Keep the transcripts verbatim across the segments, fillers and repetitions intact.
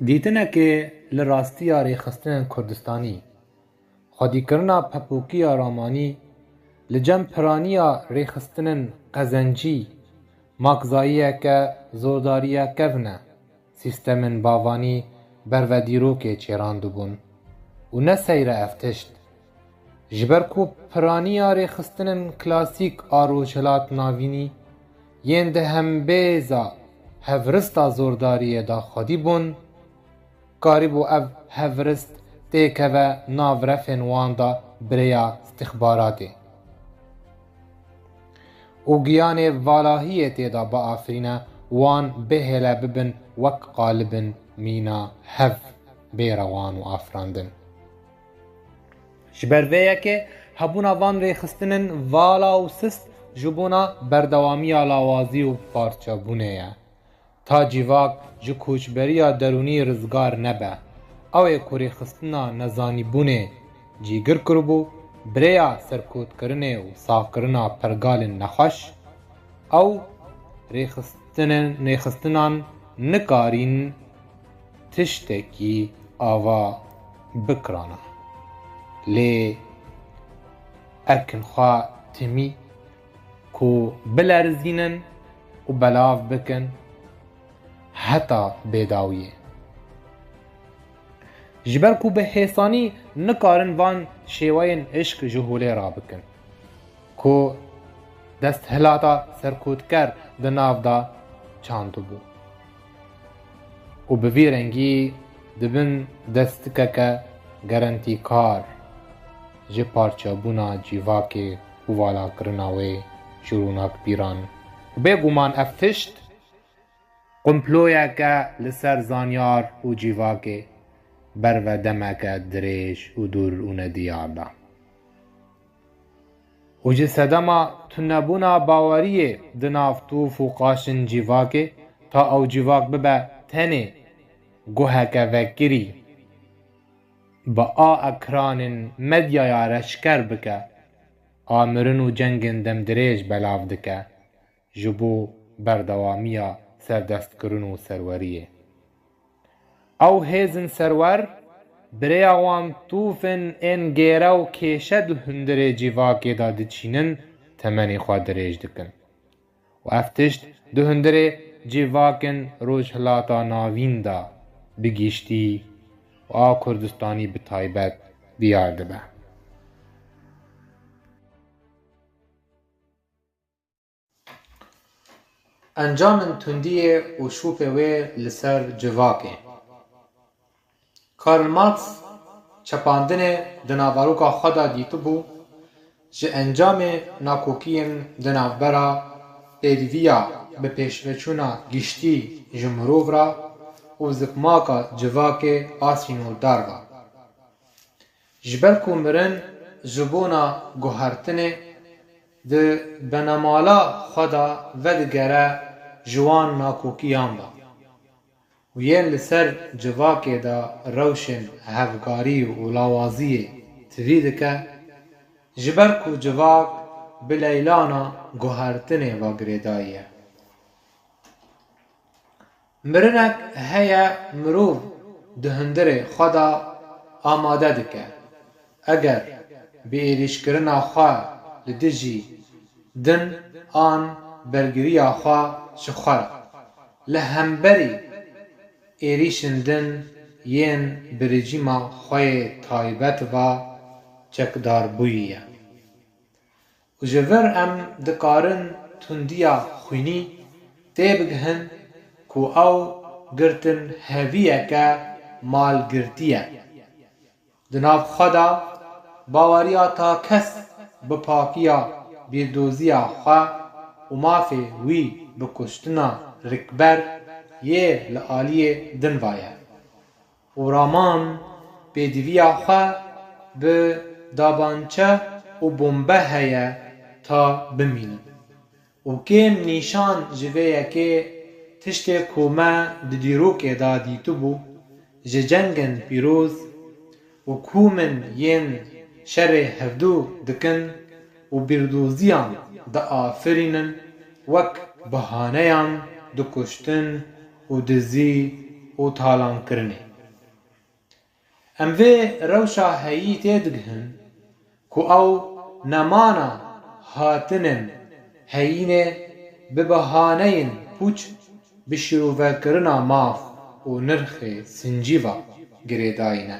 Dîtinekê li rastiya rêxistinên Kurdistanî, xwedîkirina pepokiya ramanî li cem piraniya rêxistinên qezencî, makzayiyeke zordariyekevne sîstemên bavanî berve dîrokê çêrandibûn û ne seyr e ev tişt. Ji ber ku piraniya rêxistinên klasîk a Rojhilat Navînî yên di hembêza hevrista zordariyê de xwedî bûn, karîbû ev hevrist têkeve nav refên wan de bi rêya stixbaratê û giyanê valahiyê tê de biafirîne, wan bihêle bibin wek qalibin mîna hev bê rewan û afirandin. Ji ber vê yekê hebûna van rêxistinên vala û sist ji bona berdewamiya lawazî û parçebûnê ye. Ta civak ji koçberiya derûnî rizgar nebe, ew ê ku rêxistina nezanîbûnê cîgir kiribû, bi rêya serkotkirinê û saxkirina pergalên nexweş, ew rêxistinin, rêxistinan nikarîn tiştekî ava bikirana. Lê ekin xwe timî ku bilerizînin û belav bikin heta bêdawiyê. Ji ber ku bi hêsanî nikarin van şêweyên hişk ji holê rabikin ku desthilata serkotker di nav de çandibû û bi vî rengî dibin destikeke gerentîkar ji parçebûna civakê û valakirina wê ji rûnakbîran. Û bêguman ev tişt komployeke li ser zanyar û civakê berve demeke dirêj û dûr û nediyar da. Û ji sedema tunebûna baweriyê di nav tûf û qaşên civakê, ta ew civak bibe tenê guheke vekirî, bi a ekranên medyaya reşker bike, a mirin û cengên demdirêj belav dike ji bo berdewamiya serdestkirin û serweriyê. Ew hêzên serwer, bi rêya wan tûfên ên gêre û kêşe di hundirê civakê de diçînin, temenê xwe dirêj dikin. Û ev tişt di hundirê civakên Rojhilata Navîn de bi giştî û a Kurdistanî bi taybet diyar dibe. Encamên tundiyê û şûpê wê li ser civakê. Karl Marx çepandinê di naveroka xwe de dîtibû, ji encamê nakokiyên di navbera pêdiviya bi pêşveçûna giştî ji mirov re û zikmaka civakê a sînordar ve. Ji ber ku mirin ji bona guhertinê di benemala xwe de vedigere ji wan nakokiyan ve û yên li ser civakê de rewşên hevgarî û lawaziyê tivî dike, ji ber ku civak bi leylana guhertinê ve girêdayî ye. Mirinek heye mirov di hundirê xwe de amade dike. Eger bi êrîşkirina xwe li dijî din an bergiriya xwe ji xwe re li hemberî êrîşên din yên bi rejîma xwe yê taybet ve çekdarbûyî ye. Û ji vir em dikarin tundiya xwînî têbigihin ku ew girtin heviyeke malgirtî ye. Di nav xwe de baweriya ta kes bi pakiya bîrdoziya xwe û mafê wî bi kuştina rikber yê li aliyê din ve ye. Û raman pêdiviya xwe bi dabançe û bombe heye ta bimînin. Û kêm nîşan ji vê yekê tiştê ku me di dîrokê de dîtibû, ji cengên pîroz û ku min yên şerê hevdû dikin û bîrdoziyan diafirînin, wek bahaneyan dikuştin û dizî û û talankirinê. Em vê rewşa heyî têdigihin ku ew nemana hatinên heyînê bi behaneyên pûç bi şîrovekirina maf û nirxê sincîva girêdayî ne.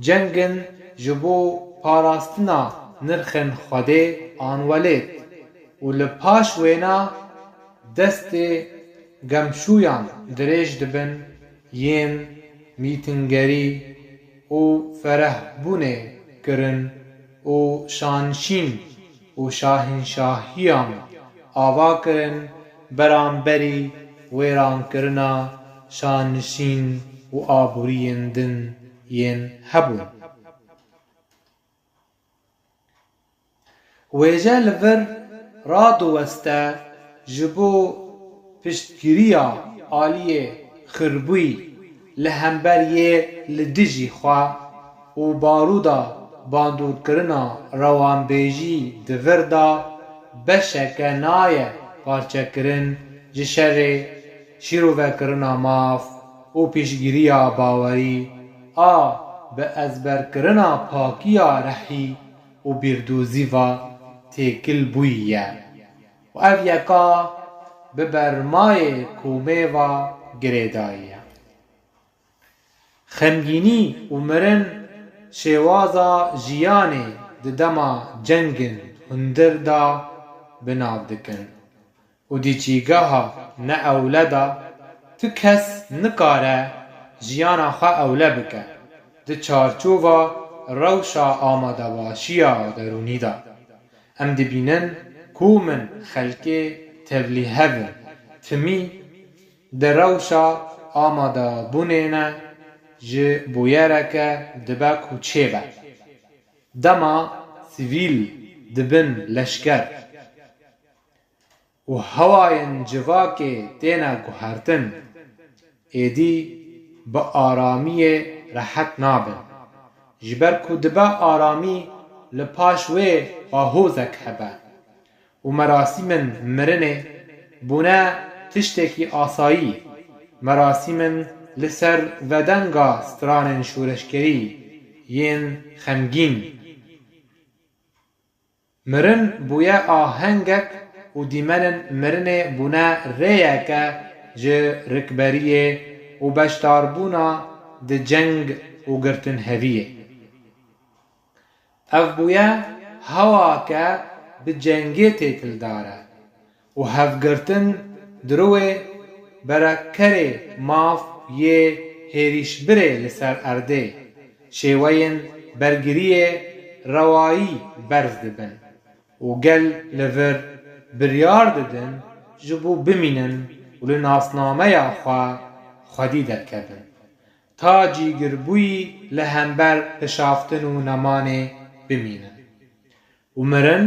Cengin ji bo parastina nirxên Xwedê an welêt û li paş wêna destê gemşûyan dirêj dibin yên mîtingerî û ferehbûnê kirin û şanşîn û şahînşahiyan ava kirin beramberî wêrankirina şanşîn û aboriyên din yên hebûn. Wêje li vir radiweste ji bo piştgiriya aliyê xirbûyî li hember yê li dijî xwe û barûda bandorkirina rewanbêjî di vir de beşeke naye parçekirin ji şerê şîrovekirina maf û piştgiriya bawerî a bi ezberkirina pakiya rehî û bîrdozî ve têkil bûyî ye û ev yeka bi bermayê komê ve girêdayî ye. Xemgînî û mirin şêwaza jiyanê di dema cengên hundir de bi nav dikin û di cîgeha neewle de tu kes nikare jiyana xwe ewle bike di çarçova rewşa amadebaşiya derûnî de. Em dibînin ku min xelkê tevlîhev in, timî di rewşa amadebûnê ne, ji bûyereke dibe ku çêbe. Dema sivîl dibin leşker û hewayên civakê têne guhertin, êdî bi aramiyê rehet nabin. Ji ber ku dibe aramî li paş wê bahozek hebe û merasîmên mirinê bûne tiştekî asayî. Merasîmên li ser vedenga stranên şoreşgerî yên xemgîn. Mirin bûye ahengek û dîmenên mirinê bûne rêyeke ji rikberiyê û beşdarbûna di ceng û girtinheviyê. Ev bûye hewake bi cengê têkildar e û hevgirtin di rûyê berekerê maf yê hêrîşbirê li ser erdê, şêweyên bergiriyê rewayî berz dibin û gel li vir biryar didin ji bo bimînin û li nasnameya xwe xwedî derkevin, ta cîgirbûyî li hember pişaftin û nemanê bimînin. Û mirin,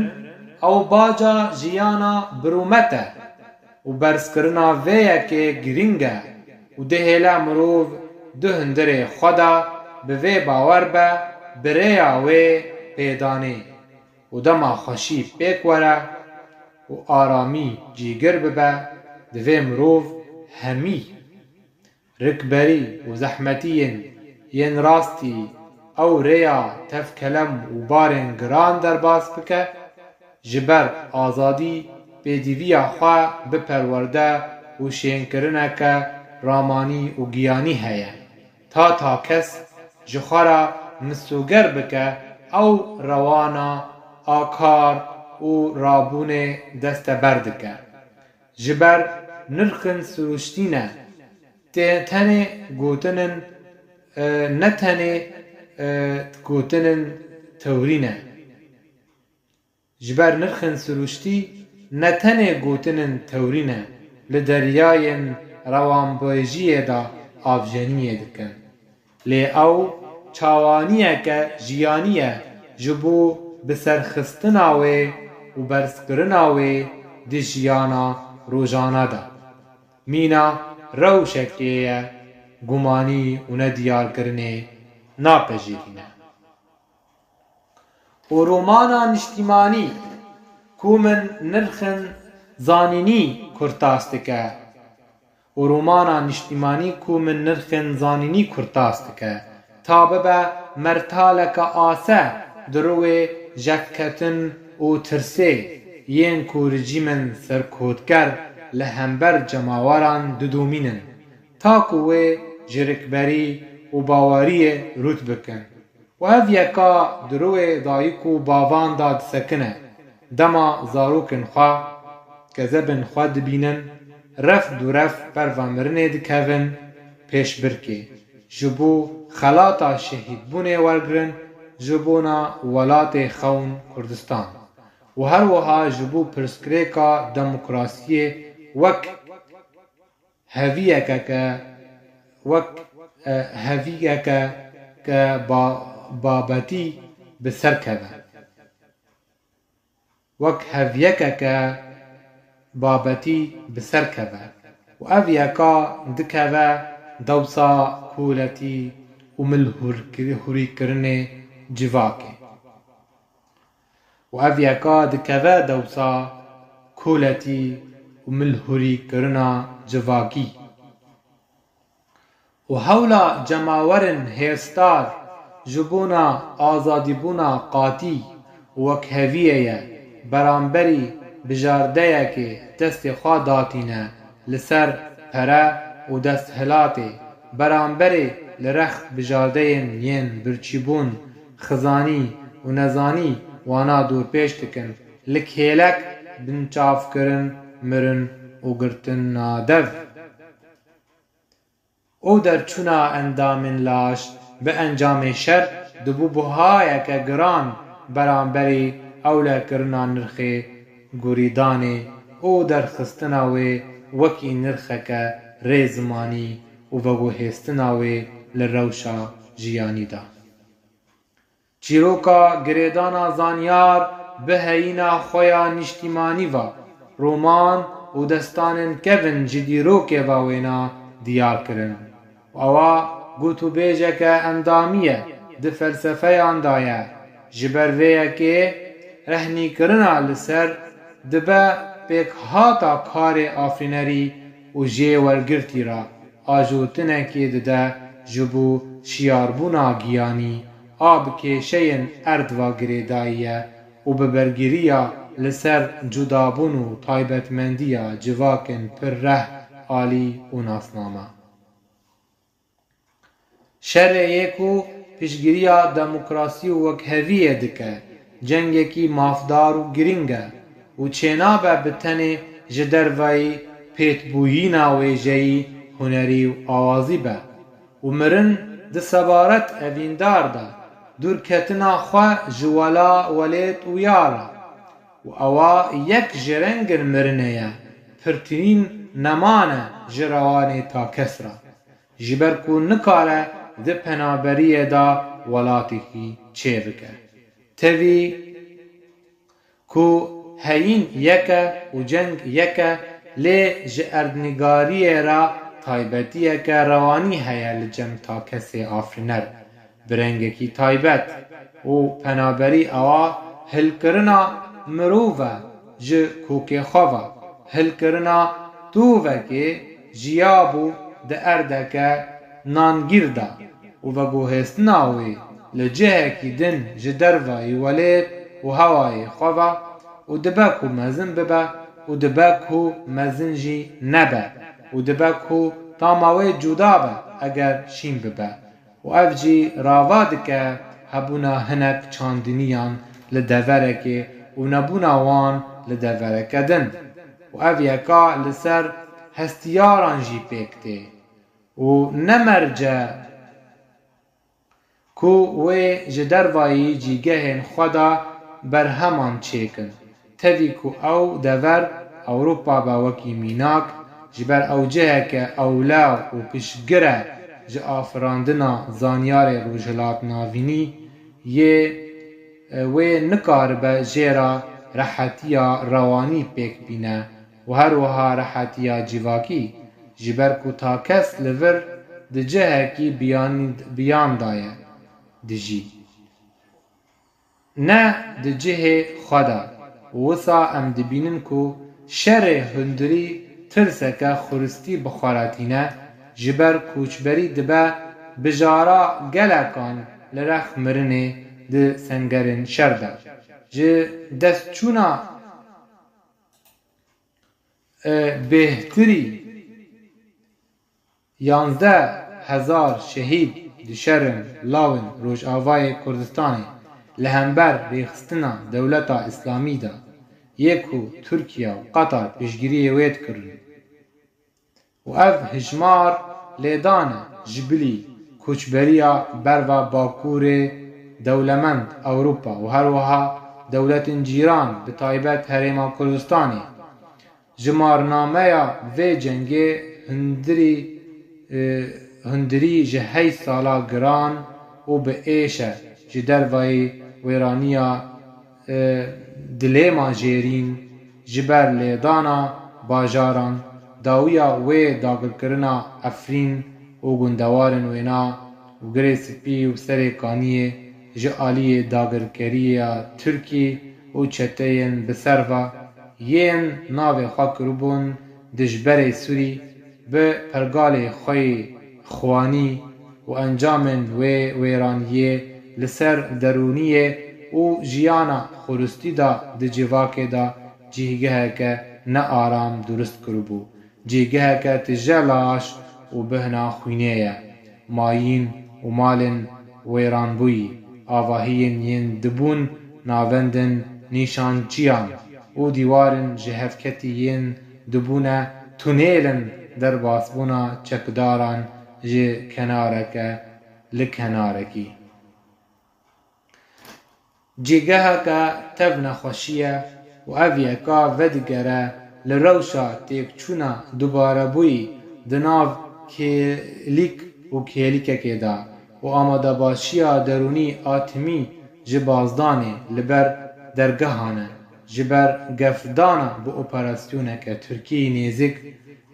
ew baca jiyana birûmet e û berzkirina vê yekê girîng e û dihêle mirov di hundirê xwe de bi vê bawer be, bi rêya wê pêdanê û dema xweşî pêk were û aramî cîgir bibe, divê mirov hemî rikberî û zehmetiyên yên rastî ew rêya tev kelem û barên giran derbas bike, ji ber azadî pêdîviya xwe bi perwerde û şênkirineke ramanî û giyanî heye. Ta ta kes ji xwe re misoger bike ew rewana a kar û rabûnê desteber dike. Ji ber nirxên sirûştî ne, tê tenê gotinên, e, ne tenê, e, gotinên tewrî ne. Ji ber nirxên sirûştî ne tenê gotinên tewrî ne, li deryayên rewanbêjiyê de avjeniyê dikin. Lê ew çawaniyeke jiyanî ye ji bo biserxistina wê û berzkirina wê di jiyana rojane de. Mîna rewşekê ye, gumanî û nediyarkirinê napejirîne. Û romana niştimanî ku min nirxên zanînî kurtas dike, û romana niştîmanî ku min nirxên zanînî kurtas dike, ta bibe mertaleke ase di rûyê jevketin û tirsê yên ku rejîmên serkotger li hember cemaweran didomînin, ta ku wê ji rikberî û baweriyê rût bikin. Û ev yeka di rûyê dayik û bavan de disekine. Dema zarokên xwe, kezebên xwe dibînin, ref du ref berva mirinê dikevin, pêşbirkê ji bo xelata şehîdbûnê wergirin ji bona welatê xewn Kurdistan. Û her wiha ji bo pirsgirêka demokrasiyê wek heviyeke ke, wek, e, heviyeke ke ba-, babetî bi ser keve. Wek heviyeke ke babetî bi ser keve. Û ev yeka dikeve dewsa koletî û milhûrkir-, hûrîkirinê civakê. Û ev yeka dikeve dewsa koletî û milhûrîkirina civakî. Û hewla cemawerên hêrsdar ji bona azadîbûna qatî û wekheviyê ye, beramberî bijardeyekê destê xwe datîne li ser pere û desthilatê, beramberê li rex bijardeyên yên birçîbûn, xizanî û nezanî wana dorpêç dikin, li kêlek binçavkirin, mirin û girtina dev. û derçûna endamên laş bi encamê şer dibû buhayeke giran beramberî ewlekirina nirxê gorîdanê û derxistina wê wekî nirxeke rêzimanî û veguhêstina wê li rewşa jiyanî de. Çîroka girêdana zanyar bi heyîna xwe ya nîştîmanî ve, roman û destanên kevin ji dîrokê ve wêna diyar kirin. Ewa gotûbêjeke endamî ye, di felsefeyan de ye. Ji ber vê yekê rehnîkirina li ser dibe pêkhata karê afirînerî û jê wergirtî re ajotinekê dide ji bo şiyarbûna giyanî a bi kêşeyên erd ve girêdayî ye û bi bergiriya li ser cudabûn û taybetmendiya civakên pir reh, alî û nasname. Şerê yê ku piştgiriya demokrasî û wekheviyê dike, cengekî mafdar û girîng e û çênabe bi tenê ji derveyî pêtbûyîna wêjeyî, hunerî û awazî be. Û mirin di sebaret evîndar de dûrketina xwe ji wela, welêt û yar e. Û ewa yek ji rengên mirinê ye, pirtirîn nemane ji rewanê takes re. Ji ber ku nikare di penaberiyê de welatekî çêbike. Tevî ku heyîn yek e û ceng yek e, lê ji erdnigariyê re taybetiyeke rewanî heye li cem takesê afirîner. Bi rengekî taybet û penaberî ewa hilkirina mirov e ji kokê xwe ve, hilkirina tovekê jiyabû di erdeke nangîr de û veguhêstina wê li cihekî din ji dervayî welêt û hewayê xwe ve û dibe ku mezin bibe û dibe ku mezin jî nebe û dibe ku tama wê cuda be eger şîn bibe. Û ev jî rava dike hebûna hinek çandiniyan li deverekê û nebûna wan li devereke din. Û ev yeka li ser hestiyaran jî pêk tê. Û ne merc e ku wê ji dervayî cîgehên xwe de berheman çêkin. Tevî ku ew dever Ewropa be wekî mînak, ji ber ew ciheke ewle û piştgir e ji afirandina zanyarê Rojhilat Navînî yê, e, wê nikaribe jê re rehetiya rewanî pêk bîne û her wiha rehetiya civakî, ji ber ku takes li vir di cihekî biyan-, biyan de ye dijî. Ne di cihê xwe de. Û wisa em dibînin ku şerê hundirî tirseke xuristî bi xwe re tîne, ji ber koçberî dibe bijara gelekan li rex mirinê di sengerên şer de. Ji destçûna, e, bêhtirî yanzdeh hezar şehîd di şerên lawên Rojavayê Kurdistanê li hember rêxistina Dewleta Îslamî de yê ku Tirkiye û Qatar piştgiriyê wê dikirin. Û ev hijmar lêdan e ji bilî koçberiya berva Bakurê dewlemend Ewropa û her wiha dewletên cîran, bi taybet Herêma Kurdistanê. Jimarnameya vê cengê hundirî, e, hundirî ji heşt sala giran û bi êş e. Ji dervayî wêraniya, e, dilêma jêrîn, ji ber lêdana bajaran, dawiya wê dagirkirina Efrîn û gundewarên wêna û Girê Spî û Serê Kaniyê ji aliyê dagirkeriya Tirkî û çeteyên bi serva yên navê xwe kiribûn dijberê Sûrî, bi pergalê xwe yê xwanî û encamên wê wêraniyê li ser derûniyê û jiyana xuristî de di civakê de cîhgeheke nearam durust kiribû. Cîgeheke tije laş û bihna xwînê ye. Mayîn û malên wêranbûyî, avahiyên yên dibûn navendên nîşanciyan û dîwarên ji hevketî yên dibûne tunêlên derbasbûna çekdaran ji kenareke li kenarekî. Cîgeheke tev nexweşî ye û ev yeka vedigere li rewşa têkçûna dubarebûyî di nav kêlîk û kêlîkekê de û amadebaşiya derûnî a timî ji bazdanê li ber dergehan e, ji ber gefdana bi operasyoneke Tirkî nêzîk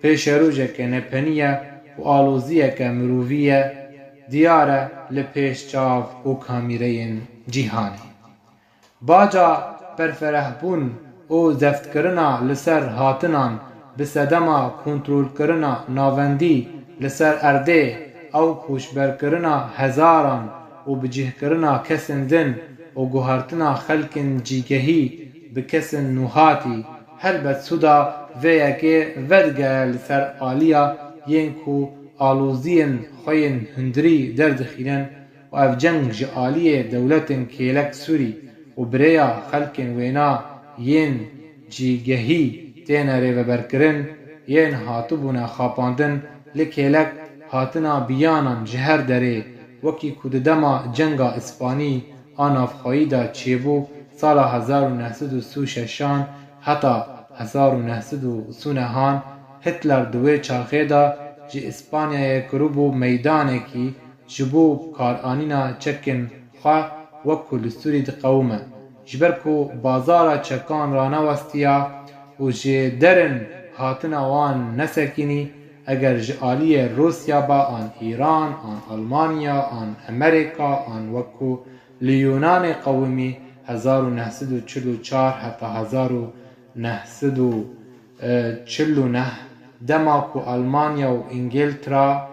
pêşerojeke nepenî ye û aloziyeke mirovî ye, diyar e li pêş çav û kamîreyên cîhanê. Baca berferehbûn û zeftkirina li ser hatinan bi sedema kontrolkirina navendî li ser erdê, ew koçberkirina hezaran û bicihkirina kesên din û guhertina xelkên cîgehî bi kesên nûhatî, helbet sûda vê yekê vedigere li ser aliya yên ku aloziyên xwe yên hundirî derdixînin û ev ceng ji aliyê dewletên kêlek Sûrî û bi rêya xelkên wêna yên cîgehî têne rêveberkirin, yên hatibûne xapandin, li kêlek hatina biyanan ji her derê, wekî ku di dema cenga Îspanî a navxweyî de çêbû, sala hezar û neh sed û sî û şeşan heta hezar û neh sed û sî û nehan, Hitler di wê çaxê de ji Îspanyayê kiribû meydanekî ji bo bikaranîna çekên xwe, wek ku li Sûrî diqewime. Ji ber ku bazara çekan ranewestiya û ji derin hatina wan nesekînî, eger ji aliyê Rûsya be, an Îran, an Almanya, an Amerîka, an wek ku li Yûnanê qewimî, hezar û neh sed û çil û çar heta hezar û neh sed û çil û neh, dema ku Almanya û Îngiltera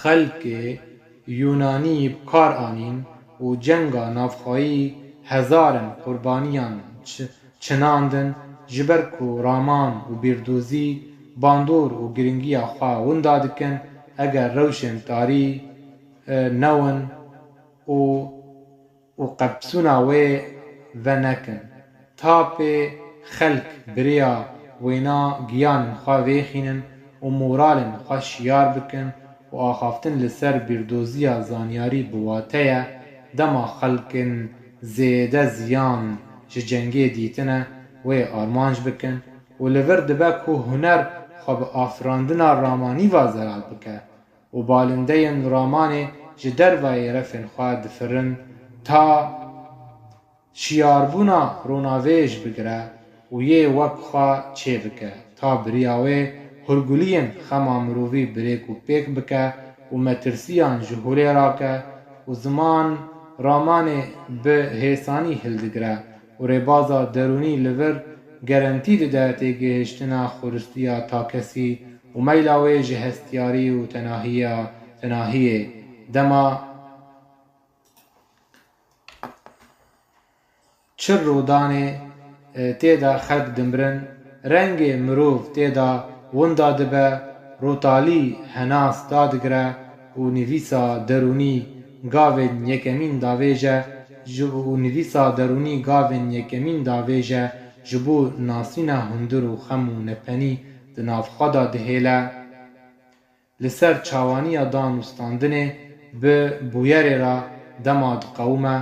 xelkê Yûnanî bi kar anîn û cenga navxweyî hezarên qurbaniyan çi-, çinandin, ji ber ku raman û bîrdozî bandor û giringiya xwe winda dikin, eger rewşên tarî, e, newin û û qepsûna wê venekin. Ta pê xelk bi rêya wêna giyanên xwe vêxînin û moralên xwe şiyar bikin û axaftin li ser bîrdoziya zanyarî bi wate ye, dema xelkên zêde ziyan ji cengê dîtine, wê armanc bikin û li vir dibe ku huner xwe bi afirandina ramanî ve zelal bike. û balindeyên ramanê ji dervayê refên xwe difirin, ta şiyarbûna ronavêj bigire û yê wek xwe çêbike, ta bi riya wê hurguliyên xema mirovî bi rêk û pêk bike û metirsiyan ji holê rake û ziman ramanê bi hêsanî hildigire û rêbaza derûnî li vir gerentî dide têgihiştina xuristiya takesî û meyla wê ji hestiyarî û tenahiya tenahiyê. Dema çi rûdanê, e, tê de xelk dimirin, rengê mirov tê de winda dibe, rûtalî henas dadigire û nivîsa derûnî gavên yekemîn davêje, ji, û nivîsa derûnî gavên yekemîn davêje ji bo nasîna hundir û xem û nepenî di nav xwe de dihêle. Li ser çawaniya dan û standinê bi bûyerê re dema diqewime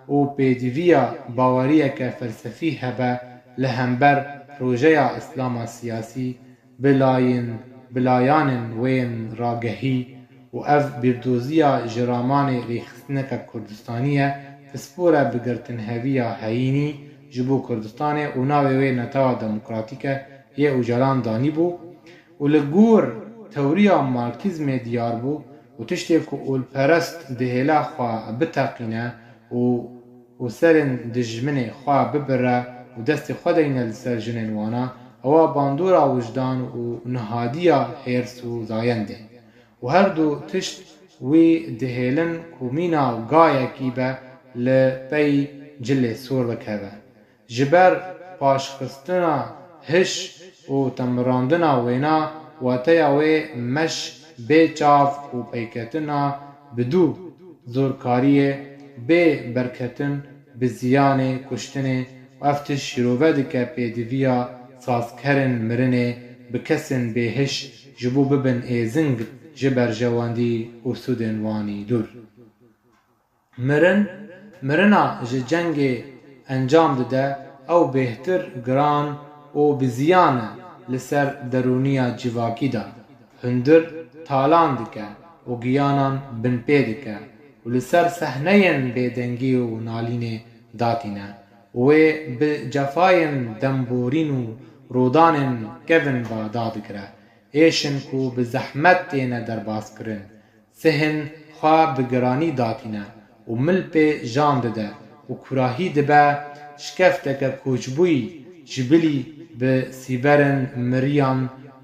û pêdiviya baweriyeke felsefî hebe li hember projeya Îslama siyasî bi layên, bi layanên wên ragehî û ev bîrdoziya ji ramanê rêxistineke Kurdistanî ye, pispor e bi girtinheviya heyînî ji bo Kurdistanê û navê wê Netewa Demokratîk e yê Ocalan danîbû û li gor tewriya Marksîzmê diyar bû û tiştê ku olperest dihêle xwe biteqîne û û serên dijminê xwe bibire û destê xwe deyne li ser jinên wana, ewa bandora wijdan û nihadiya hêrs û zayendê. Û her du tişt wî dihêlin ku mîna gayekî be li pey cilê sor bikeve. Ji ber paşxistina hiş û temirandina wêna, wateya wê meş bê çav û peyketina bi dû, zorkariyê bê berketin bi ziyanê, kuştinê û ev tişt şîrove dike pêdiviya sazkerên mirinê bi kesên bêhiş ji bo bibin êzing ji berjewendî û sûdên wanî dûr. Mirin, mirina ji cengê encam dide, ew bêhtir giran û bi ziyan e li ser derûniya civakî de. Hundir talan dike û giyanan binpê dike û li ser sehneyên bêdengî û nalînê datîne û wê bi cefayên demborîn û rûdanên kevin ve dadigire. Êşin ku bi zehmet têne derbazkirin, sihên xwe bi giranî datîne û mil pê jan dide û kurahî dibe şikefteke koçbûyî ji bilî bi sîberên miriyan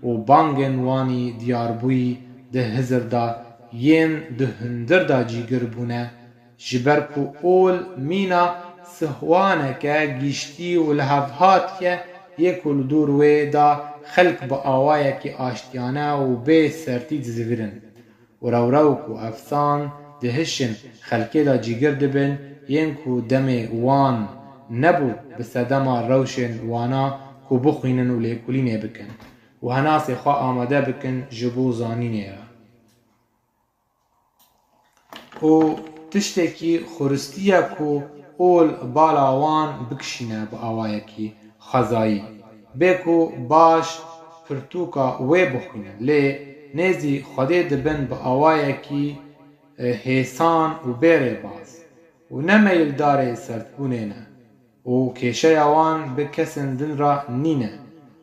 û bangên wanî diyarbûyî di hizir de yên di hundir de cîgir bûne, ji ber ku ol mîna sihwaneke giştî û lihevhatî ye yê ku li dor wê de xelk bi awayekî aştiyane û bê sertî dizivirin. Û rewrewk û efsan di hişên xelkê de cîgir dibin, yên ku demê wan nebû bi sedema rewşên wana ku bixwînin û lêkolînê bikin û henasê xwe amade bikin ji bo zanînê re. Û tiştekî xuristî ye ku ol bala wan bikişîne bi awayekî xwezayî. Bê ku baş pirtûka wê bixwînin, lê nêzî Xwedê dibin bi awayekî, e, hêsan û bê rêbaz û ne meyildarê sertbûnê ne. Û kêşeya wan bi kesên din re nîne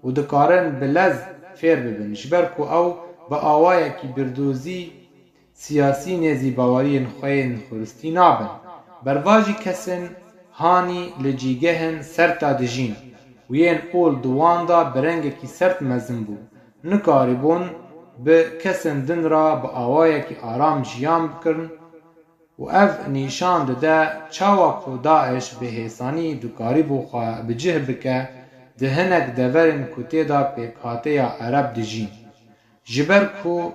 û dikarin bi lez fêr bibin, ji ber ku ew bi awayekî bîrdozî siyasî nêzî baweriyên xwe yên xuristî nabin. Bervajî kesên hanî li cîgehên serta dijîn û yên ol di wan de bi rengekî sert mezin bû. Nikaribûn bi kesên din re bi awayekî aram jiyan bikirin û ev nîşan dide çawa ku DAIŞ bi hêsanî dikarîbû xwe bi cih bike di hinek deverên ku tê de pêkhateya Ereb dijîn. Ji ber ku,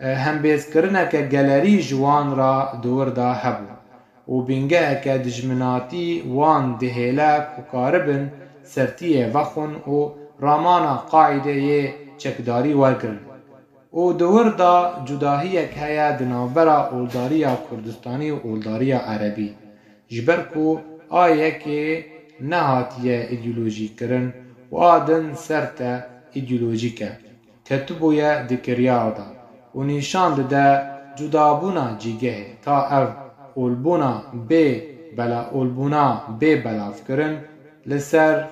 e, hembêzkirineke gelerî ji wan re di wir de hebû û bîngeheke dijminatî wan dihêle ku karibin sertiyê vexwin û ramana Qaîdê yê çekdarî wergirin. Û di wir de cudahiyek heye di navbera oldariya Kurdistanî û oldariya Erebî. Ji ber ku a yekê nehatiye îdeolojîkirin û a din serte îdeolojîk e, ketibûye di kiryar de û nîşan dide cudabûna cîgehê, ta ev olbûna bê bela-, olbûna bê belavkirin li ser,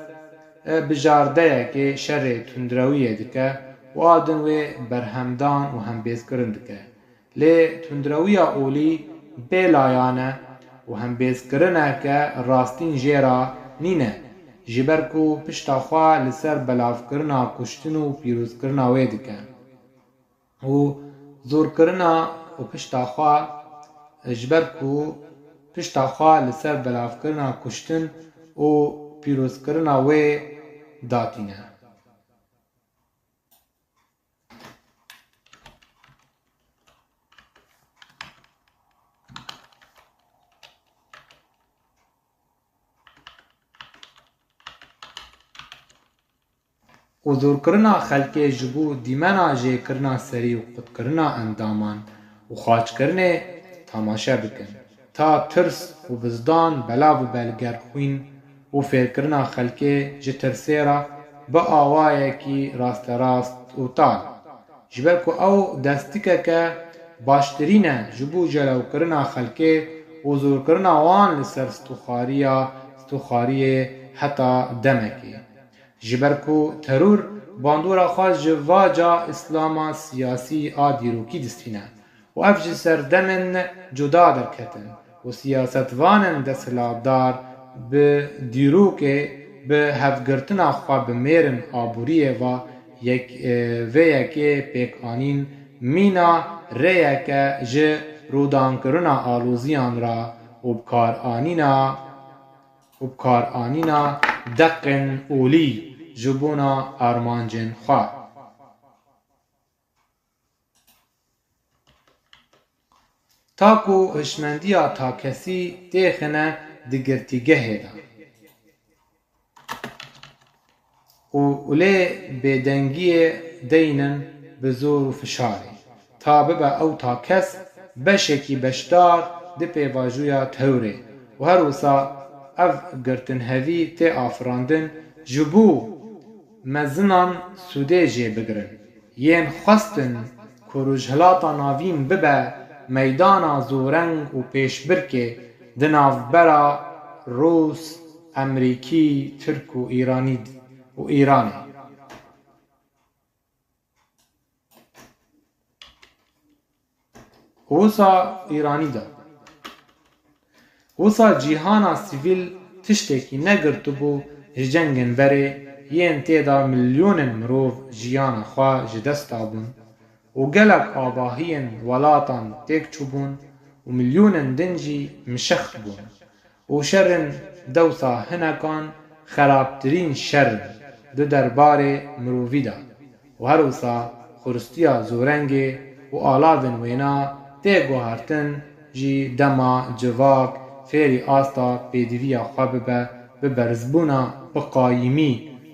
e, bijardeyekê şerê tundrewiyê dike û a din wê berhemdan û hembêzkirin dike. Lê tundrewiya olî bê layan e û hembêzkirineke rastîn jê re nîne. Ji ber ku pişta xwe li ser belavkirina kuştin û pîrozkirina wê dike û zorkirina û pişta xwe, ji ber ku pişta xwe li ser belavkirina kuştin û pîrozkirina wê datîne. Û zorkirina xelkê ji bo dîmena jêkirina serî û qutkirina endaman û xaçkirinê tamaşe bikin, ta tirs û bizdan belav bibe li ger xwîn û fêrkirina xelkê ji tirsê re bi awayekî rasterast û tal. Ji ber ku ew destikeke baştirîn e ji bo jelewkirina xelkê û zorkirina wan li ser stûxariya, stûxariyê heta demekê. Ji ber ku teror bandora xwe ji vaca Îslama siyasî a dîrokî distîne û ev ji serdemên cuda derketin û siyasetvanên desthilatdar bi dîrokê, bi hevgirtina xwe bi mêrin aboriyê ve yek, e, vê yekê pêk anîn mîna rêyeke ji rûdankirina aloziyan re û bikaranîna û bikaranîna deqên olî ji bona armancên xwe. Ta ku hişmendiya takesî têxine di girtîgehê de û lê bêdengiyê deynin bi zor û fişarê, ta bibe ew takes beşekî beşdar di pêvajoya terorê û her wisa ev girtinhevî tê afirandin ji bo mezinan sûdê jê bigirin. Yên xwestin ku Rojhilata Navîn bibe meydana zoreng û pêşbirkê di navbera Rûs, Emerîkî, Tirk û Îranî û Îranê. Wisa Îranî de. Wisa cîhana sivîl tiştekî negirtibû ji cengên berê yên tê de milyonên mirov jiyana xwe ji dest dabûn û gelek avahiyên welatan têk çûbûn û milyonên din jî mişext bûn. Û şerên dewsa hinekan xerabtirîn şer in di derbarê mirovî de û her wisa xuristiya zorengê û alavên wêna tê guhertin jî dema civak fêrî asta pêdiviya xwe bibe bi berzbûna bi qayîmî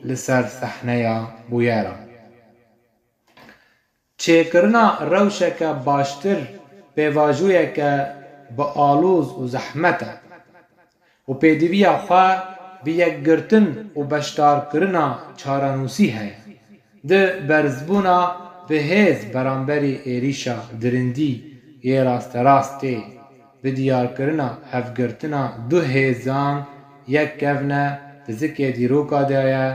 li ser sehneya bûyeran. Çêkirina rewşeke baştir pêvajoyeke bi aloz û zehmet e û pêdiviya xwe bi yekgirtin û beşdarkirina çarenûsî heye. Di berzbûna bi hêz beramberî êrîşa dirindî yê rasterast tê. Bi diyarkirina hevgirtina du hêzan yek kevne di zikê dîroka de ye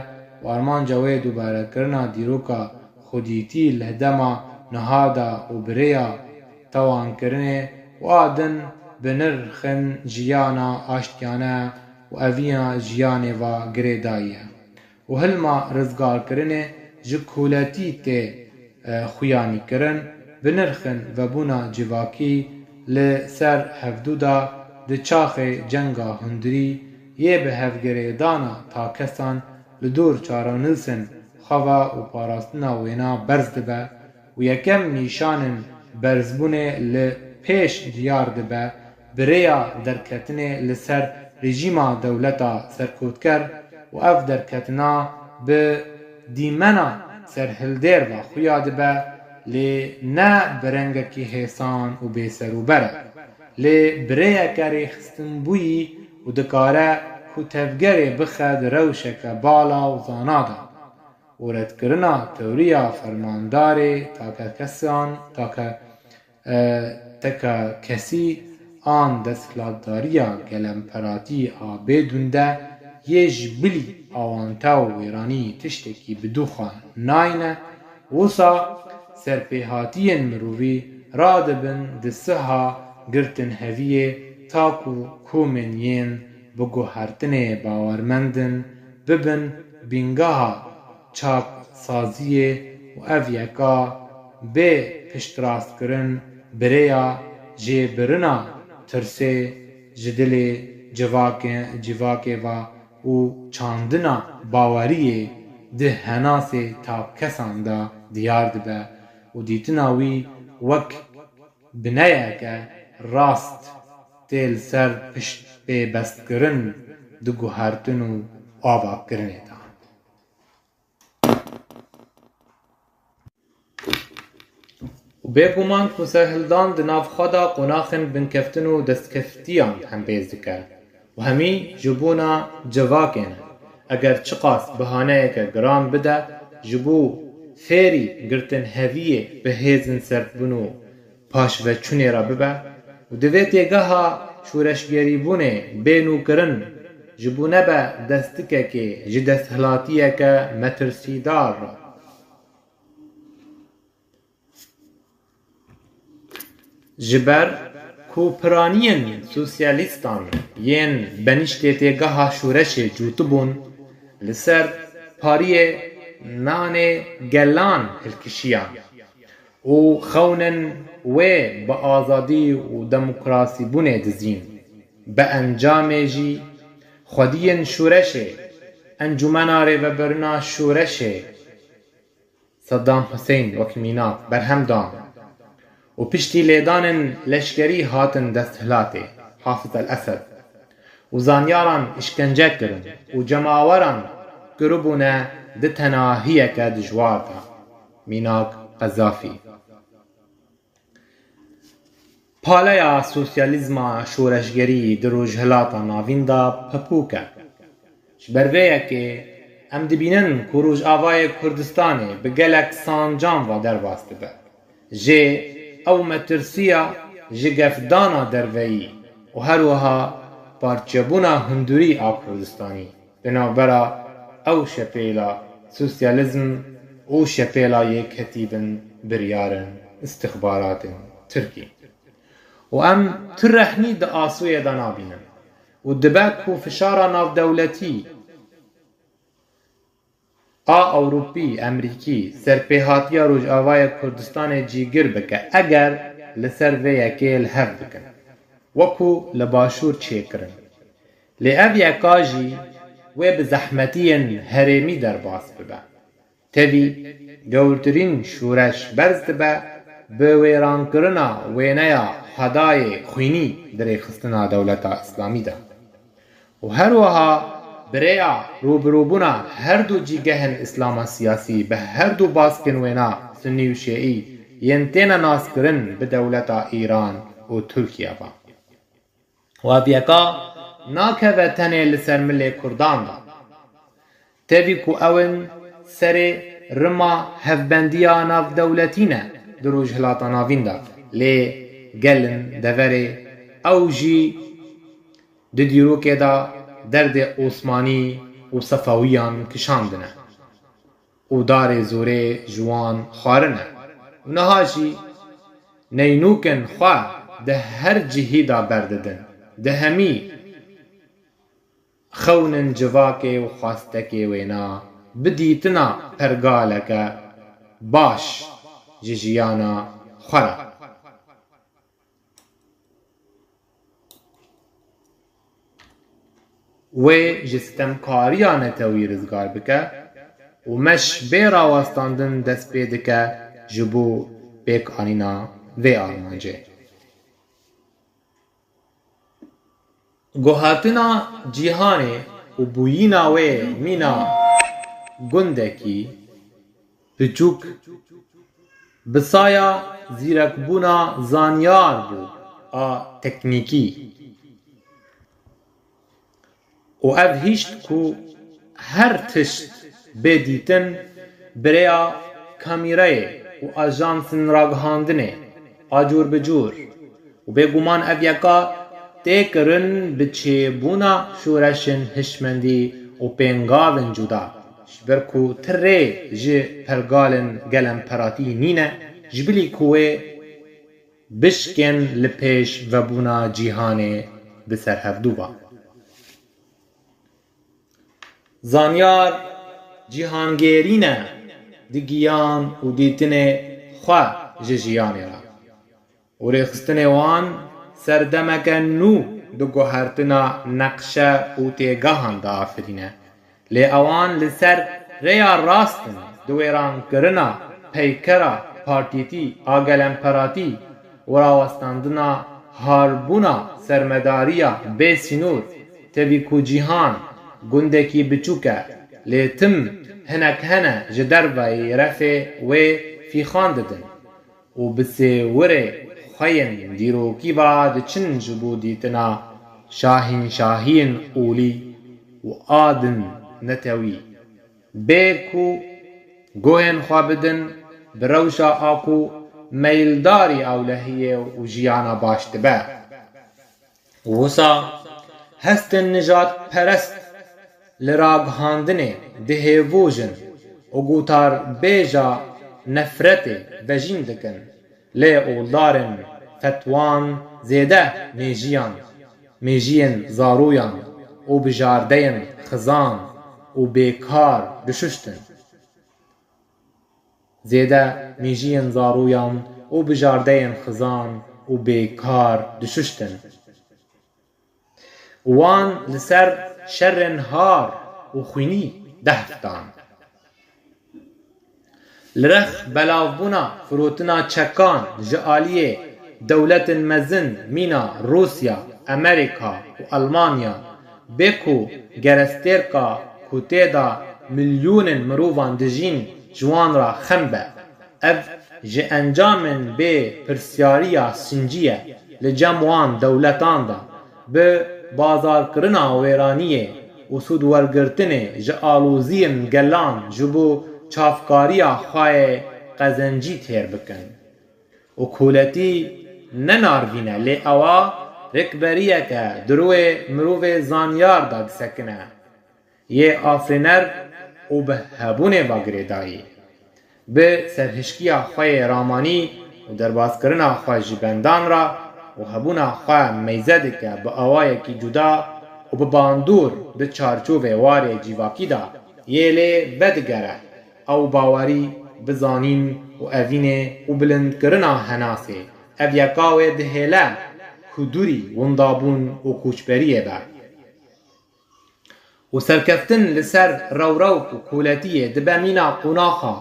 û armanca wê dubarekirina dîroka xwedîtî li dema niha de û bi rêya tewankirinê û a din bi nirxên jiyana aştiyane û eviya jiyanê ve girêdayî ye. û hilma rizgarkirinê ji koletî tê, e, xuyanîkirin, bi nirxên vebûna civakî li ser hevdû de di çaxê cenga hundirî yê bi hevgirêdana takesan li dor çarenûsên xwe ve û parastina wêna berz dibe û yekem nîşanên berzbûnê li pêş diyar dibe, bi rêya derketinê li ser rejîma dewleta serkotker û ev derketina bi dîmena serhildêr ve xuya dibe, lê ne bi rengekî hêsan û bêserûber e. Lê bi rêyeke rêxistinbûyî û dikare ku tevgerê bixe di rewşeke bala û zana de. û redkirina tewriya fermandarê takekesan, take, e, tekekesî an desthilatdariya gelemperatî a bêdûnde yê ji bilî awante û wêranî tiştekî bi dû xwe nayne, wisa serpêhatiyên mirovî radibin di siha girtinheviyê ta ku komên yên bi guhertinê bawermend in, bibin bîngeha çaksaziyê û ev yeka bê piştrastkirin bi rêya jêbirina tirsê ji dilê civakê, civakê ve û çandina baweriyê di henasê takkesan de diyar dibe û dîtina wî wek bineyeke rast tê li ser piştpêbestkirin di guhertin û avakirinê de. Û bêguman ku serhildan di nav xwe de qonaxên binkeftin û destkeftiyan hembêz dike û hemî ji bona civakê ne. Eger çiqas bihaneyeke giran bide, ji bo fêrî girtinheviyê bi hêzin serdbûn û paşveçûnê re bibe û di vê têgeha şoreşgerîbûnê bê nûkirin ji bo nebe destikekê ji desthilatiyeke metirsîdar re. Ji ber ku piraniyên sosyalîstan yên benîştê têgeha şoreşê cûtibûn, li ser pariyê nanê gelan hilkişiyan û xewnên wê bi azadî û demokrasîbûnê dizîn. Bi encamê jî xwediyên şoreşê, Encûmena Rêvebirina Şoreşê, Saddam Hussein wek mînak berhem dan û piştî lêdanên leşkerî hatin desthilatê Hafiz el-Esed û zanyaran îşkence kirin û cemaweran kiribûne di tenahiyeke dijwar de, mînak Qezafî. Paleya sosyalîzma şoreşgerî di Rojhilata Navîn de pepûk e. Ji ber vê yekê em dibînin ku Rojavayê Kurdistanê bi gelek sancan ve derbas dibe. Jê ew metirsiya ji gefdana derveyî û her wiha parçebûna hundirî a Kurdistanî di navbera ew şepêla sosyalîzm û şepêla yekhetî bin biryar in îstixbaratên Tirkî. Û em tu rehnî di asûyê de nabînin û dibe ku fişara navdewletî a Ewropî, Emerîkî, serpêhatiya Rojavayê Kurdistanê cîgir bike, eger li ser vê yekê li hev bikin, wekû li Başûr çêkirin. Lê ev yeka jî wê bi zehmetiyên herêmî derbas bibe. Tevî gewrtirîn şoreş berz dibe bi wêrankirina wêneya Hedayê xwînî di rêxistina dewleta Îslamî de. Û her wiha bi rêya rûbirûbûna her du cîgehên Îslama siyasî bi her du baskên wêna Sunnî û Şîî yên têne naskirin bi dewleta Îran û Tirkiye ve. Û ev yeka nakeve tenê li ser milê Kurdan de. Tevî ku ew in serê rima hevbendiya navdewletî ne di Rojhilata Navîn de, lê gel in deverê ew jî di dîrokê de derdê Osmanî û Sefewiyan kişandine û darê zorê ji wan xwarine û niha jî neynûkên xwe di her cihî de berdidin. Di hemî xewnên civakê û xwestekê wêna bi dîtina pergaleke baş ji jiyana xwe re. Wê ji sitemkariya netewî rizgar bike û meş bê rawestandin dest pê dike ji bo pêkanîna vê armancê. Guhertina cîhanê û bûyîna wê mîna gundekî biçûk bi saya zîrekbûna zanyar bû a teknîkî. Û ev hişt ku her tişt bê dîtin bi rêya kamîreyê û ajansên ragihandinê a cûr bi cûr û bêguman ev yeka tê kirin bi çêbûna şoreşên hişmendî û pêngavên cuda, ji ber ku ti rê ji pergalên gelemperatî nîne, ji bilî ku wê bişkên li pêş vebûna cîhanê bi ser hevdû ve. Zanyar cîhangêrî ne di giyan û dîtinê xwe ji jiyanê re û rêxistinê wan serdemeke nû di guhertina neqşe û têgehan diafirîne. Lê ewan li ser rêya rast in di wêrankirina peykera partîtî a gelemperatî û rawestandina harbûna sermedariya bê sînor, tevî ku cîhan gundekî biçûk e, lê tim hinek hene ji derveyî refê wê fîxan didin û bi sêwirê xwe yên dîrokî ve diçin ji bo dîtina şahînşahiyên olî û a din netewî. Bê ku guhên xwe bidin bi rewşa a ku meyildarî ewlehiyê û jiyana baş dibe. Wisa hestên nijadperest li ragihandinê dihêvojin û gotarbêja nefretê vejîn dikin, lê oldarên fetwan zêde mêjiyan, mêjiyên zaroyan û bijardeyên xizan û bêkar dişuştin. Zêde mêjiyên zaroyan û bijardeyên xizan û bêkar dişuştin. Wan li ser şerên har û xwînî dehf dan. Li rex belavbûna firotina çekan ji aliyê dewletên mezin mîna Rûsya, Amerîka û Elmanya, bê ku gerestêrka ku tê de milyonên mirovan dijîn ji wan re xem be. Ev ji encamên bê pirsyariya sincî ye li cem wan dewletan de, bi bazarkirina wêraniyê û sûdwergirtinê ji aloziyên gelan ji bo çavkariya xwe yê qezencî têr bikin. Û koletî ne narvîn e, lê ewa rêkberiyeke di rûyê mirovê zanyar de disekine, yê afirîner û bi hebûnê ve girêdayî. Bi serhişkiya xwe yê ramanî û derbazkirina xwe ji bendan re û hebûna xwe meyze dike bi awayekî cuda û bi bandor di çarçovê warê civakî de yê lê vedigere. Ew bawerî bi zanîn û evînê û bilindkirina henasê, ev yeka wê dihêle ku dûrî windabûn û koçberiyê be. Û serkeftin li ser rewrewk û koletiyê dibe mîna qonaxa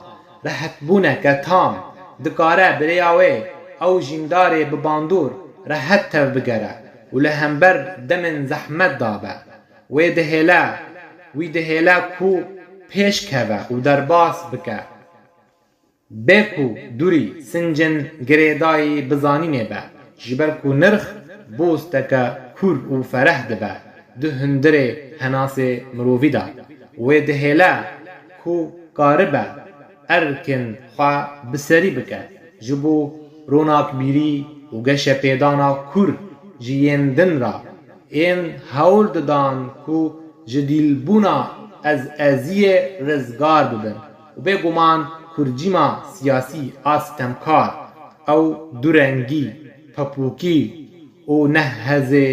rehetbûneke tam, dikare bi rêya wê ew jîndarê bi bandor rehet tevbigere û li hember demên zehmet de be. Wê dihêle, wî dihêle ku pêş keve û derbas bike. Bê ku dûrî sincên girêdayî bi zanînê be, ji ber ku nirx bosteke kûr û fereh dibe di hundirê henasê mirovî de, wê dihêle ku karibe erkên xwe bi serî bike ji bo ronakbîrî û geşepêdana kûr ji yên din re. Ên hewl didan ku ji dîlbûna ezeziyê rizgar bibin û bêguman kurcîma siyasî a sitemkar, ew durengî, pepûkî û nehezê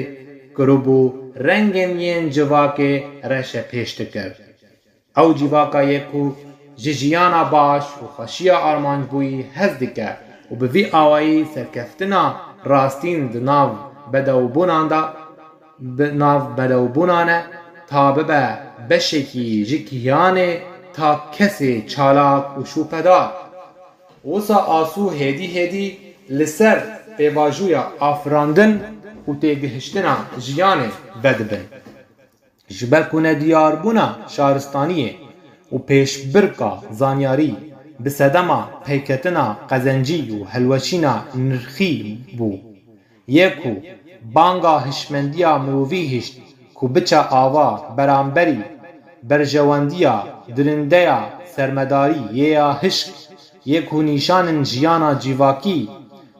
kiribû rengên yên civakê reşepêş dikir. Ew civaka ye ku ji jiyana baş û xweşiya armancbûyî hez dike û bi vî awayî serkeftina rastîn di nav bedewbûnan de, bi nav bedewbûnan e, ta bibe beşekî ji kiyanê ta kesê çalak û şûpedar. Wisa asû hêdî hêdî li ser pêvajoya afirandin û têgihiştina jiyanê vedibin. Ji ber ku nediyarbûna şaristaniyê û pêşbirka zanyarî bi sedema peyketina qezencî û helweşîna nirxî bû, yê ku banga hişmendiya mirovî hişt ku biçe ava beramberî berjewendiya dirindeya sermedarî yê ya hişk, yê ku nîşanên jiyana civakî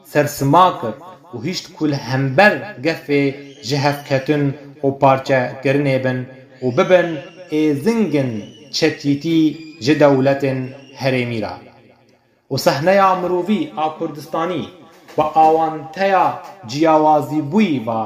sersima kir û hişt ku li hember gefê jihevketin û parçekirinê bin û bibin êzingên çetîtî ji dewletên herêmî re. Û sehneya mirovî a Kurdistanî bi awanteya ciyawazîbûyî ve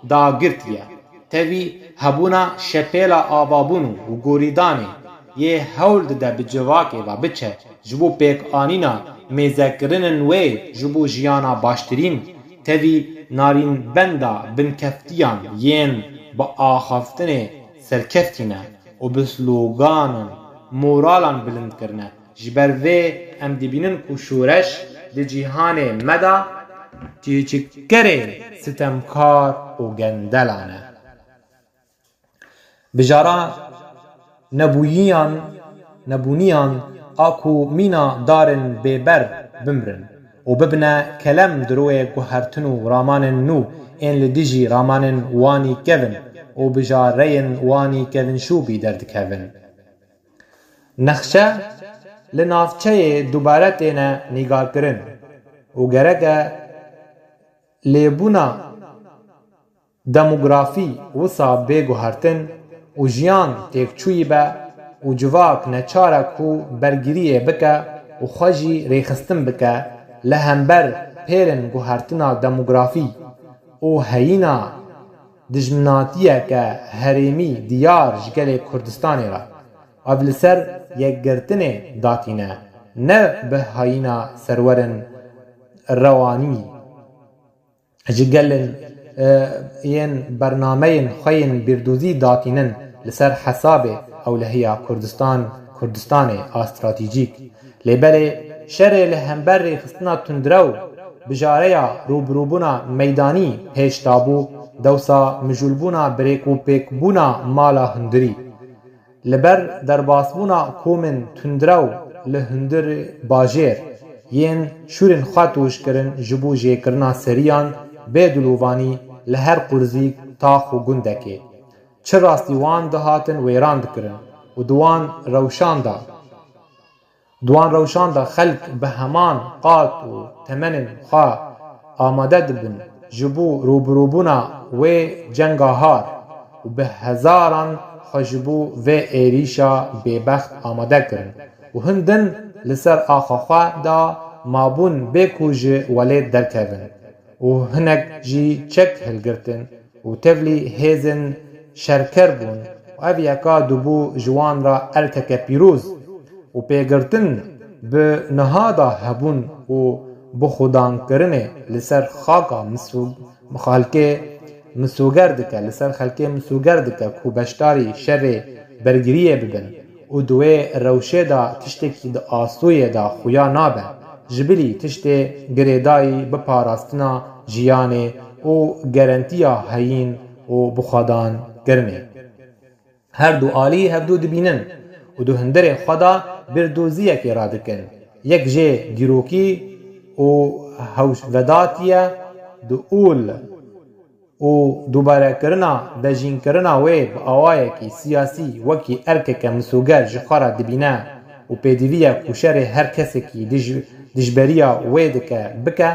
dagirtiye. Tevî hebûna şepêla avabûn û gorîdanê yê hewl dide bi civakê ve biçe ji bo pêkanîna mêzekirinên wê ji bo jiyana baştirîn, tevî narînbenda binkeftiyan yên bi axaftinê serkeftî ne û bi sloganan moralan bilind kirine. Ji ber vê em dibînin ku şoreş di cîhanê me de çîçikerê sitemkar û gendelan e. Bijara nebûyiyan, nebûniyan a ku mîna darên bêber bimrin û bibine kelem di royê guhertin û ramanên nû ên li dijî ramanên wanî kevin û bijareyên wanî kevinşûbî derdikevin. Nexşe li navçeyê dubare têne nîgarkirin û gerek e lêbûna demografî wisa bê guhertin û jiyan têkçûyî be û civak neçar e ku bergiriyê bike û xwe jî rêxistin bike li hember pêlên guhertina demografî û heyîna dijminatiyeke herêmî diyar ji gelê Kurdistanê re. Ev li ser yekgirtinê datîne, ne bi hayîna serwerên rewanî. Ji gelên, e, yên bernameyên xwe yên bîrdûzî datînin li ser hesabê ewlehiya Kurdistan, Kurdistanê a stratejîk. Lê belê şerê li hember rêxistina tundrew, bijareya rûbirûbûna meydanî pêş dabû, dewsa mijûlbûna birêk û pêkbûna mala hundirî. Li ber derbasbûna komên tundrew li hundir bajêr yên şûrên xwe tûj kirin ji bo jêkirina seriyan bê dilovanî li her qurzîk tax û gundekê. Çi rastî wan dihatin wêran dikirin û di wan rewşan de, di wan rewşan de xelk bi heman qat û temenên xwe amade dibin ji bo rûbirûbûna wê cenga har û bi hezaran xwe ji bo vê êrîşa bêbext amade kirin û hin din li ser axa xwe de mabûn bê ku ji welêt derkevin û hinek jî çek hilgirtin û tevlî hêzên şerker bûn û ev yeka dibû ji wan re erkeke pîroz û pêgirtin bi niha de hebûn û bixwedankirinê li ser xaka miso-, xelkê misoger dike, li ser xelkê misoger dike ku beşdarî şerê bergiriyê bibin û di wê rewşê de tiştekî di astûyê de xuya nabe, ji bilî tiştê girêdayî bi parastina jiyanê û gerentiya heyîn û bixwedan kirinê. Her du alî hevdu dibînin û di hundirê xwe de bîrdoziyekê radikin. Yek jê dîrokî û hewşvedatî ye, di ûl û dubarekirina dejînkirina wê bi awayekî siyasî wekî erkeke misoger ji xwe re dibîne û pêdivî ye ku şerê her kesekî dij-, dijberiya wê dike bike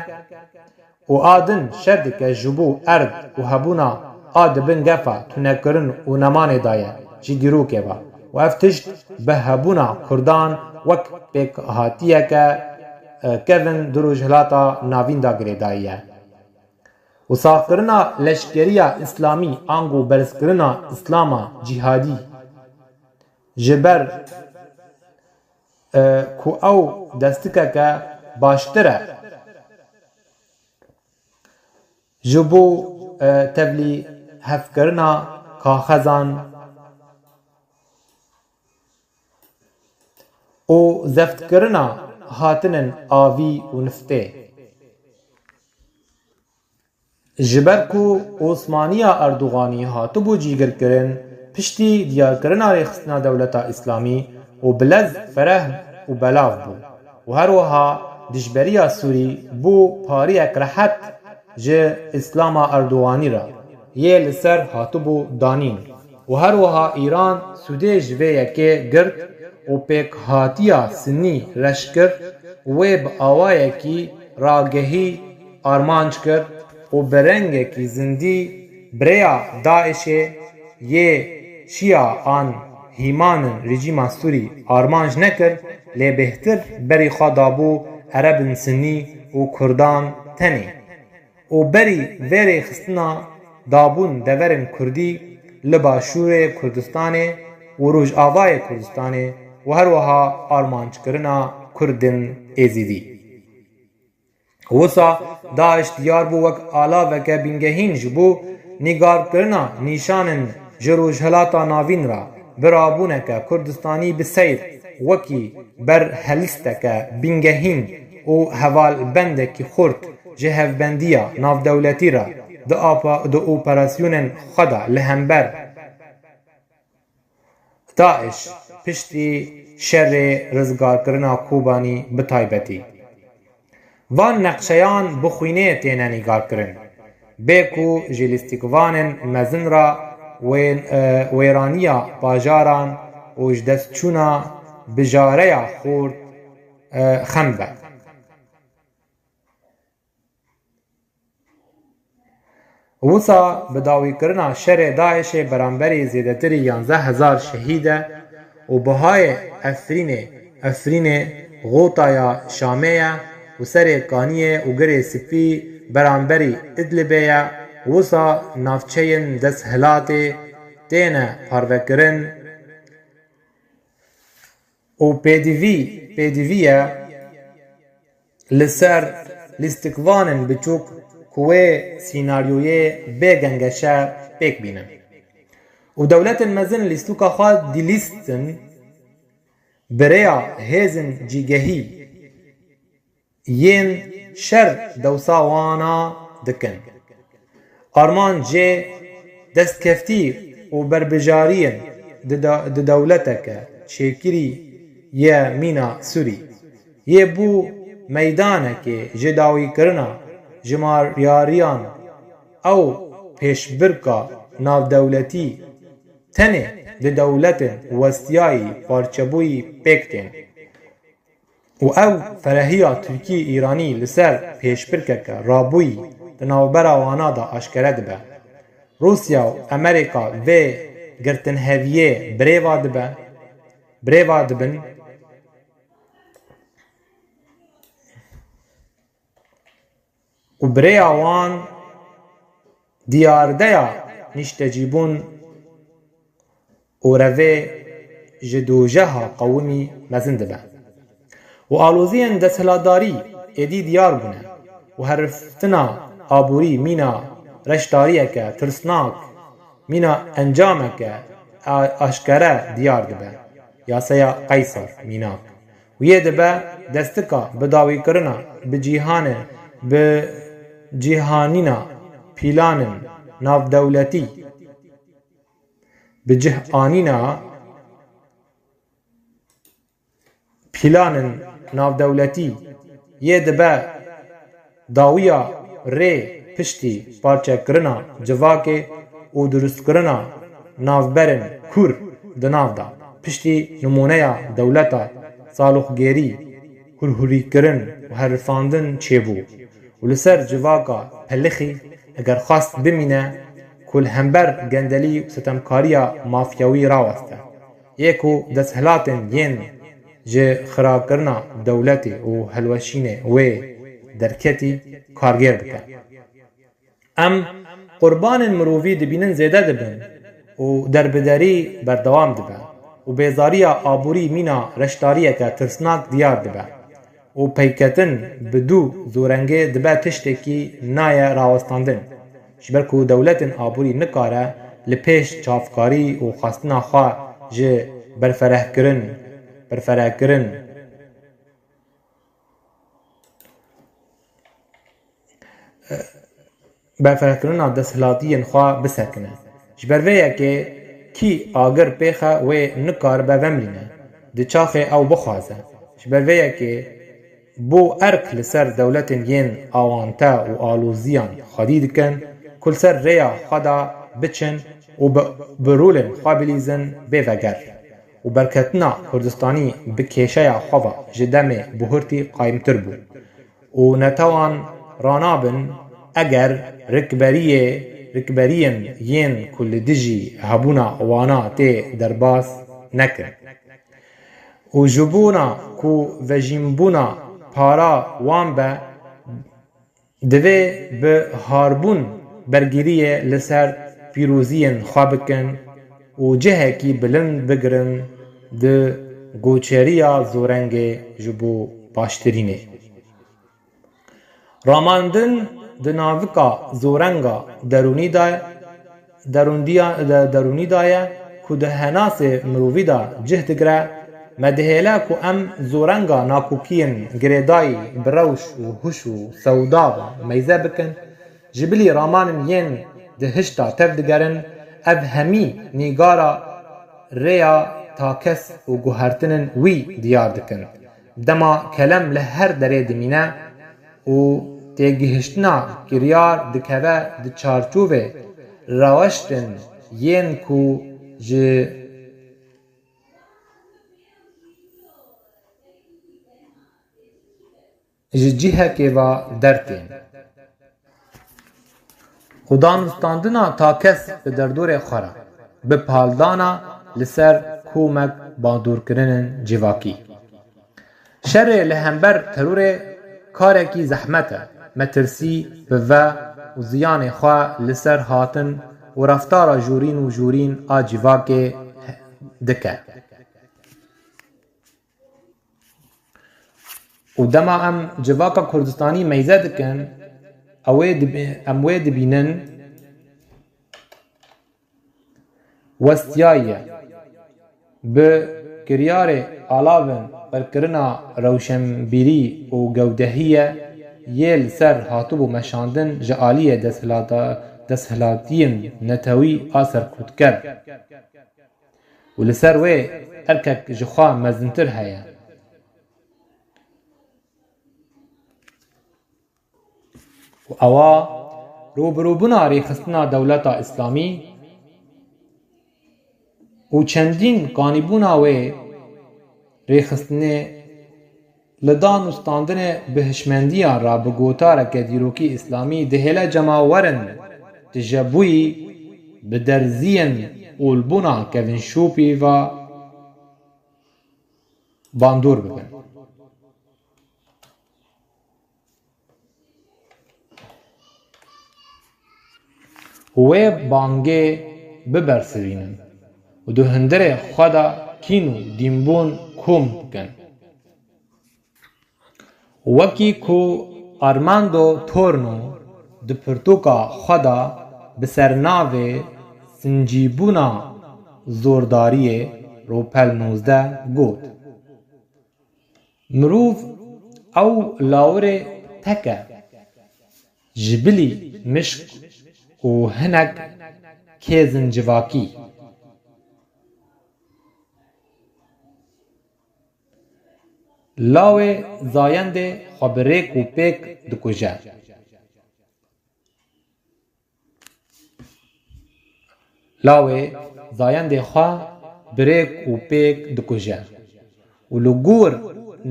û a din şer dike ji bo erd û hebûna a di bin gefa tunekirin û nemanê de ye ji dîrokê ve û ev tişt bi hebûna kurdan wek pêkhatiyeke, e, kevin di Rojhilata Navîn de girêdayî ye. Û saxkirina leşkeriya îslamî ango berzkirina îslama cîhadî ji ber, e, ku ew destikeke baştir e ji bo, e, tevlî hevkirina kaxezan û zeftkirina hatinên avî û niftê. Ji ber ku Osmaniya Erdoganî hatibû cîgirkirin, piştî diyarkirina rêxistina dewleta Îslamî û bi lez fereh û belav bû û her wiha dijberiya Sûrî bû pariyek rehet ji Îslama Erdoganî re yê li ser hatibû danîn û her wiha Îran sûdê ji vê yekê girt û pêkhatiya Sinnî reş kir û wê bi awayekî ragehî armanc kir û bi rengekî zindî bi rêya DAIŞê yê Şîa an hîmanên rejîma Sûrî armanc nekir, lê bêhtir berî xwe dabû Erebên Sinnî û Kurdan tenê. Û berî vê rêxistina dabûn deverên Kurdî li Başûrê Kurdistanê û Rojavayê Kurdistanê û her wiha armanckirina Kurdên Êzidî. Wisa DAIŞ diyar bû wek alaveke bingehîn ji bo nîgarkirina nîşanên ji Rojhilata Navîn re bi rabûneke Kurdistanî bi seyr, wekî berhelisteke bingehîn û hevalbendekî xurt ji hevbendiya navdewletî re di apa-, di operasyonên xwe de li hember DAIŞ piştî şerê rizgarkirina Kobanî bi taybetî. Van neqşeyan bi xwînê têne nîgarkirin. Bê ku ji lîstikvanên mezin re wên-, e, wêraniya bajaran û ji destçûna bijareya xurt, e, xem be. Wisa bi dawîkirina şerê DAIŞê beramberî zêdetirî yanzdeh hezar şehîd e û bihayê Efrînê, Efrînê xota ya Şamê ye û serê Kaniyê û Girê Spî beramberî Idlibê ye, wisa navçeyên desthilatê têne parvekirin û pêdivî, pêdivî ye li ser lîstikvanên biçûk ku wê sînaryoyê bê gengeşe pêk bînin. Û dewletên mezin lîstûka xwe dilîstin bi rêya hêzên cîgehî yên şer dewsa wana dikin. Armancê destkeftî û berbijariyên di de-, di dewleteke çêkirî ye mîna Sûrî. Yê bû meydanekê ji dawîkirina jimaryariyan ew pêşbirka navdewletî tenê di dewletên westiyayî parçebûyî pêk tên. Û ew ferehiya Tirkî-Îranî li ser pêşbirkeke rabûyî di navbera wana de aşkere dibe. Rûsya û Amerîka vê girtinheviyê birêva dibe, birêva dibin. Û bi rêya wan diyardeya nîştecîbûn û revê ji dojeha qewimî mezin dibe. Û aloziyên desthilatdarî êdî diyar bûne û heriftina aborî mîna reşdariyeke tirsnak, mîna encameke a-, aşkere diyar dibe. Yaseya Qeysar mînak. Û yê dibe destika bidawîkirina bi cîhanê, bi cîhanîna pîlanên navdewletî, bi cih anîna pîlanên navdewletî yê dibe dawiya rê piştî parçekirina civakê û dirustkirina navberên kûr di nav de, piştî nimûneya dewleta saloxgêrî, hûrhûrîkirin û herifandin çêbû û li ser civaka pelixî eger xwest bimîne ku li hember gendelî û sitemkariya mafyawî raweste, yê ku desthilatên yên ji xirakirina dewletê û hilweşînê wê derketî kargêr bike. Em qurbanên mirovî dibînin zêde dibin û derbiderî berdewam dibe û bêzariya aborî mîna reşdariyeke tirsnak diyar dibe û peyketin bi dû zorengê dibe tiştekî naye rawestandin. Ji ber ku dewletên aborî nikare li pêş çavkarî û xwestina xwe ji berferehkirin, berferehkirin, berferehkirina desthilatiyên xwe bisekine. Ji ber vê yekê kî agir pêxe wê nikaribe vemrîne, di çaxê ew bixwaze. Ji ber vê yekê bo erk li ser dewletên yên awante û aloziyan xwedî dikin, ku li ser rêya xwe de biçin û bi, bi rolên xwe bilîzin bê veger. Û berketina Kurdistanî bi kêşeya xwe ve ji demê buhurtî qayimtir bû. Û netewan ranabin eger rikberiyê, rikberiyên yên ku li dijî hebûna wana tê derbas nekin. Û ji bona ku vejînbûna para wan be, divê bi harbûn bergîriyê li ser pîroziyên xwe bikin û cihekî bilind bigirin di goçeriya zorengê ji bo baştirînê. Ramandin di navika zorenga derûnî de, derûndiya-, de, derûnî de ye ku di henasê mirovî de cih digire. Me dihêle ku em zorenga nakokiyên girêdayî bi rewş û huş û sewda ve meyze bikin. Ji bilî ramanên yên di hişta tev digerin, ev hemî nîgara rêya takes û guhertinên wî diyar dikin. Dema kelem li her derê dimîne û têgihiştina kiryar dikeve di çarçovê reweştên yên ku ji ji cihekê ve dertên û danûstandina takes bi derdorê xwe re, bi paldana li ser komek bandorkirinên civakî. Şerê li hember terorê karekî zehmet e. Metirsî bi ve û ziyanê xwe li ser hatin û reftara jorîn û jorîn a civakê dike. Û dema em civaka Kurdistanî meyze dikin, ew ê dibi-, em wê dibînin westiyaye. Bi kiryarê alavên qirkirina rewşenbîrî û gewdehî ye yê li ser hatibû meşandin ji aliyê desthilata-, desthilatiyên netewî a serkûtker. Û li ser wê erkek ji xwe mezintir heye. Û ewa rûbirûbûna rêxistina dewleta Îslamî û çendîn kanîbûna wê rêxistinê li danûstandinê bi hişmendiyan re bi gotareke dîrokî îslamî dihêle cemawerin tijebûyî bi derziyên olbûna kevinşopî ve bandor bibin. Wê bangê bibersivînin û di hundirê xwe de kîn û dînbûn kom bikin. Wekî ku Armando Torno di pirtûka xwe de bi sernavê Sincîbûna Zordariyê Ropel nozdeh got, Mirov ew lawirê tek e, ji bilî mişk û hinek kêzin civakî. Lawê zayendê xwe bi rêk û pêk dikuje. Lawê zayendê xwe bi rêk û pêk dikuje û li gor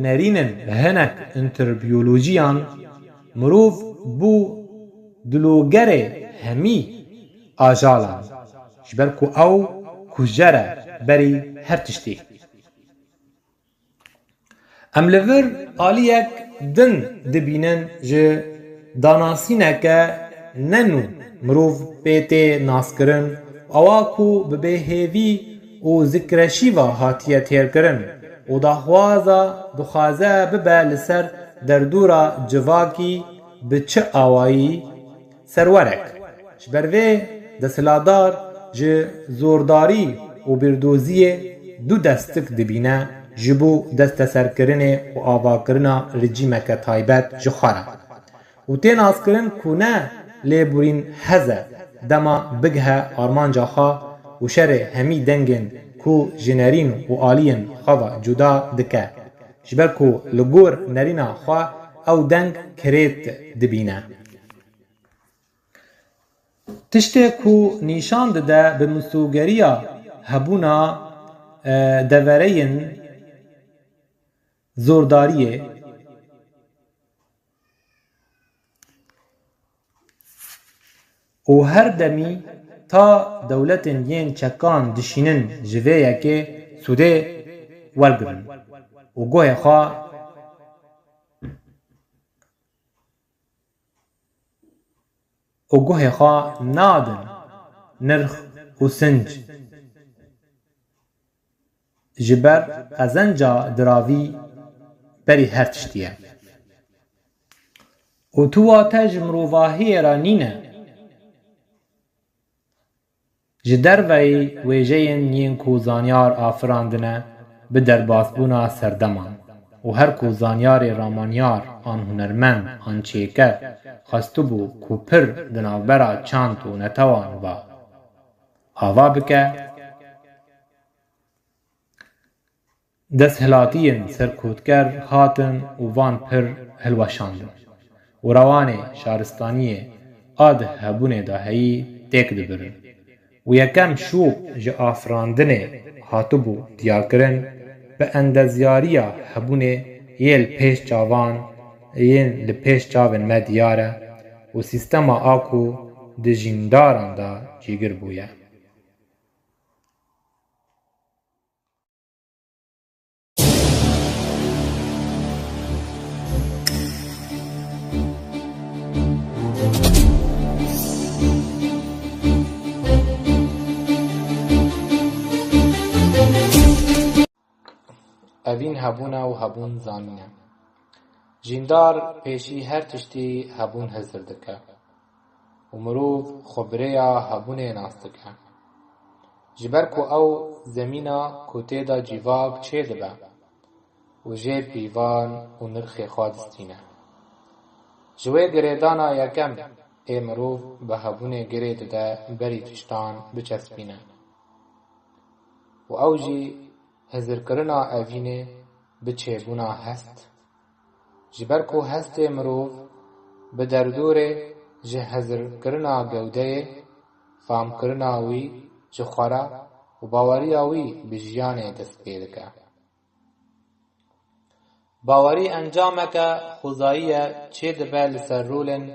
nerînên hinek antropolojiyan mirov bû dilogerê hemî ajalan, ji ber ku ew kujer e berî her tiştî. Em li vir aliyek din dibînin ji danasîneke ne nû mirov pê tê naskirin, ewa ku bi bêhêvî û zikreşîva hatiye têrkirin û daxwaza dixwaze bibe li ser derdora civakî bi çi awayî serwerek. Ji ber vê desthilatdar ji zordarî û bîrdoziyê du destik dibîne ji bo desteserkirinê û avakirina rejîmeke taybet ji xwe re. Û tê naskirin ku ne lêborîn hez e dema bigihe armanca xwe û şerê hemî dengên ku ji nerîn û aliyên xwe ve cuda dike. Ji ber ku li gor nerîna xwe ew deng kirêt dibîne. Tiştê ku nîşan dide bi misogeriya hebûna, e, devereyên zordariyê û her demî ta dewletên yên çekan dişînin ji vê yekê sûdê wergirin û guhê xwe û guhê xwe nadin nirx û sinc. Ji ber qezenca diravî berî her tiştî ye. Û tu wate ji mirovahiyê re nîne. Ji derveyî wêjeyên yên ku zanyar afirandine bi derbasbûna serdeman û her ku zanyarê ramanyar an hunermend an çêker xwestibû ku pir di navbera çand û netewan ve ava bike, desthilatiyên serkotker hatin û van pir hilweşandin û rewanê şaristaniyê a di hebûnê de heyî têk dibirin û yekem şûb ji afirandinê hatibû diyarkirin, bi endezyariya hebûnê yê li pêş çavan, yên li pêş çavên me diyar e û sîstema a ku di jîndaran de cîgir bûye. Evîn hebûn e û hebûn zanîn e. Jîndar pêşî her tiştî hebûn hizir dike û mirov xwe bi rêya hebûnê nas dike. Ji ber ku ew zemîna ku tê de cîvak çêdibe û jê pîvan û nirxê xwe distîne. Ji wê girêdana yekem ê mirov bi hebûnê girê dide berî tiştan biçespîne. Û ew jî hizirkirina evînê bi çêbûna hest. Ji ber ku hestê mirov bi derdorê ji hizirkirina gewdeyê, famkirina wî ji xwe re û baweriya wî bi jiyanê dest pê dike. Bawerî encameke xwezayî ye çêdibe li ser rolên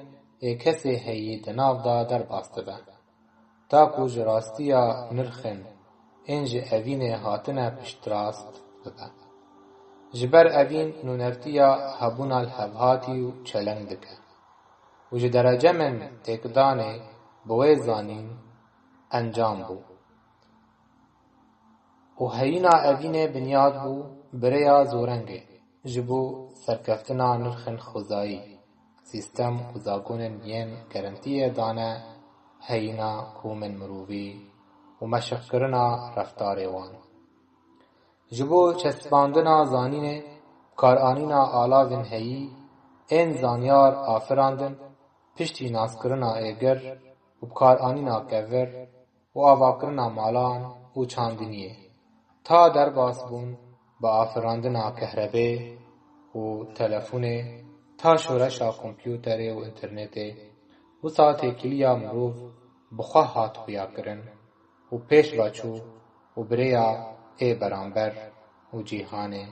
ê kesê heyî di nav de derbas dibe, ta ku ji rastiya nirxên ên ji evînê hatine piştrast bibe. Ji ber evîn nûnertiya hebûna lihevhatî û çeleng dike û ji derecemên têkdanê bi wê zanîn encam bû. Û heyîna evînê binyat bû bi rêya zorengê ji bo serkeftina nirxên xwezayî, sîstem û zagonên yên gerentiyê dane heyîna komên mirovî û meşqkirina reftarê wan. Ji bo çespandina zanînê, bikaranîna alavên heyî ên zanyar afirandin, piştî naskirina êgir û bikaranîna kevir, û avakirina malan û çandiniyê, ta derbas bûn bi afirandina kehrebê û telefonê, ta şoreşa kompûterê û înternetê, wisa têkiliya mirov bi xwe hat xuyakirin û pêş ve çû û bi rêya ê beramber û cîhanê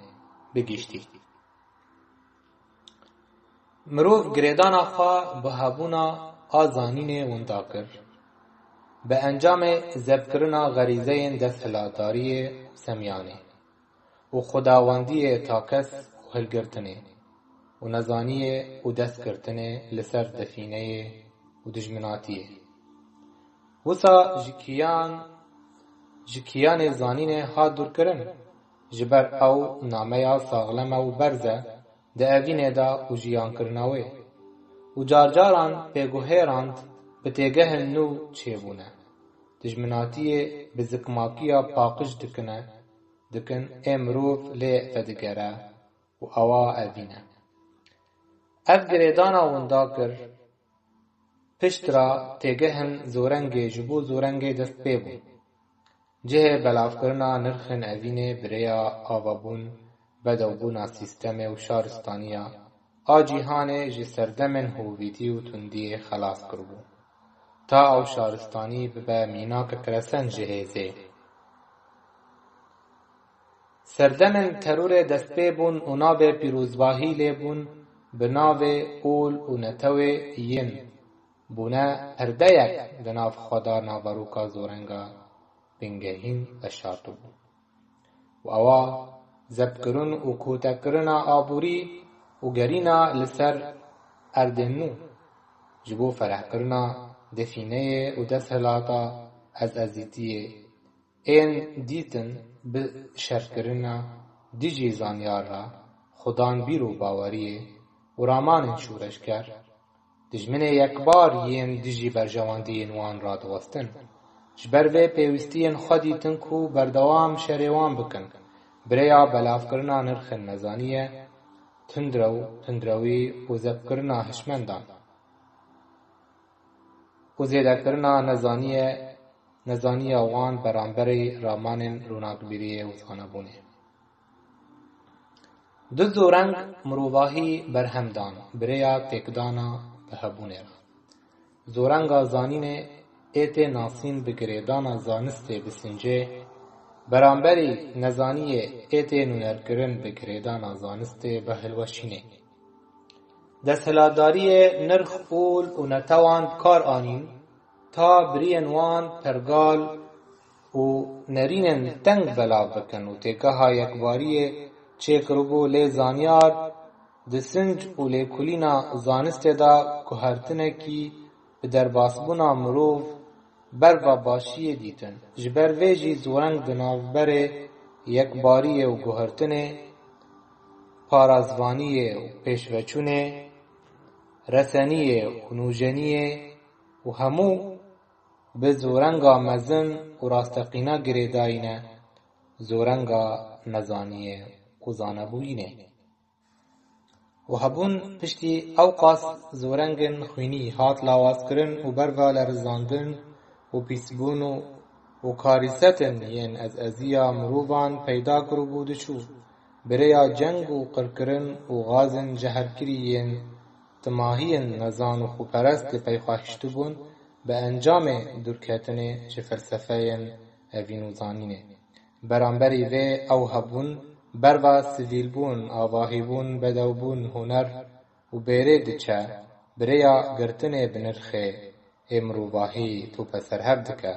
bi giştî. Mirov girêdana xwe bi hebûna a zanînê winda kir, bi encamê zebkirina xerîzeyên desthilatdariyê û semyanê û xwedawendiyê takes û hilgirtinê û nezaniyê û destgirtinê li ser defîneyê û dijminatiyê. Wisa ji kiyan, ji kiyanê zanînê hat dûrkirin, ji ber ew nameya saxleme û berze di evînê de û jiyankirina wê. Û carcaran pê guhêrand bi têgehên nû çêbûne. Dijminatiyê bi zikmakiya paqij dikine, dikin ê mirov lê vedigere û ewa evîn e. Ev girêdana winda kir, pişt re têgehên zorengê ji bo zorengê dest pê bûn. Cihê belavkirina nirxên evînê bi rêya avabûn, bedewbûna sîstemê û şaristaniya a cîhanê ji serdemên hovîtî û tundiyê xelas kiribû, ta ew şaristanî bibe mînakek resen ji hêzê. Serdemên terorê dest pê bûn û navê pîrozbahî lê bûn bi navê ol û netewê yên bûne perdeyek di nav xwe de naveroka zorenga bingehîn veşartibû. Û ewa zebkirin û kotekirina aborî û gerîna li ser erdên nû ji bo ferehkirina defîneyê û desthilata ezezîtiyê ên dîtin bi şerkirina dijî zanyar re, xudan bîr û baweriyê û ramanên şûreşger, dijminê yekbar yên dijî berjewendiyên wan radiwestin. Ji ber vê pêwîstiyên xwe dîtin ku berdewam şerê wan bikin, bi rêya belavkirina nirxên nezaniye, tundrew, tundrewî û zepkirina hişmendan. Û zêdekirina nezaniye, nezaniya wan beramberî ramanên ronakbîriyê û zanebûnê. Du zoreng mirovahî berhem dan bi rêya têkdana bi hebûnê re. Zorenga zanînê ê tê nasîn bi girêdana zanistê bi sincê, beramberî nezaniyê ê tê nûnerkirin bi girêdana zanistê bi hilweşînê. Desthilatdariyê nirx, ol û netewan bi kar anîn, ta biriyên wan pergal û nerînên teng belav bikin û têgeha yekbariyê çêkiribû, lê zanyar di sinc û lêkolîna zanistê de guhertinekî bi derbasbûna mirov berva başiyê dîtin. Ji ber vê jî zoreng di navberê yekbariyê û guhertinê, parazvaniyê û pêşveçûnê, reseniyê û nûjeniyê û hemû bi zorenga mezin û rasteqîna girêdayî ne, zorenga nezaniyê û zanebûyînê. Û hebûn piştî ewqas zorengên xwînî hat lawazkirin û berva lerizandin û pîsbûn û, û karîsetên yên ezeziya mirovan peyda kiribû diçû, bi rêya ceng û qirkirin û gazên jeherkirî yên timahiyên nezan û xweperest li pey xwe hiştibûn, bi encamê dûrketinê ji felsefeyên evîn û zanînê. Beramberî vê ew hebûn berva sivîlbûn, avahîbûn, bedewbûn, huner û bêrê diçe, bi rêya girtinê bi nirxê ê mirovahî tope serhev dike.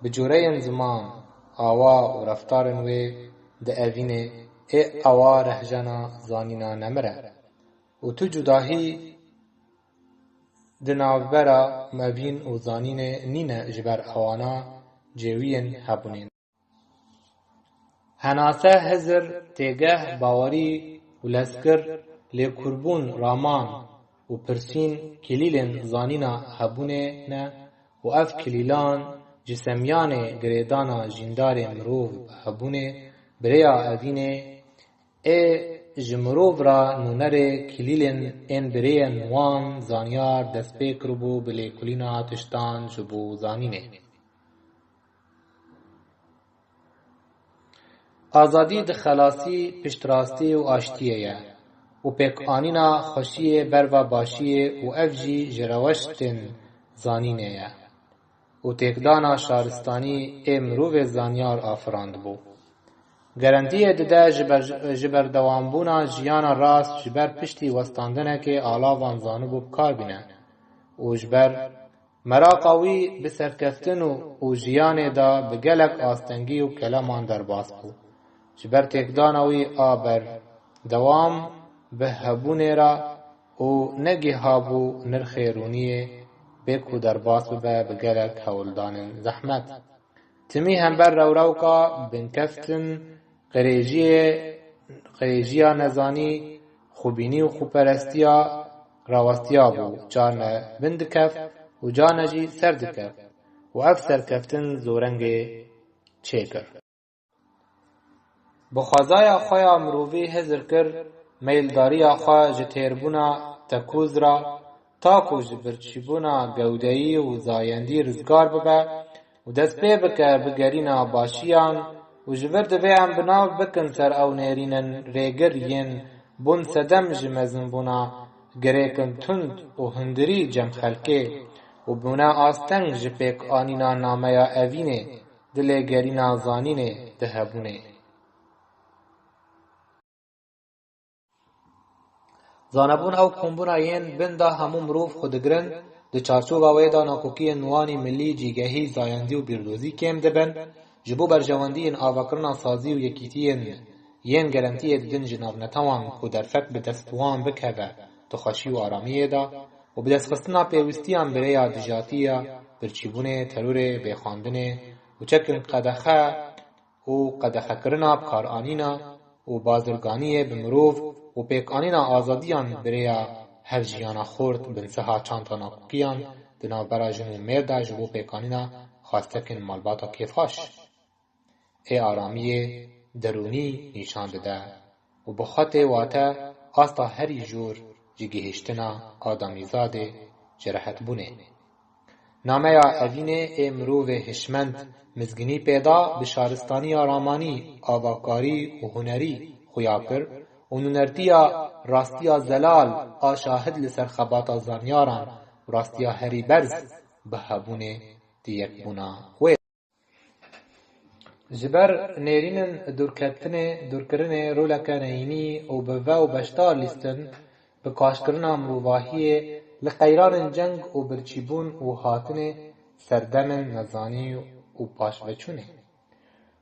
Bi cûreyên ziman, awa û reftarên wê di evînê ê awa rehjena zanîna nemir e. Û tu cudahî di navbera mevîn û zanînê nîne, ji ber ewana cêwiyên hebûnê ne. Henase, hizir, têgeh, bawerî û lezkir, lêkurbûn, raman û pirsîn kilîlên zanîna hebûnê ne û ev kilîlan ji semyanê girêdana jîndarê mirov bi hebûnê, bi rêya evînê, ê ji mirov re nûnerê kilîlên ên birêyên wan zanyar dest pê kiribû bi lêkolîna tiştan ji bo zanînê. Azadî di xelasî, piştrastî û aştiyê ye û pêkanîna xweşiyê berva başiyê û ev jî ji rewştên zanînê ye û têkdana şaristanî ê mirovê zanyar afirandibû. Gerentiyê dide ji ber-, ji berdewambûna jiyana rast ji ber piştî westandinekê alavan zanibû bi kar bîne û ji ber meraqa wî bi serkeftin û, û jiyanê de bi gelek astengî û keleman derbas bû. Ji ber têkdana wî a berdewam bi hebûnê re û negihabû nirxê rûniyê bê ku derbas bibe bi gelek hewldanên zehmet. Timî hember rewrewka binkeftin, qirêjiyê, qirêjiya nezanî, xwebînî û xweperestiya rawestiyabû, carne bin dikeft û carne jî ser dikeft û ev serkeftin zorengê çêkir. Bi xwezaya xwe ya mirovî hizir kir, meyldariya xwe ji têrbûna tekûz re, ta ku ji birçîbûna gewdeyî û zayendî rizgar bibe û dest pê bike bi gerîna başiyan û ji vir divê em bi nav bikin ser ew nêrînên rêgir yên bûn sedem ji mezinbûna girêkin tund û hundirî cem xelkê û bûne asteng ji pêkanîna nameya evînê di lêgerîna zanînê di hebûnê. Zanebûn ew kombûna yên bin de hemû mirov xwe digirin, di çarçova wê de nakokiyên wanî milî, cîgehî, zayendî û bîrdozî kêm dibin, ji bo berjewendiyên avakirina sazî û yekîtiyên yên gerentiyê didin ji navnetewan ku derfet bi dest wan bikeve di xweşî û aramiyê de, û bi destxistina pêwîstiyan bi rêya dijatiya birçîbûnê, terorê, bêxwendinê û çekên qedexe û qedexekirina bikaranîna û bazirganiyê bi mirov û pêkanîna azadiyan bi rêya hev jiyana xurt binsiha çanda nakokiyan di navbera jin û mêr de ji bo pêkanîna xwestekên malbata kêfxweş ê aramiyê derûnî nîşan dide û bi xwe tê wate asta herî jor ji gihîştina adamîzadê ji rehetbûnê. Nameya Evînê ê mirovê hişmend mizgînî pê da bi şaristaniya ramanî, avakarî û hunerî xuya kir û nûnertiya rastiya zelal a şahid li ser xebata zanyaran û rastiya herî berz bi hebûnê di yekbûna wê. Ji ber nêrînin dûrketinê, dûrkirinê roleke neyînî û bi ve û beşdar lîstin, bi kaşkirina mirovahiyê li qeyranên ceng û birçîbûn û hatinê serdemên nezanî û paşveçûnê.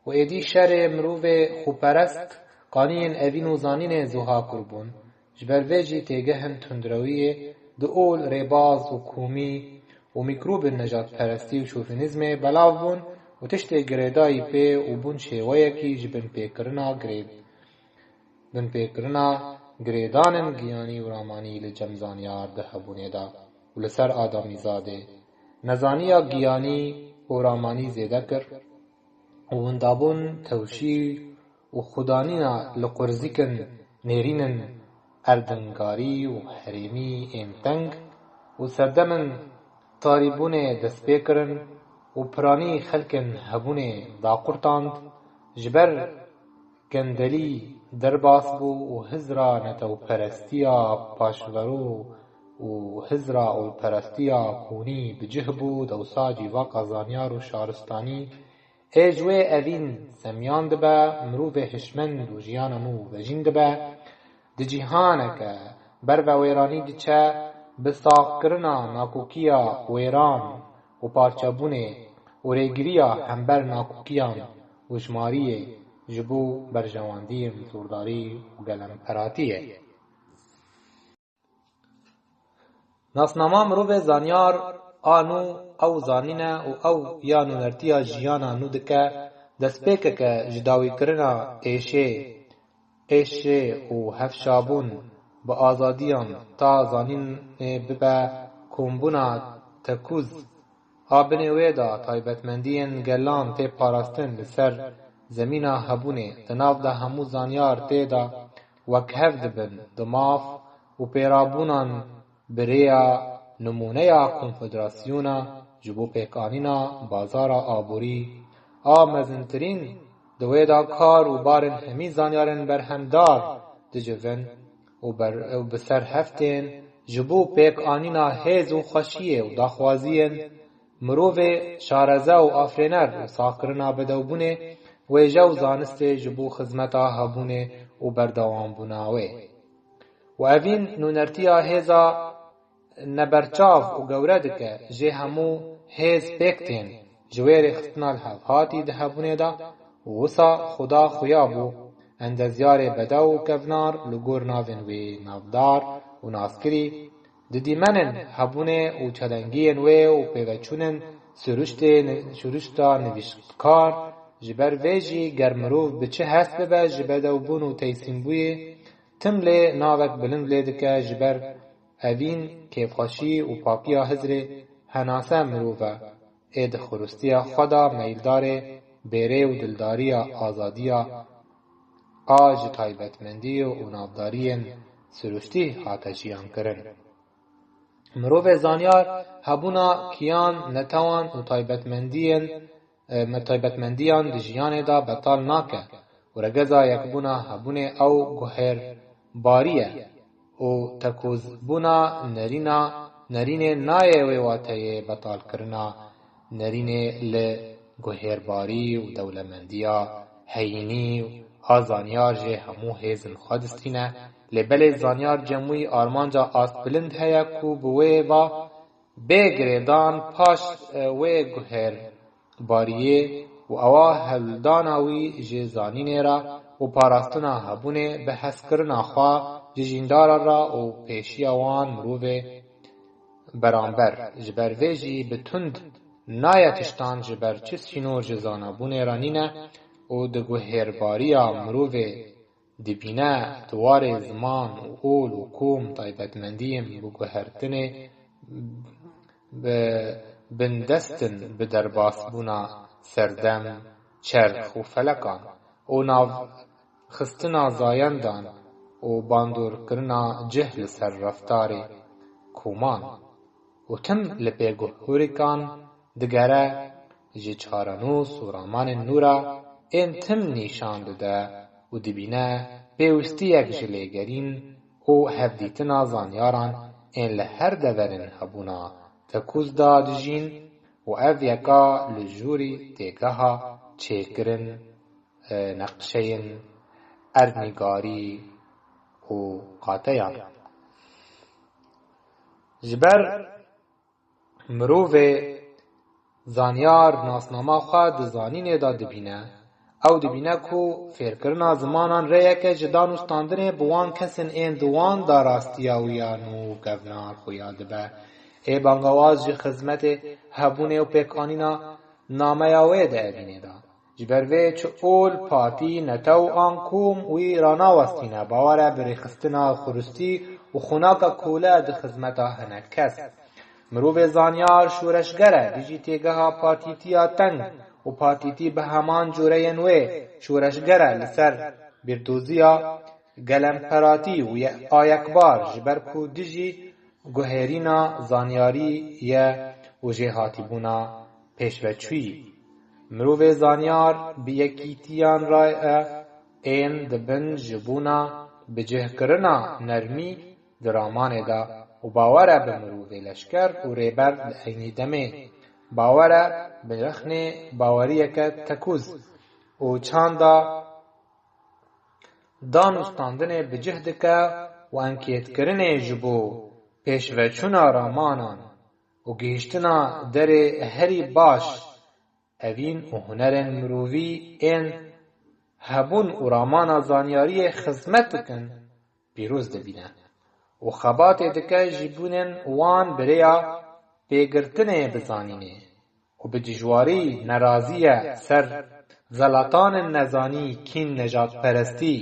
Û êdî şerê mirovê xweperest qaniyên evîn û zanînê zuha kûr bûn. Ji ber vê jî têgehên tundrewiyê di ol rêbaz û komî û mîkrobên nejadperestî û şovinîzmê belav bûn û tiştê girêdayî pê û bûn şêweyekî ji binpêkirina girê-, binpêkirina girêdanên giyanî û ramanî li cem zanyar di hebûnê de û li ser adamîzadê nezaniya giyanî û ramanî zêde kir û windabûn tewşî û xudanîna li qurzîkin nêrînin erdingarî û herêmî ên teng û serdemên tarîbûnê dest pê kirin û piranî xelkên hebûnê daqurtand, ji ber gendelî derbas bû û hizra netewperestiya paşverû û hizra olperestiya kûnî bi cih bû, dewsa cîvaka zanyar û şaristanî ê ji wê evîn semiyan dibe, mirovê hişmend û jiyana nû vejîn dibe, di cîhaneke ber ve wêranî diçe, bi saxkirina nakokiya wêran û parçebûnê û rêgiriya hember nakokiyan û jimariyê ji bo berjewendiyên zordarî û gelemperatiyê. Nasnama mirovê zanyar a nû ew zanîne û ew ya nûnertiya jiyana nû dike, destpêkeke ji dawîkirina êşê, êşê û hevşabûn bi azadiyan ta zanînê bibe kombûna tekûz. A binê wê de taybetmendiyên gelan tê parastin li ser zemîna hebûnê, di nav de hemû zanyar tê de wekhev dibin, di maf û pêrabûnan bi rêya nimûneya konfederasyona ji bo pêkanîna bazara aborî a mezintirîn di wê de kar û barên hemî zanyarên berhemdar dicivin û ber-, û bi ser hev tên ji bo pêkanîna hêz û xweşiyê û daxwaziyên mirovê şareze û afirêner û saxkirina bedewbûnê wêje û zanistê ji bo xizmeta hebûnê û berdewambûna wê. Û evîn nûnertiya hêza neberçav û gewre dike, jê hemû hêz pêk tên, ji wê rêxistina li hevhatî di hebûnê de û wisa xuda xuya bû, endezyarê bedew û kevnar li gor navên wê navdar û naskirî, di dîmenên hebûnê û çelengiyên wê û pêveçûnên siruştê ni-, siruşta nivîskar, ji ber vê jî ger mirov bi çi hest bibe ji bedewbûn û teysîmbûyê, tim lê navek bilind lê dike, ji ber evîn kêfxweşî û pakiya hizrê henase mirov e. Ê di xuristiya xwe de meyildarê bêrê û dildariya azadiya a ji taybetmendî û navdariyên siruştî hate jiyan kirin. Mirovê zanyar hebûna kiyan, netewan û taybetmendiyên, e, me taybetmendiyan di jiyanê de betal nake û regeza yekbûna hebûnê ew guhêrbarî ye. û tekûzbûna nerîna, nerînê nayê wê wateyê betalkirina nerînê li guhêrbarî û dewlemendiya heyînî a zanyar jê hemû hêzin xwe distîne, lê belê zanyar cem wî armanca astbilind heye ku bi wê va bê girêdan paş, e, wê guhêr bariyê û ewa hewldana wî ji zanînê re û parastina hebûnê bi hezkirina xwe ji jîndaran re û pêşiya wan mirovê beramber. Ji ber vê jî bi tund nayê tiştan ji ber çi sînor ji zanabûnê re nîne û di guhêrbariya mirovê dibîne di warê ziman û ol û kom taybetmendiyên biguhertinê bi bindest in bi derbasbûna serdem, çerx û felekan û navxistina zayendan û bandorkirina cih li ser reftarê koman. Û tim li pêguhûrikan digere, ji çarenûs û ramanên nû re ên tim nîşan dide û dibîne pêwistiyek ji lêgerîn û hevdîtina zanyaran ên li her deverên hebûna tekûz de dijîn û ev yeka li jûrî têgeha çêkirin, e, neqşeyên erdnîgarî û qateyan. Ji ber mirovê zanyar nasnama xwe di zanînê de dibîne, ew dibîne ku fêrkirina zimanan rêyeke ji dan û standinê bi wan kesên ên di wan de rastiya wî ya nû kevnar xuya dibe. Ê bangawaz ji xizmetê hebûnê û pêkanîna nameya wê di evînê de. Ji ber vê çi ol, partî, netew an kom wî ranawestîne, bawere bi rêxistina xuristî û xunaka kole di xizmeta hinek kes. Mirovê zanyar şoreşger e, dijî têgeha partîtiya teng û partîtî bi heman cureyên wê şoreşger e li ser bîrdoziya gelemperatî û ye-, a yekbar, ji ber ku dijî guherîna zanyarî ye û jêhatîbûna pêşveçûyî. Mirovê zanyar bi yekîtiyan re ye, ên dibin ji bona bicihkirina nermî di ramanê de û bawer e bi mirovê leşker û rêber li eynî demê. Bawer e bi rexnê baweriyeke tekûz û çanda dan û standinê bi cih dike û enkêtkirinê ji bo pêşveçûna ramanan û gihîştina derê herî baş evîn û hunerên mirovî ên hebûn û ramana zanyariyê xizmet dikin, pîroz dibîne û xebatê dike ji bûnên wan bi rêya pêgirtinê bi zanînê û bi dijwarî nerazî ye ser zelatanên nezanî, kîn, nejadperestî,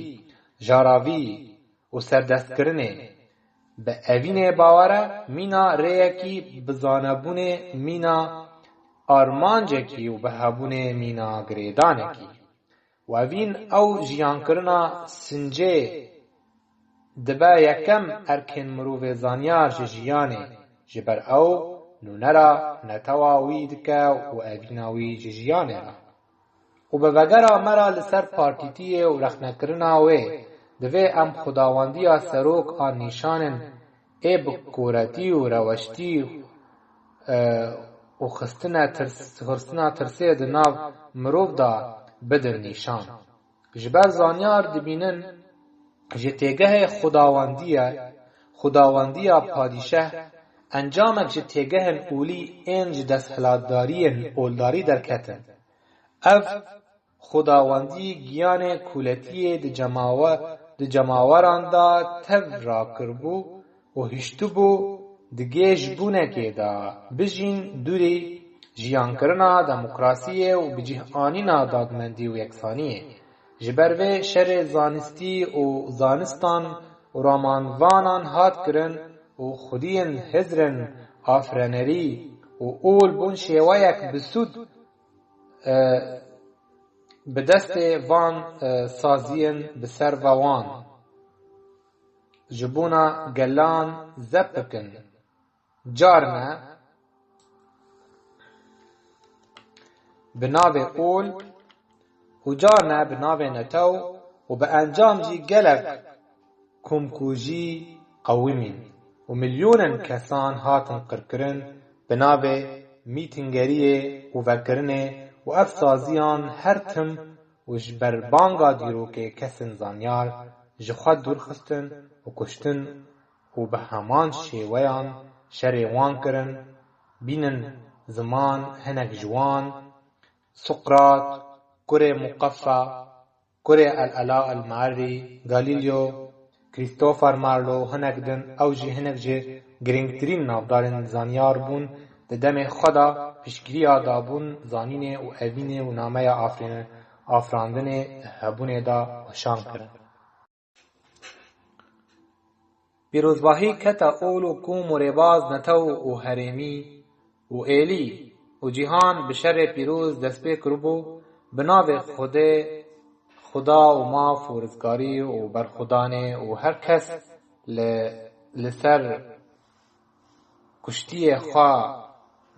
jaravî û serdestkirinê. Bi evînê bawer e mîna rêyekî bi zanebûnê mîna armancekî û bi hebûnê mîna girêdanekî. Û evîn ew jiyankirina sincê dibe yekem erkên mirovê zanyar ji jiyanê, ji ber ew nûnera netewa wî dike û evîna wî ji jiyanê re. Û bi vegera me re li ser partîtiyê û rexnekirina wê, divê em xudawendiya serok a nîşanên ê bi koretî û reweştî, e, û xistine tirs-, xistina tirsê di nav mirov de bidin nîşan. Ji ber zanyar dibînin ji têgehê xudawendiye, xudawendiya padîşeh, encamek ji têgehên olî ên ji desthilatdariyên oldarî derketin. Ev xudawendî giyanê kûletiyê di cemawe-, di cemaweran de tev rakiribû û hiştibû di gêj bûnekê de bijîn dûrî jiyankirina demokrasiyê û bicîhanîna dadmendî û yeksaniyê. Ji ber vê şerê zanistî û zanistan û ramanvanan hat kirin û xwediyên hizrên afrenerî û ol bûn şêweyek bi sûd, e, bi destê van, e, saziyên bi ser ve wan ji bona gelan zep bikin. Carne bi navê ol û carne bi navê netew û bi encam jî gelek komkujî qewimîn û milyonên kesan hatin qirkirin bi navê mîtingeriyê û vekirinê û ev saziyan her tim û ji ber banga dîrokê kesên zanyar ji xwe dûr xistin û kuştin û bi heman şêweyan şerê wan kirin, bînin ziman hinek ji wan, Suqrat, kurê Muqeffa, kurê El-Ela El-Meerrî, Galileo, Christopher Marlowe, hinek din, ew jî hinek ji Girîngtirîn navdarên zanyar bûn, di demê xwe de piştgiriya dabûn zanînê û evînê û nameya afrîne-, afirandinê hebûnê de weşan kirin. Pîrozbahî kete ol û kom û rêbaz netew û herêmî û êlî û cîhan bi şerê pîroz dest pê kiribû, bi navê Xwedê, Xuda û maf û rizgarî û berxwedanê û her kes li, li ser kuştiyê xwe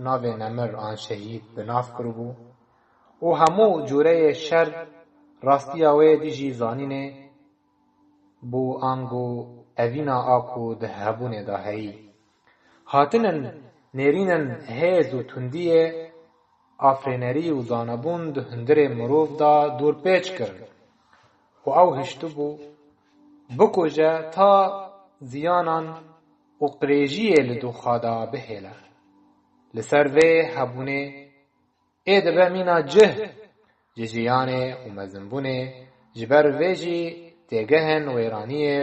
navê nemir an şehîd bi nav kiribû û hemû cûreyê şer rastiya wê dijî zanînê bû, ango evîna a ku di hebûnê de heyî. Hatinin nêrînin hêz û tundiyê afrênerî û zanebûn di hundirê mirov de dûr pêç kirin û ew hiştibû bikuje ta ziyanan û qirêjiyê li doxa de bihêle. Li ser vê hebûnê ê dibe mîna cih ji jiyanê û mezinbûnê, ji ber vê jî têgehên wêraniyê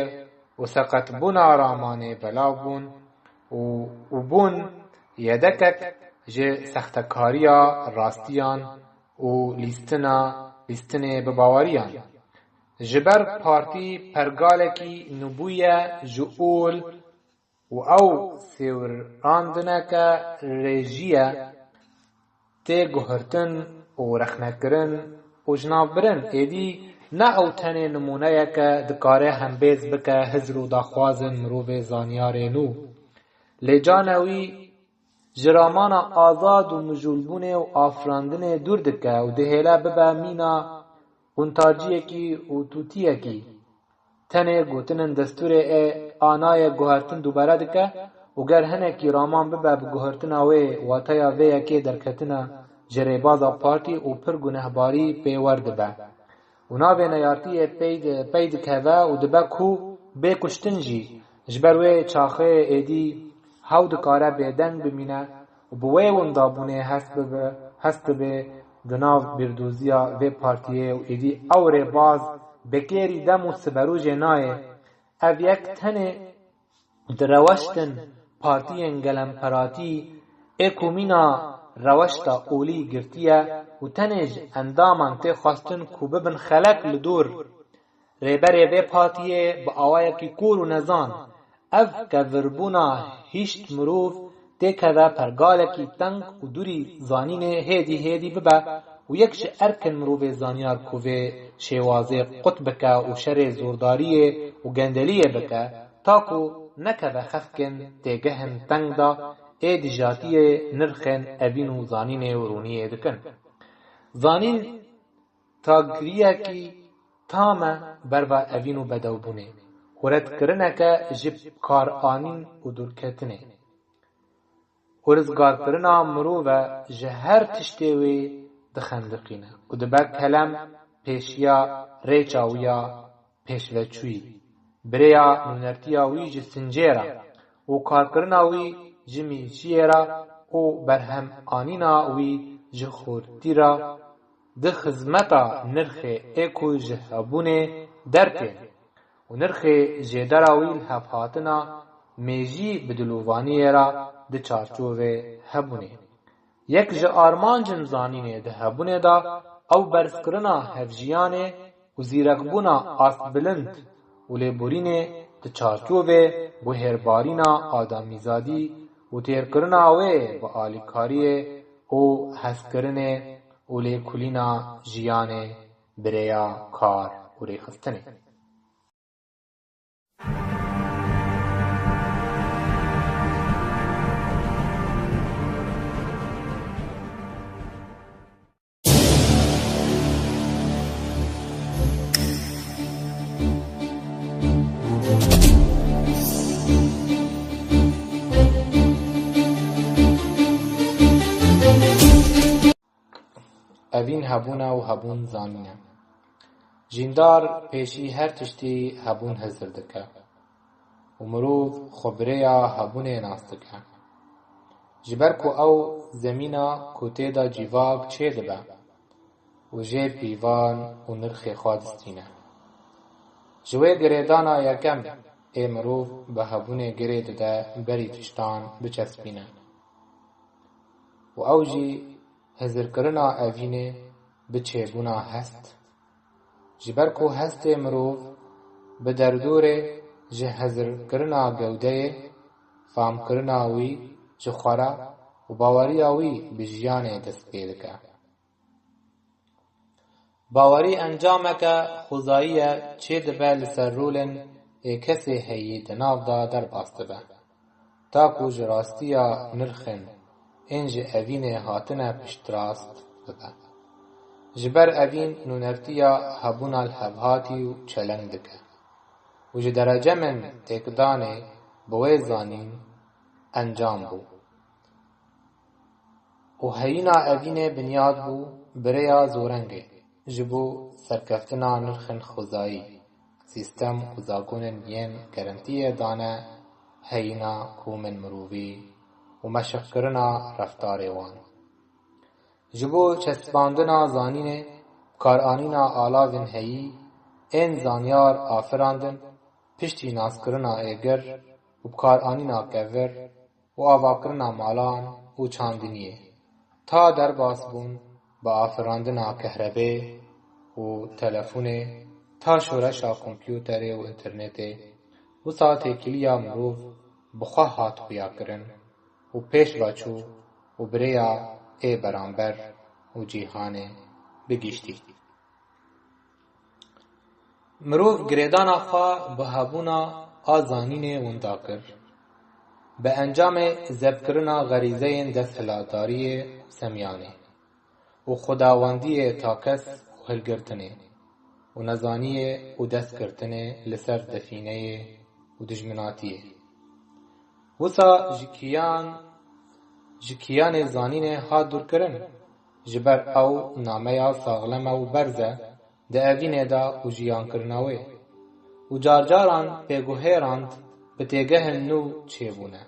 û seqetbûna ramanê belav bûn û, û bûn yedekek ji sextekariya rastiyan û lîstina, lîstinê bi baweriyan. Ji ber partî pergalekî nûbûye ji ol û ew sêwirandineke rêjî ye, tê guhertin û rexnekirin û jinavbirin. Êdî ne ew tenê nimûneyeke dikare hembêz bike hizr û daxwazên mirovê zanyarê nû. Lê canewî ji ramana azad û mijûlbûnê û afirandinê dûr dike û dihêle bibe mîna quntaciyekî û tûtiyekî. Tenê gotinên destûrê ê anayê guhertin dubare dike û ger hinekî raman bibe bi guhertina wê, wateya vê yekê derketina ji rêbaza partî û pir gunehbarî pê wer dibe. Û navê neyartiyê pey di-, pey dikeve û dibe ku bê kuştin jî. Ji ber wê çaxê êdî hew dikare bêdeng bimîne û bi wê windabûnê hest bibe, hest dibe di nav bîrdoziya vê partiyê û êdî ew rêbaz bêkêrî dem û siberûjê nayê. Ev yek tenê di reweştin partiyên gelemperatî ê ku mîna reweşta olî girtiye û tenê ji endaman tê xwestin ku bibin xelek li dor rêberê vê partiyê bi awayekî kûr û nezan. Ev kevirbûna hişt mirov têkeve pergalekî teng û dûrî zanînê hêdî hêdî bibe û yek ji erkên mirovê zanyar ku vê şêwazê qut bike û şerê zordariyê û gendeliyê bike, ta ku nekeve xefkên têgehên teng de ê dijatiyê nirxên evîn û zanînê û rûniyê dikin. Zanîn tagiriyekî tam e berva evîn û bedewbûnê û redkirineke ji karanîn û dûrketinê û rizgarkirina mirov e ji her tiştê wê dixendiqîne û dibe kelem pêşiya rêça wî ya pêşveçûyî, bi rêya nûnertiya wî ji sincêra û karkirina wî ji mîçiyê ra û berhemanîna wî ji xortî ra di xizmeta nirxê ê ku ji hebûnê dertê û nirxê jêdera wî li hevhatina mêjî bi dilovaniyê ra di çarçovê hebûnê. Yek ji armancên zanînê di hebûnê de ew berzkirina hevjiyanê û zîrekbûna astbilind û lêborînê di çarçovê guhêrbarîna adamîzadî û têrkirina wê bi alîkariyê û hezkirinê û lêkolîna jiyanê bi rêya kar û rêxistinê. Evîn hebûn e û hebûn zanîn e. Jîndar pêşî her tiştî hebûn hizir dike û mirov xwe bi rêya hebûnê nas dike. Ji ber ku ew zemîna ku tê de civak çêdibe û jê pîvan û nirxê xwe distîne. Ji wê girêdana yekem ê mirov bi hebûnê girê dide berî tiştan biçespîne. Û ew jî hizirkirina evînê bi çêbûna hest. Ji ber ku hestê mirov bi derdorê ji hizirkirina gewdeyê, famkirina wî ji xwe re û baweriya wî bi jiyanê dest pê dike. Bawerî encameke xwezayî ye, çêdibe li ser rolên ê kesê heyî di nav de derbas dibe, ta ku ji rastiya nirxên ên ji evînê hatine piştrast bibe. Ji ber evîn nûnertiya hebûna lihevhatî û çeleng dike û ji derecemên têkdanê bi wê zanîn encam bû. Û heyîna evînê binyad bû bi rêya zorengê ji bo serkeftina nirxên xwezayî, sîstem û zagonên yên gerentiyê dane heyîna komên mirovî û meşqkirina reftarê wan. Ji bo çespandina zanînê, bikaranîna alavên heyî ên zanyar afirandin, piştî naskirina êgir û bikaranîna kevir, û avakirina malan û çandiniyê, ta derbas bûn bi afirandina kehrebê û telefonê, ta şoreşa kompûterê û înternetê, wisa têkiliya mirov bi xwe hat xuyakirin û pêş ve çû û bi rêya ê beramber û cîhanê bi giştî. Mirov girêdana xwe bi hebûna a zanînê winda kir, bi encamê zebkirina xerîzeyên desthilatdariyê û semyanê û xwedawendiyê takes û hilgirtinê û nezaniyê û destgirtinê li ser defîneyê û dijminatiyê. Wisa ji kiyan, ji kiyanê zanînê hat dûrkirin, ji ber ew nameya saxleme û berz e di evînê de û jiyankirina wê. Û carcaran pêguhêrand bi têgehên nû çêbûne.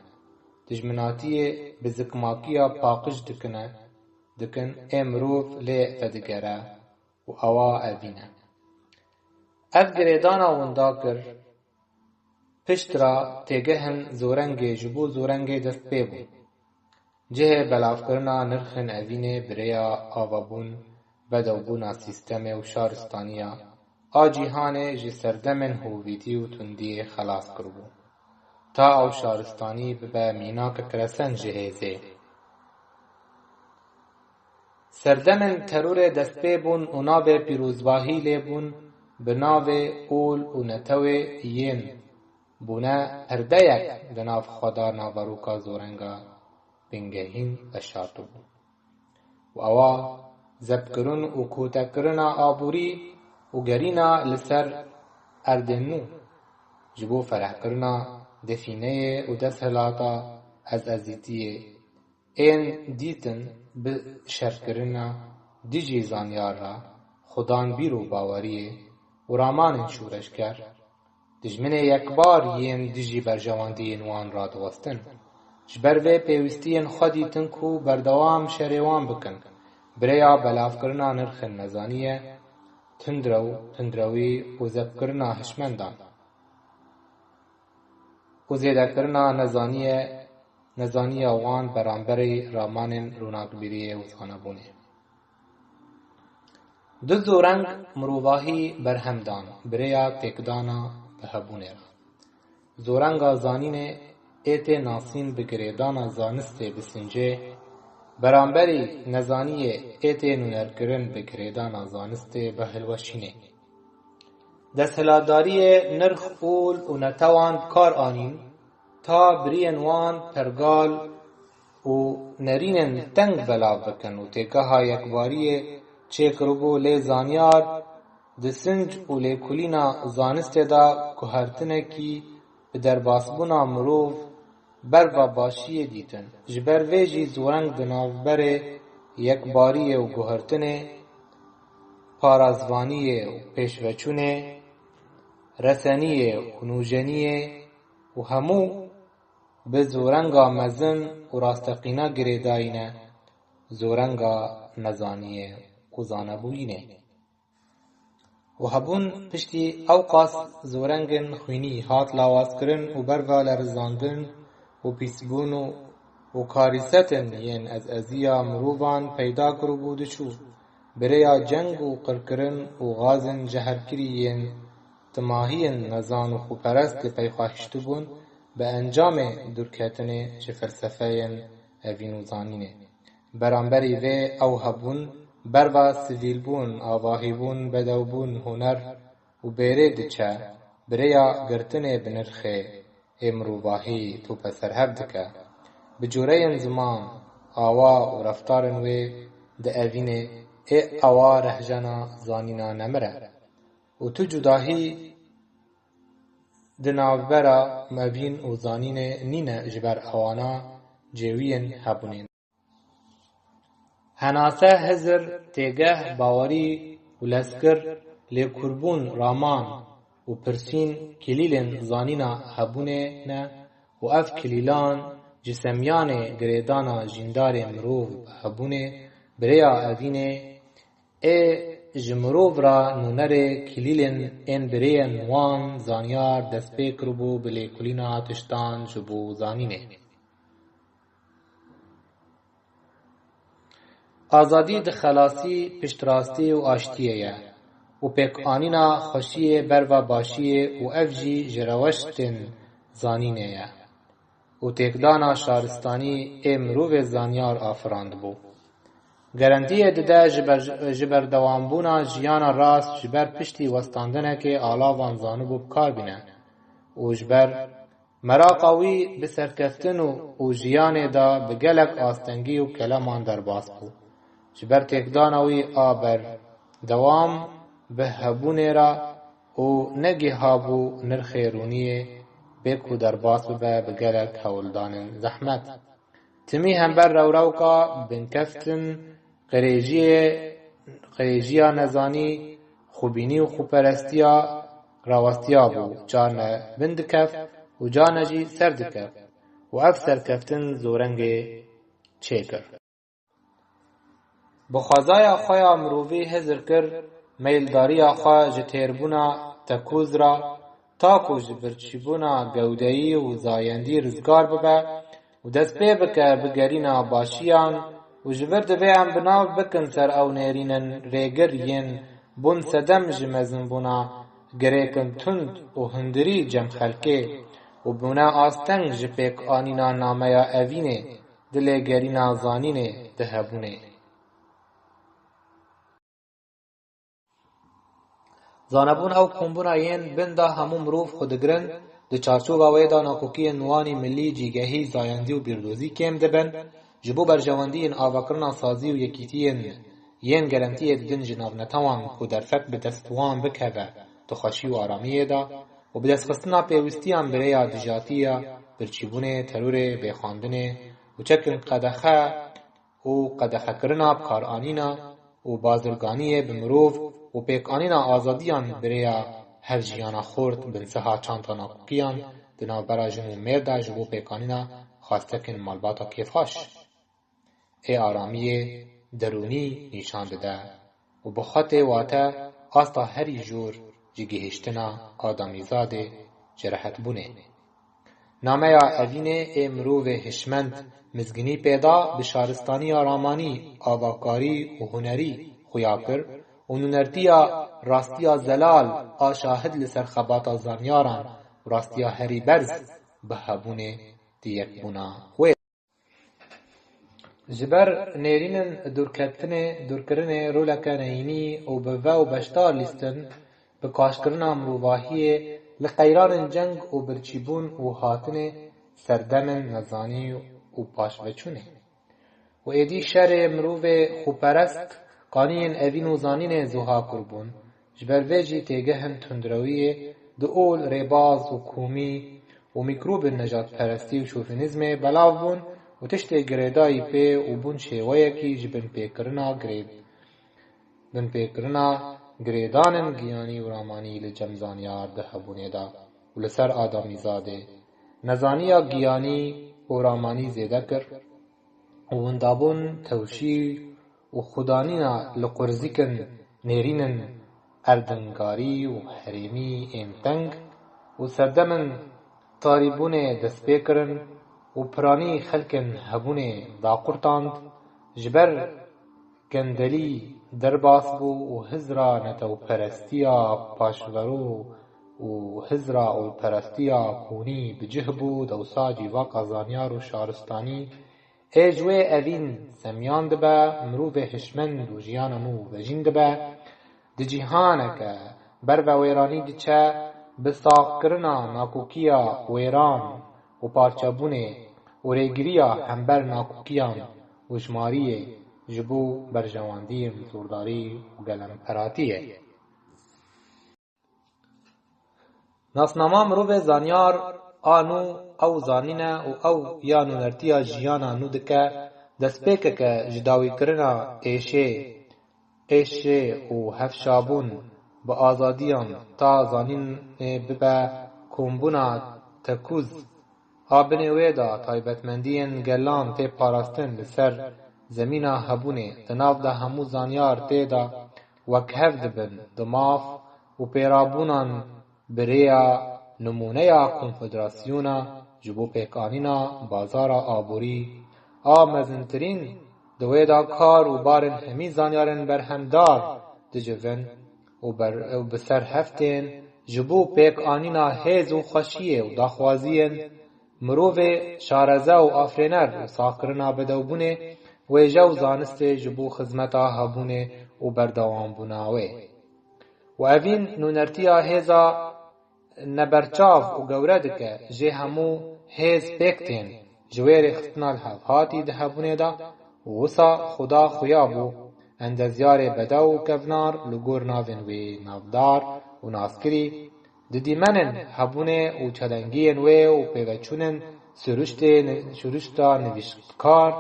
Dijminatiyê bi zikmakiya paqij dikine, dikin ê mirov lê vedigere û ewa evîn e. Ev girêdana winda kir, pişt re têgehên zorengê ji bo zorengê dest pê bûn. Cihê belavkirina nirxên evînê bi rêya avabûn, bedewbûna sîstemê û şaristaniya a cîhanê ji serdemên hovîtî û tundiyê xelas kiribû, ta ew şaristanî bibe mînakek resen ji hêzê. Serdemên terorê dest pê bûn û navê pîrozbahî lê bûn bi navê ol û netewê yên bûne perdeyek di nav xwedar naveroka zorenga bingehîn veşartibû. Û ewa zebkirin û kotekirina aborî û gerîna li ser erdên nû, ji bo ferehkirina defîneyê û desthilata ezezîtiyê ên dîtin bi şerkirina dijî zanyar re, xudan bîr û baweriyê û ramanên şoreşger, dijminê yekbar yên dijî berjewendiyên wan radiwestin. Ji ber vê pêwîstiyên xwe dîtin ku berdewam şerê wan bikin, bi rêya belavkirina nirxên nezaniye, tundrew, tundrewî û zebkirina hişmendan û zêdekirina nezaniye, nezaniya wan beramberî ramanên ronakbîriyê û zanebûnê. Du zoreng mirovahî berhem dan bi rêya têkdana bi hebûnê re. Zorenga zanînê ê tê nasîn bi girêdana zanistê bi sincê, beramberî nezaniyê ê tê nûnerkirin bi girêdana zanistê bi hilweşînê. Desthilatdariyê nirx ol û netewan bi kar anîn, ta biriyên wan pergal û nerînên teng belav bikin û têgeha yekbariyê çêkiribû, lê zanyar di sinc û lêkolîna zanistê de guhertinekî bi derbasbûna mirov berva başiyê dîtin. Ji ber vê jî zoreng di navberê yekbariyê û guhertinê, parazvaniyê û pêşveçûnê, reseniyê û nûjeniyê û hemû bi zorenga mezin û rasteqîna girêdayî ne, zorenga nezaniyê û zanebûyînê. û hebûn piştî ewqas zorengên xwînî hat lawazkirin û berva lerizandin û pîsbûn û, û karîsetin yên ezeziya mirovan peyda kiribû diçû. Bi rêya ceng û qirkirin û gazên jeherkirî yên timahiyên nezan û xweperest li pey xwe hiştibûn, bi encamê dûrketinê ji felsefeyên evîn û zanînê. Beramberî vê ew hebûn berva sivîlbûn, avahîbûn, bedewbûn, huner û bêrê diçe, bi rêya girtinê bi nirxê ê mirovahî tope serhev dike. Bi cûreyên ziman, awa û reftarên wê di evînê ê awa rehjena zanîna nemir e. Û tu cudahî di navbera mevîn û zanînê nîne ji ber ewana cêwiyên hebûnê. Henase, hizir, têgeh, bawerî û lezkir, lêkurbûn, raman û pirsîn kilîlên zanîna hebûnê ne û ev kilîlan ji semiyanê girêdana jîndarê mirov bi hebûnê bi rêya evînê ê ji mirov re nûnerê kilîlên ên bi rêyên wan zanyar dest pê kiribû bi lêkolîna tiştan ji bo zanînê. Azadî di xelasî, piştrastî û aştiyê ye û pêkanîna xweşiyê berva başiyê û ev jî ji reweştên zanînê ye û têkdana şaristanî ê mirovê zanyar afirandibû. Gerentiyê dide ji ber-, ji berdewambûna jiyana rast ji ber piştî westandinekê alavan zanibû bi kar bîne û ji ber meraqa wî bi serkeftin û, û jiyanê de bi gelek astengî û keleman derbas bû. Ji ber têkdana wî a berdewam bi hebûnê re û negihabû nirxê rûniyê bê ku derbas bibe bi gelek hewldanên zehmet. Timî hember rewrewka binkeftin, qirêjiyê, qirêjiya nezanî, xwebînî û xweperestiya rawestiya bû, carne bin dikeft û carne jî ser dikeft û ev serkeftin zorengê çêkir. Bi xwezaya xwe ya mirovî hizir kir, meyldariya xwe ji têrbûna tekûz re, ta ku ji birçîbûna gewdeyî û zayendî rizgar bibe û dest pê bike bi gerîna başiyan û ji vir divê em bi nav bikin ser ew nêrînin rêgir yên bûn sedem ji mezinbûna girêkin tund û hundirî cem xelkê û bûne asteng ji pêkanîna nameya evînê di lêgerîna zanînê di hebûnê. Zanebûn ew kombûna yên bin de hemû mirov xwe digirin, di çarçova wê de nakokiyên wanî milî, cîgehî, zayendî û bîrdozî kêm dibin, ji bo berjewendiyên avakirina sazî û yekîtiyên yên gerentiyê didin ji navnetewan ku derfet bi dest wan bikeve di xweşî û aramiyê de û bi destxistina pêwîstiyan bi rêya dijatiya birçîbûnê, terorê, bêxwendinê û çekên qedexe û qedexekirina bikaranîna û bazirganiyê bi mirov û pêkanîna azadiyan bi rêya hevjiyana xurt binsiha çanda nakokiyan di navbera jin û mêr de ji bo pêkanîna xwestekên malbata kêfxweş ê aramiyê derûnî nîşan dide û bi xwe tê wate asta herî jor ji gihiştina adamîzadê ji rehetbûnê. Nameya evînê ê mirovê hişmend mizgînî pêda bi şaristaniya ramanî, avakarî û hunerî xuya kir û nûnertiya rastiya zelal a şahid li ser xebata zanyaran û rastiya herî berz bi hebûnê di yekbûna wê. Ji ber nêrînin dûrketinê, dûrkirinê roleke neyînî û bi ve û beşdar lîstin, bi kaşkirina mirovahiyê li qeyranên ceng û birçîbûn û hatinê serdemên nezanî û paşveçûnê. Û êdî şerê mirovê xweperest, qaniyên evîn û zanînê zuha kur bûn. Ji ber vê jî têgehên tundrewiyê di ol rêbaz û komî û mîkrobên nejadperestî û şovinîzmê belav bûn û tiştê girêdayî pê û bûn şêweyekî ji binpêkirina girê-, binpêkirina girêdanên giyanî û ramanî li cem zanyar di hebûnê de û li ser adamîzadê. Nezaniya giyanî û ramanî zêde kir û windabûn tewşî û xudanîna li qurzîkin nêrînin erdingarî û herêmî ên teng û serdemên tarîbûnê dest pê kirin û piranî xelkên hebûnê daqurtand, ji ber gendelî derbas bû û hizra netewperestiya paşverû û hizra olperestiya kûnî bi cih bû, dewsa cîvaka zanyar û şaristanî ê ji wê evîn semiyan dibe, mirovê hişmend û jiyana nû vejîn dibe. Di cîhaneke ber ve wêranî diçe, bi saxkirina nakokiya wêran û parçebûnê û rêgiriya hember nakokiyan û jimariyê ji bo berjewendiyên zordarî û gelemperatiyê. Nasnama mirovê zanyar a nû ew zanîne û ew ya nûnertiya jiyana nû dike, destpêkeke ji dawîkirina êşê, êşê û hevşabûn bi azadiyan ta zanînê bibe kombûna tekûz. A binê wê de taybetmendiyên gelan tê parastin li ser zemîna hebûnê, di nav de hemû zanyar tê de wekhev dibin, di maf û pêrabûnan bi rêya nimûneya konfederasyona ji bo pêkanîna bazara aborî a mezintirîn di wê de kar û barên hemî zanyarên berhemdar dicivin û ber-, û bi ser hev tên ji bo pêkanîna hêz û xweşiyê û daxwaziyên mirovê şareze û afirêner û saxkirina bedewbûnê wêje û zanistê ji bo xizmeta hebûnê û berdewambûna wê. Û evîn nûnertiya hêza neberçav û gewre dike, jê hemû hêz pêk tên, ji wê rêxistina li hevhatî di hebûnê de û wisa Xuda xuya bû, endezyarê bedew û kevnar li gor navên wê navdar û naskirî, di dîmenên hebûnê û çelengiyên wê û pêveçûnên siruştê, siruşta nivîştkar,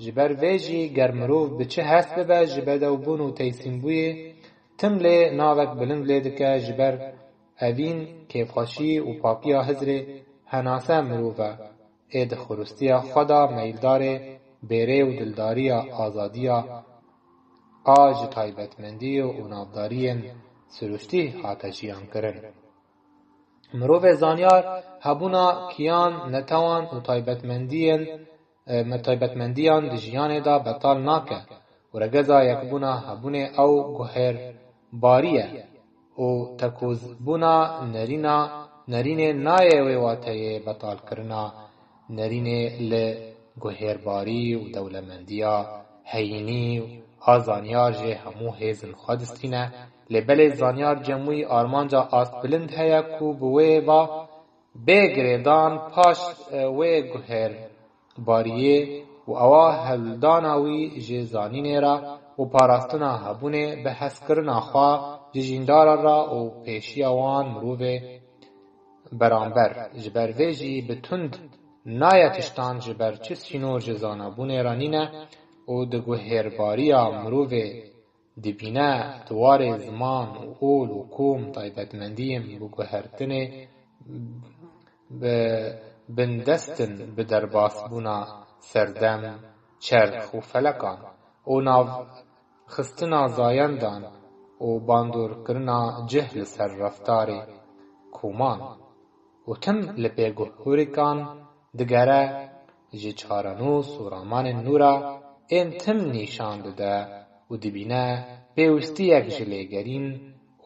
ji ber vê jî ger mirov bi çi hest bibe ji bedewbûn û teysîmbûyê, tim lê navek bilind lê dike, ji ber evîn kêfxweşî û pakiya hizrê henase mirov e, ê di xuristiya xwe de meyildarê bêrê û dildariya azadiya a ji taybetmendî û navdariyên siruştî hate jiyan kirin. Mirovê zanyar hebûna kiyan, netewan û taybetmendiyên, e, me taybetmendiyan di jiyanê de betal nake û regeza yekbûna hebûnê ew guhêrbarî ye û tekûzbûna nerîna, nerînê nayê wê wateyê betalkirina nerînê li guhêrbarî û dewlemendiya heyînî a zanyar jê hemû hêzin xwe distîne, lê belê zanyar cem wî armanca astbilind heye ku bi wê va bê girêdan paş, e, wê guhêrbariyê û ewa hewldana wî ji zanînê re û parastina hebûnê bi hezkirina xwe ji jîndaran re û pêşiya wan mirovê beramber. Ji ber vê jî bi tund nayê tiştan ji ber çi sînor ji zanabûnê re nîne û di guhêrbariya mirovê dibîne, di warê ziman û ol û kom taybetmendiyên biguhertinê bi bindest in bi derbasbûna serdem, çerx û felekan û nav xistina zayendan û bandorkirina cih li ser reftarê koman û tim li pêguhûrikan digere, ji çarenûs û ramanên nû re ên tim nîşan dide û dibîne pêwistiyek ji lêgerîn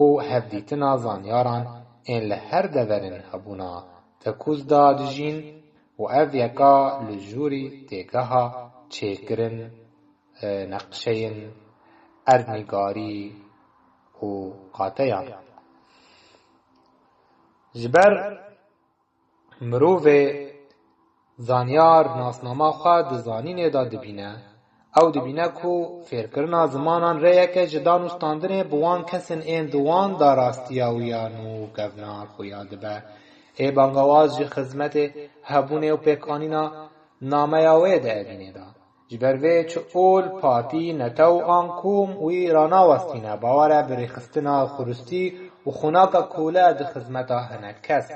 û hevdîtina zanyaran ên li her deverên hebûna tekûz de dijîn û ev yeka li jûrî têgeha çêkirin e, neqşeyên erdnîgarî û qateyan. Ji ber mirovê zanyar nasnama xwe di zanînê de dibîne, ew dibîne ku fêrkirina zimanan rêyeke ji dan û standinê bi wan kesên ên di wan de rastiya wî ya nû kevnar xuya dibe. Ê bangawaz ji xizmetê hebûnê û pêkanîna nameya wê di evînê de. Ji ber vê çi ol, partî, netew an kom wî ranawestîne, bawer e bi rêxistina xuristî û xunaka kole di xizmeta hinek kes.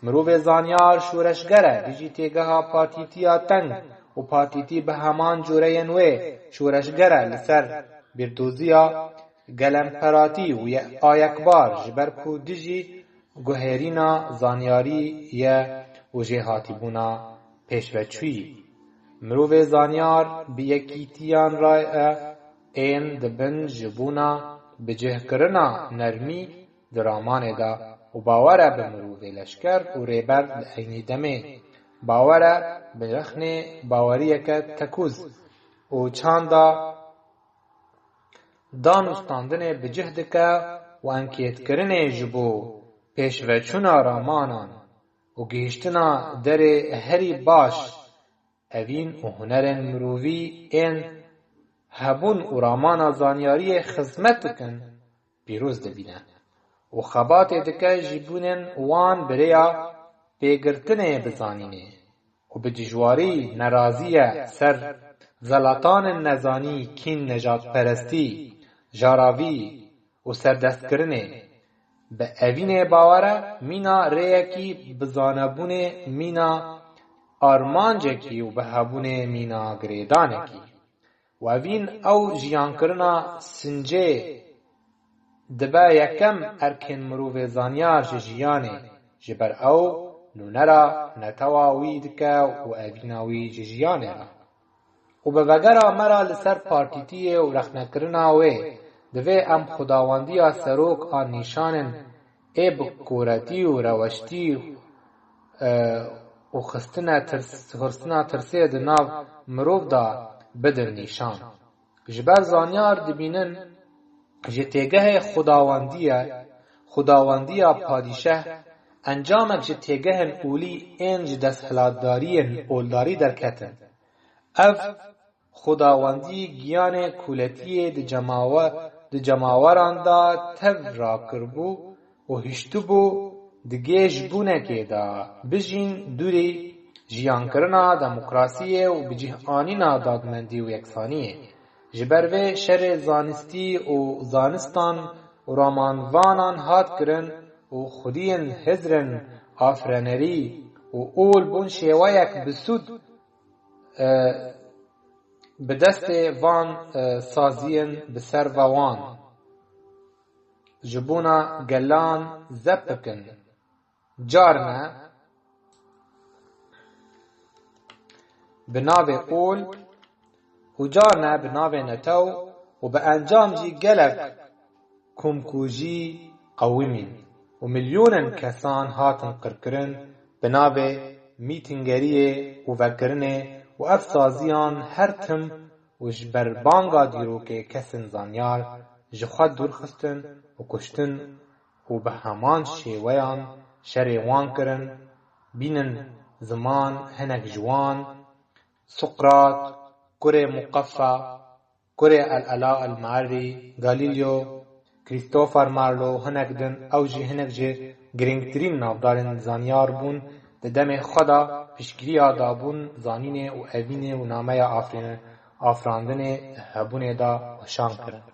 Mirovê zanyar şoreşger e, dijî têgeha partîtiya teng û partîtî bi heman cûreyên wê şoreşger e li ser bîrdoziya gelemperatî û ye ayekbar, ji ber ku dijî guherîna zanyarî ye û jêhatîbûna pêşveçûyî. Mirovê zanyar bi yekîtiyan re ye ên dibin ji bona bicihkirina nermî di ramanê de û bawer e bi mirovê leşker û rêber li eynî demê. Bawer e bi rexnê baweriyeke tekûz û çanda danûstandinê bi cih dike û enkêtkirinê ji bo pêşveçûna ramanan û gihîştina derê herî baş evîn û hunerên mirovî ên hebûn û ramana zanyariyê xizmet dikin, pîroz dibîne û xebatê dike ji bûnên wan bi rêya pêgirtinê bi zanînê û bi dijwarî neraziye ser zelatanên nezanî, kîn, nejadperestî, jaravî û serdestkirinê. Bi evînê bawer e mîna rêyekî bi zanebûnê mîna armancekî û bi hebûnê mîna girêdanekî. Û evîn ew jiyankirina sincê dibe yekem erkên mirovê zanyar ji jiyanê, ji ber ew nûnera netewa wî dike û evîna wî ji jiyanê re. Û bi vegera me re li ser partîtiyê û rexnekirina wê, divê em xudawendiya serok a nîşanên ê bi koretî û reweştî, e, û xistine tirs-, xistina tirsê di nav mirov de bidin nîşan. Ji ber zanyar dibînin, ji têgehê xudawendiye, xudawendiya padîşeh, encamek ji têgehên olî ên ji desthilatdariyên oldarî derketin. Ev xudawendî giyanê kûletiyê di cemawe-, di cemaweran de tev rakiribû û hiştibû di gêj bûnekê de bijîn dûrî jiyankirina demokrasiyê û bicîhanîna dadmendî û yeksaniyê. Ji ber vê şerê zanistî û zanistan û ramanvanan hat kirin û xwediyên hizrên afrenerî û ol bûn şêweyek bi sûd, e, bi destê van, e, saziyên bi ser ve wan ji bona gelan zep bikin. Carne bi navê ol û carne bi navê netew û bi encam jî gelek komkujî qewimîn û milyonên kesan hatin qirkirin bi navê mîtingeriyê û vekirinê û ev saziyan her tim û ji ber banga dîrokê kesên zanyar ji xwe dûr xistin û kuştin û bi heman şêweyan şerê wan kirin, bînin ziman hinek ji wan, Suqrat, kurê Muqeffa, kurê El-Ela El-Meerrî, Galileo, Christopher Marlowe, hinek din, ew jî hinek ji girîngtirîn navdarên zanyar bûn, di demê xwe de piştgiriya dabûn zanînê û evînê û nameya afrîne-, afirandinê hebûnê de weşan kirin.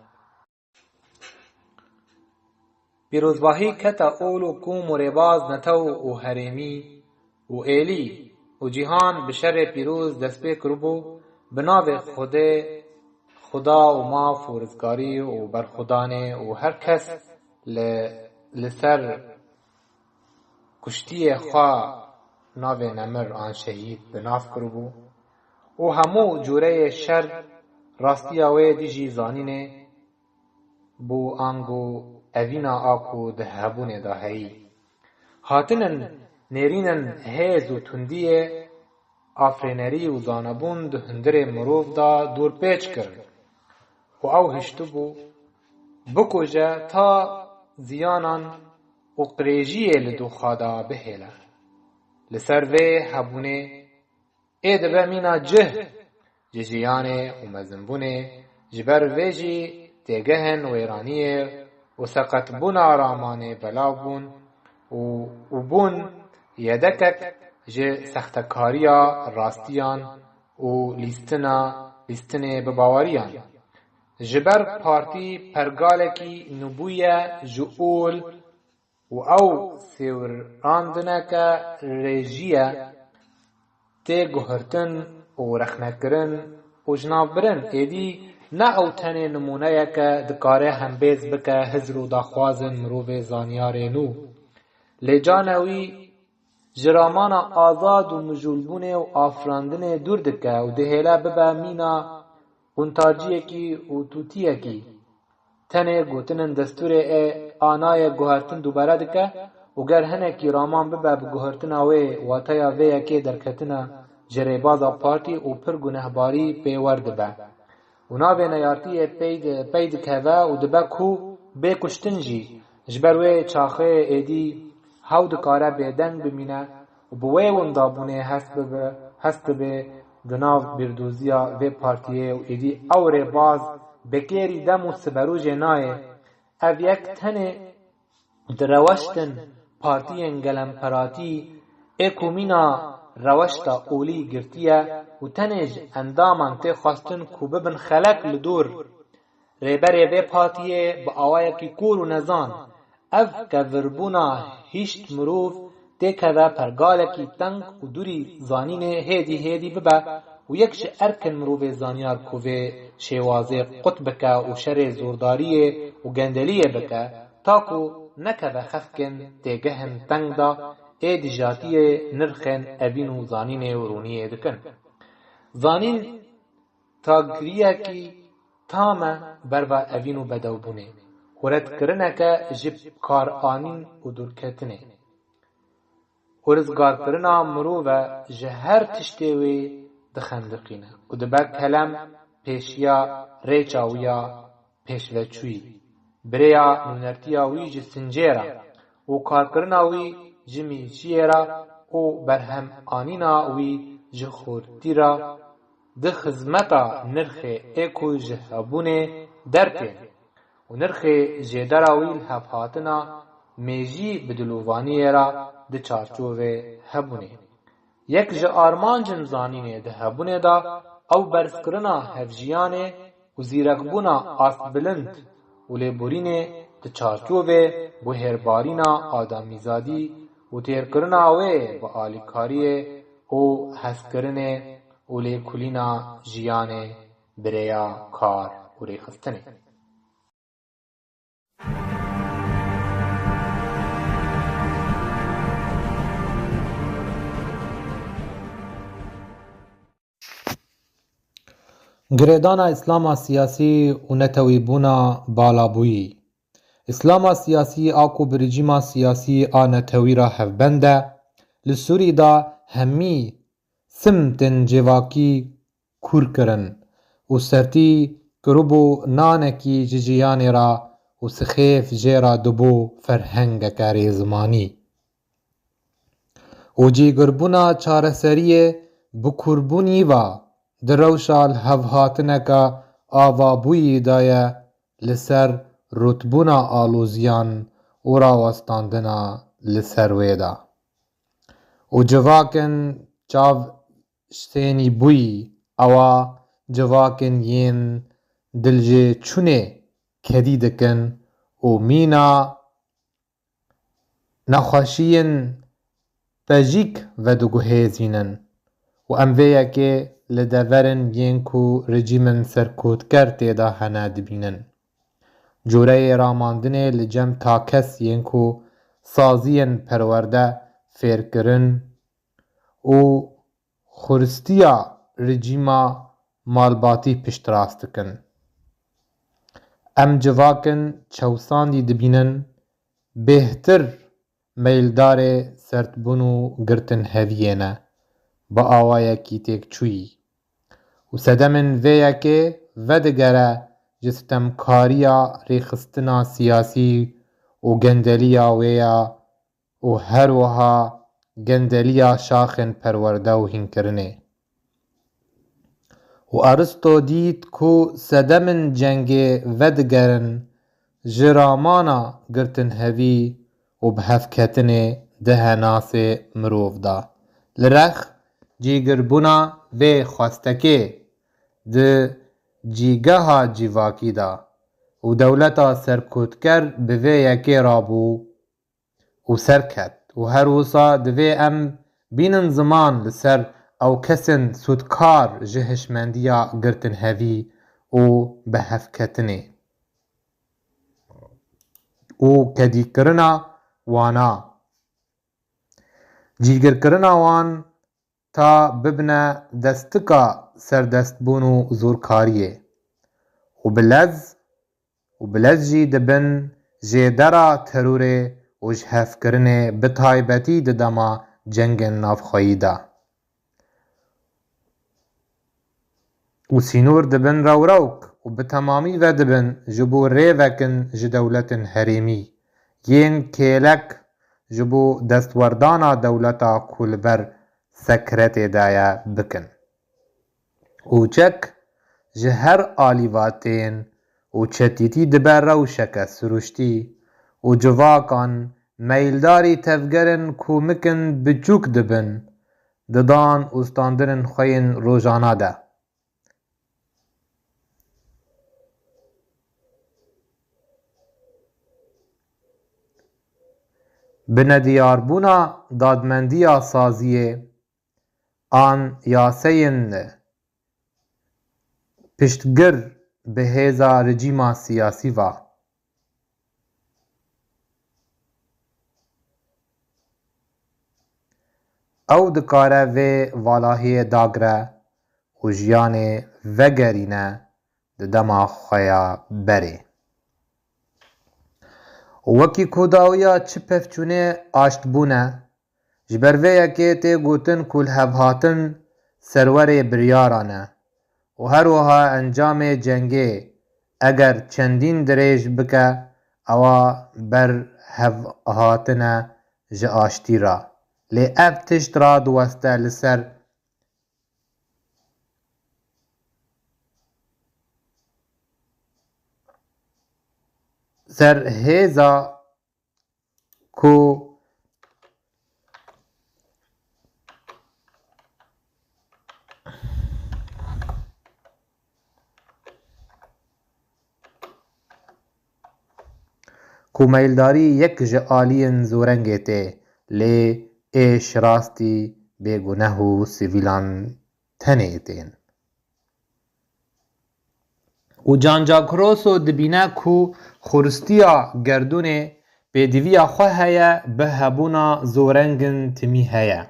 Pîrozbahî kete ol û kom û rêbaz netew û herêmî û êlî û cîhan bi şerê pîroz dest pê kiribû, bi navê Xwedê, Xuda û maf û rizgarî û berxwedanê û her kes li, li ser kuştiyê xwe navê nemir an şehîd bi nav kiribû û hemû cûreyê şer rastiya wê dijî zanînê bû ango evîna a ku di hebûnê de heyî. Hatinin nêrînin hêz û tundiyê afrênerî û zanebûn di hundirê mirov de dorpêç kirin û ew hiştibû bikuje ta ziyanan û qirêjiyê li doxa de bihêle. Li ser vê hebûnê ê dibe mîna cih ji jiyanê û mezinbûnê, ji ber vê jî têgehên wêraniyê û seqetbûna ramanê belav bûn û, û bûn yedekek ji sextekariya rastiyan û lîstina, lîstinê bi baweriyan. Ji ber partî pergalekî nûbûye ji ol û ew sêwirandineke rêjî ye, tê guhertin û rexnekirin û jinavbirin. Êdî Ne ew tenê nimûneyeke dikare hembêz bike hizr û daxwazên mirovê zanyarê nû. Lê canewî ji ramana azad û mijûlbûnê û afirandinê dûr dike û dihêle bibe mîna qûntarciyekî û tûtiyekî. Tenê gotinên destûrê ê anayê guhertin dubare dike û ger hinekî raman bibe bi guhertina wê, wateya vê yekê derketina ji rêbaza partî û pir gunehbarî pê werdibe. Û navê neyartiyê pey di-, pey dikeve û dibe ku bê kuştin jî, ji ber wê çaxê êdî hew dikare bêdeng bimîne û bi wê windabûnê hest bibe, hest dibe di nav bîrdoziya vê partiyê û êdî ew rêbaz bêkêrî dem û siberûjê nayê. Ev yek tenê di reweştin partiyên gelemperatî ê ku mîna reweşta olî girtiye û tenê ji endaman tê xwestin ku bibin xelek li dor rêberê vê partiyê bi awayekî kûr û nezan. Ev kevirbûna hişt mirov têkeve pergalekî teng û dûrî zanînê hêdî hêdî bibe û yek ji erkên mirovê zanyar ku vê şêwazê qut bike û şerê zordariyê û gendeliyê bike, ta ku nekeve xefkên têgehên teng de ê dijatiyê nirxên evîn û zanînê û rûniyê dikin. Zanîn tagiriyekî tam e berva evîn û bedewbûnê û redkirineke ji karanîn û dûrketinê û rizgarkirina mirov e ji her tiştê wê dixendiqîne û dibe kelem pêşiya rêça wî ya pêşveçûyî, bi rêya nûnertiya wî ji sincê re û karkirina wî ji mîçiyê re û berhemanîna wî ji xortî re di xizmeta nirxê ê ku ji hebûnê dertê û nirxê jêdera wî li hevhatina mêjî bi dilovaniyê re di çarçovê hebûnê. Yek ji armancên zanînê di hebûnê de ew berzkirina hevjiyanê û zîrekbûna astbilind û lêborînê di çarçovê guhêrbarîna adamîzadî û têrkirina wê bi alîkariyê û hezkirinê û lêkolîna jiyanê bi rêya kar û rêxistinê. Girêdana Îslama siyasî û netewîbûna balabûyî. Îslama siyasî a ku bi rejîma siyasî a netewî re hevbend e, li Sûrî de hemî simtên civakî kûr kirin û sertî kiribû nanekî ji jiyanê re û sixêf jê re dibû ferhengeke rêzimanî. Û cîgirbûna çareseriyê bi kûrbûnî ve di rewşa lihevhatineke avabûyî de ye li ser rûtbûna aloziyan û rawestandina li ser wê de. Û civakên çav sênî bûyî, ewa civakên yên dilcê çûnê kedî dikin û mîna nexweşiyên pejîk vediguhêzînin û em vê yekê li deverên yên ku rejîmên serkotker tê de hene dibînin. Cûreyê ramandinê li cem takes yên ku saziyên perwerde fêrkirin û xuristiya rejîma malbatî piştrast dikin. Em civakên çewsandî dibînin, bêhtir meyildarê sertbûn û girtinheviyê ne, bi awayekî têkçûyî. Û sedemên vê yekê vedigere ji sitemkariya rêxistina siyasî û gendeliya wê ya û her wiha gendeliya şaxên perwerde û hînkirinê. Û Aristo dît ku sedemên cengê vedigerin ji ramana girtinhevî û bihevketinê di henasê mirov de. Li rex cîgirbûna vê xwestekê di cîgeha civakî de û dewleta serkotker bi vê yekê rabû û serket û her wisa divê em bînin ziman li ser ew kesên sûdkar ji hişmendiya girtinhevî û bihevketinê û kedîkirina wana, cîgirkirina wan ta bibine destika serdestbûn û zorkariyê û bi lez û bi lez jî dibin jêdera terorê û ji hevkirinê, bi taybetî di dema cengên navxweyî de. Û sînor dibin rewrewk û bi temamî vedibin ji bo rêvekin ji dewletên herêmî yên kêlek ji bo destwerdana dewleta ku li ber sekretê de ye bikin. Û çek ji her alî ve tên û çetîtî dibe rewşeke siruştî û civakan meyildarî tevgerên komik in biçûk dibin, didan û standinên xwe yên rojana de. Bi nediyarbûna dadmendiya saziyê an yaseyên piştgir bi hêza rejîma siyasî ve. Ew dikare vê valahiyê dagre û jiyanê vegerîne di dema xwe ya berê. Û wekî ku dawiya çi pevçûnê aştbûn e, ji ber vê yekê tê gotin ku lihevhatin serwerê biryaran e û her wiha encamê cengê eger çendîn dirêj bike, ewa berhevhatine ji aştî re. Lê ev tişt radiweste li ser ser hêza ku ku meyildarî yek ji aliyên zorengê tê, lê êş rastî bêguneh û sivîlan tenê tên. Û Can Jack Rosso dibîne ku xuristiya gerdûnê pêdiviya xwe heye, bi hebûna zorengên timî heye.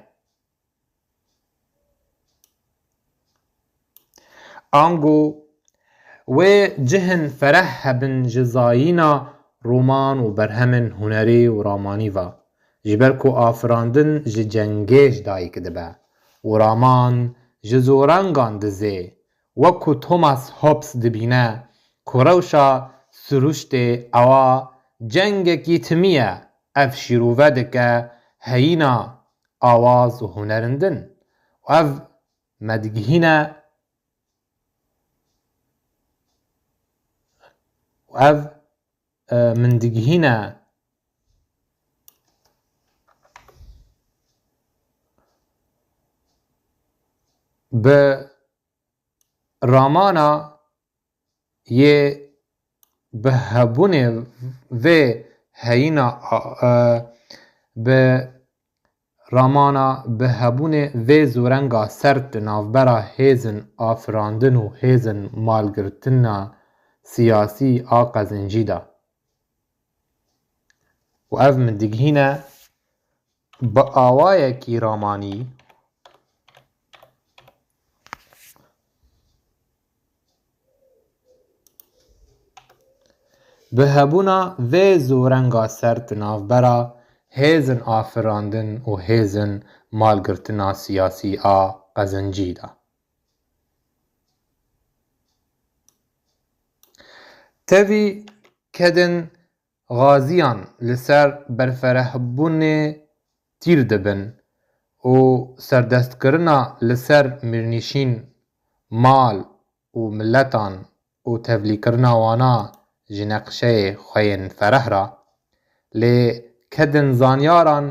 Ango wê cihên fereh hebin ji zayîna roman û berhemên hunerî û ramanî ve, ji ber ku afirandin ji cengê ji dayik dibe û raman ji zorengan dizê, wek ku Thomas Hobbes dibîne ku rewşa siruştê ewa cengekî timî ye, ev şîrove dike heyîna awaz û hunerindin. Û ev me digihîne, û ev, e, min digihîne bi ramana yê bi hebûnê vê heyîna a, e, bi ramana bi hebûnê vê zorenga sert di navbera hêzin afirandin û hêzin malgirtina siyasî a qezincî de. Û ev min digihîne bi awayekî ramanî, bi hebûna vê zorenga sert di navbera hêzin afirandin û hêzin malgirtina siyasî a qezincî de. Tevî kedên xaziyan li ser berferehbûnê tîr dibin û serdestkirina li ser mirnîşîn, mal û miletan û tevlîkirina wana ji neqşeyê xwe yên fereh re, lê kedên zanyaran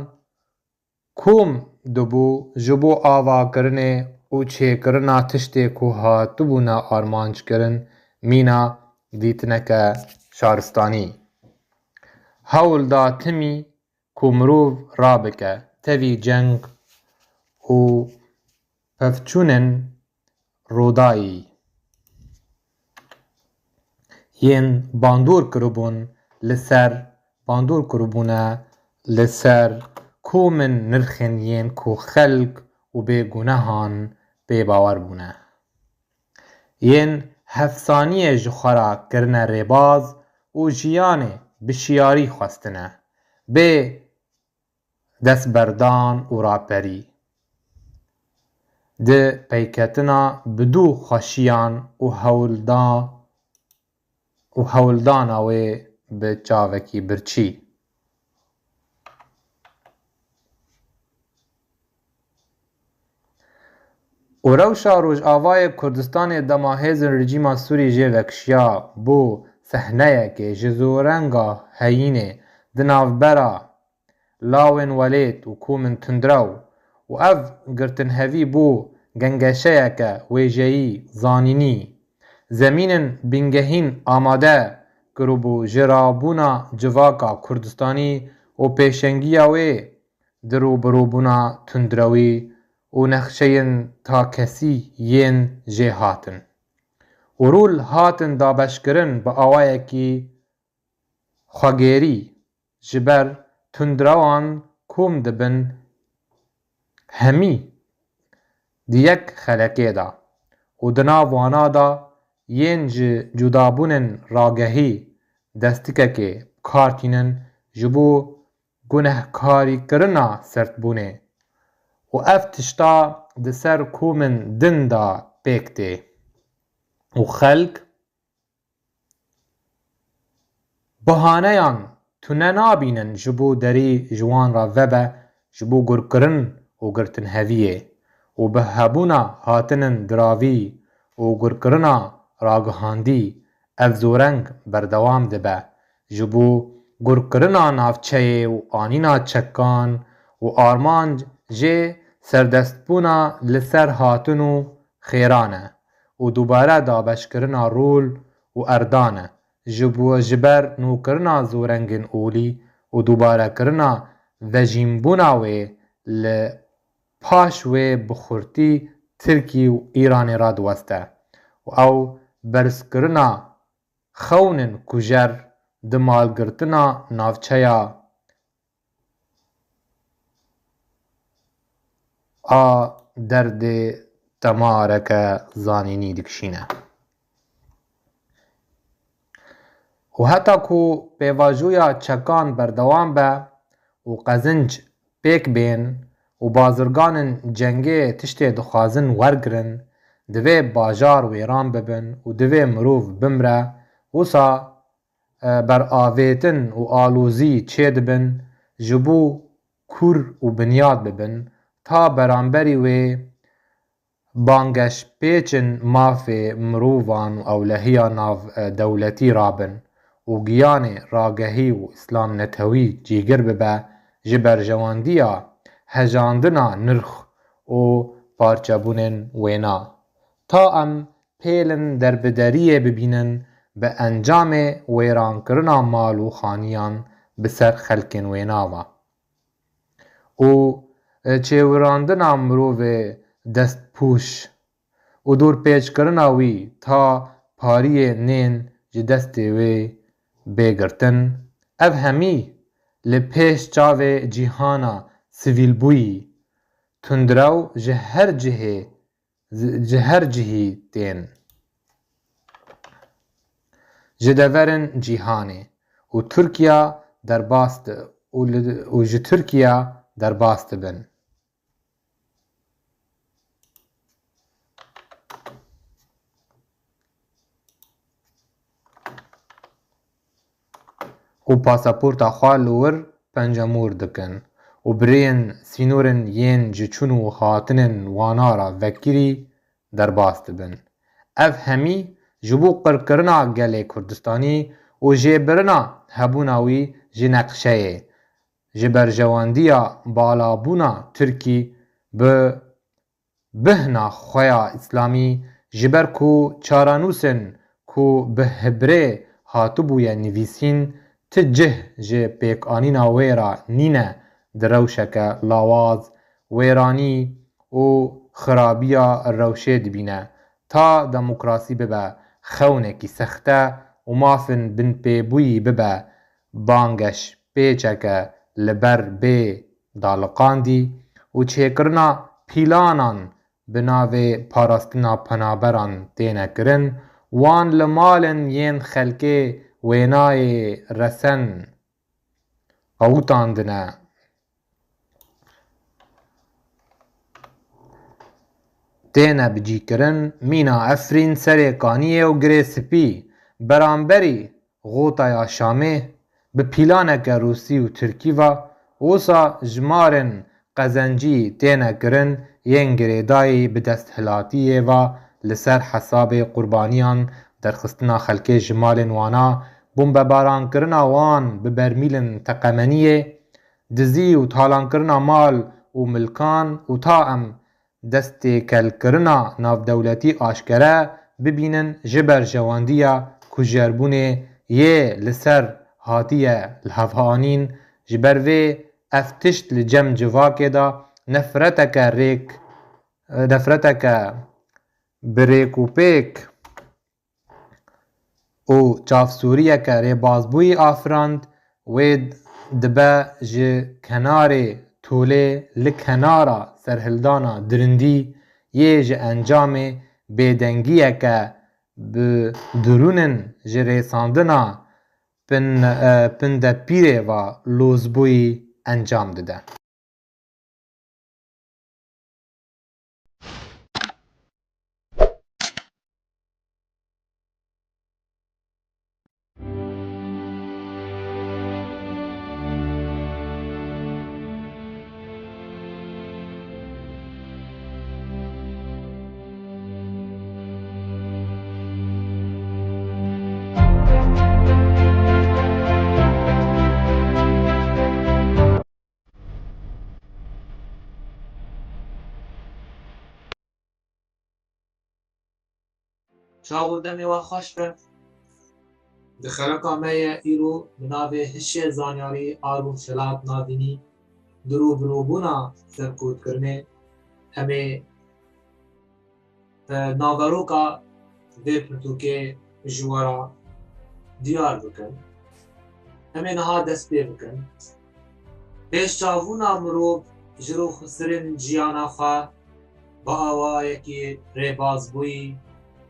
kom dibû ji bo avakirinê û çêkirina tiştê ku hatibûne armanckirin mîna dîtineke şaristanî. Hewl da timî ku mirov rabike tevî ceng û pevçûnên rodayî. yên bandor kiribûn li ser, bandor kiribûne li ser komên nirxên yên ku xelk û bêgunehan pê bawer bûne. Yên hefsaniyê ji xwe re kirine rêbaz û jiyanê bi şiyarî xwestine, bê destberdan û raperî. Di peyketina bi dû xweşiyan û hewlda-, û hewldana wê bi çavekî birçî. Û rewşa Rojavayê Kurdistanê dema hêzên rejîma Sûrî jê vekişiya, bû sehneyekê ji zorenga heyînê di navbera lawên welêt û komên tundrew û ev girtinhevî bû gengeşeyeke wêjeyî, zanînî. Zemînên bingehîn amade kiribû ji rabûna civaka Kurdistanî û pêşengiya wê di rûbirûbûna tundrewî û nexşeyên takesî yên jê hatin. Û rûl hatin dabeşkirin bi awayekî xwegêrî, ji ber tundrewan kom dibin hemî di yek xelekê de û di nav wana de yên ji cudabûnên ragehî destikekê bi kar tînin ji bo gunehkarîkirina serdbûnê û ev tişta di ser komên din de pêk tê û xelk bihaneyan tune nabînin ji bo derî ji wan re vebe ji bo gurkirin û girtinheviyê û bi hebûna hatinin diravî û gurkirina ragihandî ev zoreng berdewam dibe. Ji bo gurkirina navçeyê û anîna çekan û armanc jê serdestbûna li ser hatin û xêran e û dubare dabeşkirina rol û erdan e. Ji bo, ji ber nûkirina zorengên olî û dubarekirina vejînbûna wê li paş wê bi xurtî Tirkî û Îranê re diweste û ew berzkirina xewnên kujer di malgirtina navçeya a derdê temareke zanînî dikişîne. Û heta ku pêvajoya çekan berdewam be û qezinc pêk bên û bazirganên cengê tiştê dixwazin wergirin, divê bajar wêran bibin û divê mirov bimre, wisa, e, beravêtin û alozî çêdibin, ji bo kûr û binyat bibin, ta beramberî wê bangehpêçên mafê mirovan û ewlehiya nav, e, dewletî rabin û giyanê ragehî û îslamnetewî cîgir bibe, ji berjewendiya hejandina nirx û parçebûnên wêna. Ta em pêlin derbideriyê bibînin bi encamê wêrankirina mal û xaniyan bi ser xelkên wêna ve û çêwirandina mirovê destpûş û dorpêçkirina wî ta pariyê nên ji destê wê bê girtin, ev hemî li pêş çavê cîhana sivîlbûyî tundrew ji her cihê, ji her cihî tên. Ji deverên cîhanê û Tirkiya derbas di-, û li, û ji Tirkiya derbas dibin. Û pasaporta xwe li wir pencemûr dikin û bi rêyên sînorên yên ji çûn û hatinên wana re vekirî derbas dibin. Ev hemî ji bo qirkirina gelê Kurdistanî û jêbirina hebûna wî ji neqşeyê, ji berjewendiya balabûna Tirkî bi bihna xwe ya îslamî, ji ber ku çarenûsên ku bi hibrê hatibûye nivîsîn, ti cih ji pêkanîna wê re nîne, di rewşeke lawaz, wêranî û xirabiya rewşê dibîne. Ta demokrasî bibe xewnekî sexte û mafin binpêbûyî bibe bangeşpêçeke li ber bê daliqandî û çêkirina pîlanan bi navê parastina penaberan têne kirin, wan li malên yên xelkê wênayê resen qewitandine. Têne bicîkirin, mîna Efrîn, Serê Kaniyê û Girê Spî beramberî Xotaya Şamê bi pîlaneke rûsî û tirkî ve, wisa jimarên qezencî têne kirin yên girêdayî bi desthilatiyê ve li ser hesabê qurbaniyan, derxistina xelkê ji malên wana, bombebarankirina wan bi bermîlên teqemeniyê, dizî û talankirina mal û milkan û ta em destêkelkirina navdewletî aşkere bibînin ji berjewendiya kujerbûnê yê li ser hatiye lihevhanîn, ji ber vê ev tişt li cem civakê de nefreteke rêk, nefreteke bi rêk û pêk û çavsûriyeke rêbazbûyî afirand, wê dibe ji kenarê tolê li kenara serhildana dirindî yê ji encamê bêdengiyeke bi dirûnin ji rêsandina pin-, e, pindepîrê ve lozbûyî encam dide. Çax û demê we xweş be. Di xeleka me ye îro bi navê Hişê Zanyarî a Rojhilat Navînî, dirûbirûbûna serkotkirinê, em ê e, naveroka vê pirtûkê ji we re diyar bikin. Em ê niha dest pê bikin. Pêşçavûna mirov ji rûxisirên jiyana xwe bi awayekî rêbazbûyî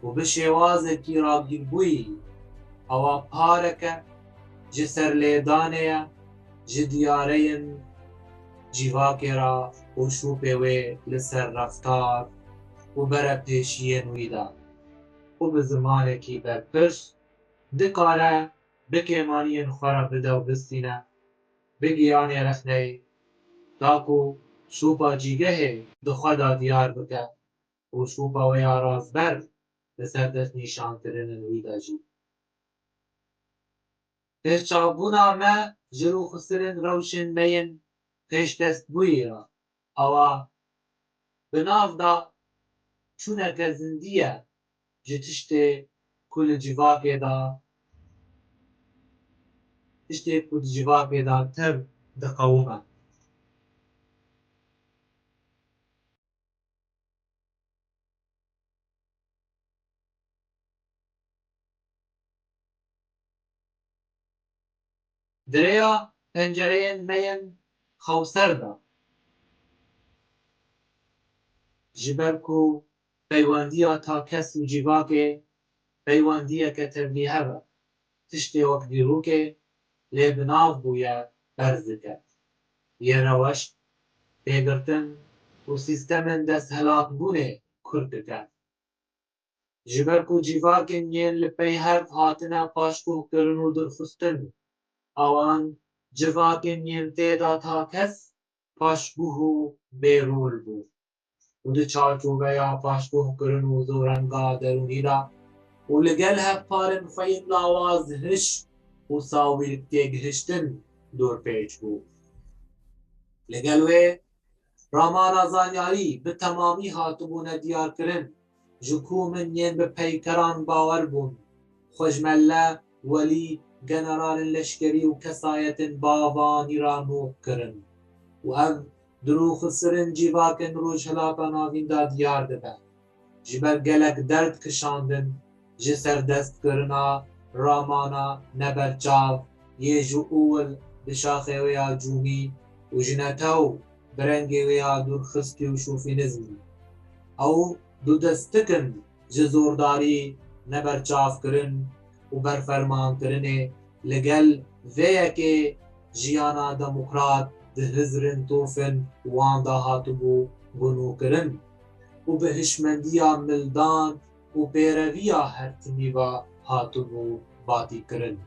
û bi şêwazekî ragîrbûyî, awa pareke ji serlêdanê ye, ji diyareyên civakê re û şûpê wê li ser reftar û berepêşiyên wî de û bi zimanekî berpirs dikare bi kêmaniyên xwe re bide û bistîne, bi giyanê rexneyê, da ku şûpa cîgehê di xwe de diyar bike û şûpa wê ya razber li ser destnîşankirinên wî de jî. Pêşçavbûna me ji rûxistirên rewşên me yên pêşdestbûyî re, awa bi nav de çûneke zindî ye ji tiştê ku li civakê de, tiştê ku di civakê de tev diqewime. Di rêya pencereyên me yên xewser de, ji ber ku peywendiya takes û civakê peywendiyeke tevlîhev e, tiştê wek dîrokê lê bi nav bûye berz dike. Yê reweş, pêgirtin û sîstemên desthilatbûnê kurt dike. Ji ber ku civakên yên li pey hev hatine paşguhkirin û durxistin, awan civakên yên tê de takes paşguh û bêrol bû. Û di çarçoveya paşguhkirin û zorenga derûnî de û li gel hevparên xwe yên lawaz hiş û sawîr têgihiştin dorpêç bû. Li gel wê ramana zanyarî bi temamî hatibûne diyarkirin, ji ku min yên bi peykeran bawer bûn, xwe ji melle, welî, generalên leşkerî û kesayetên bavanî re nûk kirin û ev di rûxisirên civakên Rojhilata Navîn de diyar dibe. Ji ber gelek derd kişandin, ji serdestkirina ramana neberçav yê ji ûl bi şaxê wê ya cûmî û ji netew bi rengê wê ya dûrxistî û şofînizmî. Ew dûdestik in ji zordarî, neberçavkirin û berfermankirinê, li gel vê yekê jiyana demokrat di hizrin tofin wan de hatibû gunûkirin û bi hişmendiya mildan û pêreviya her timî ve hatibû batîkirin.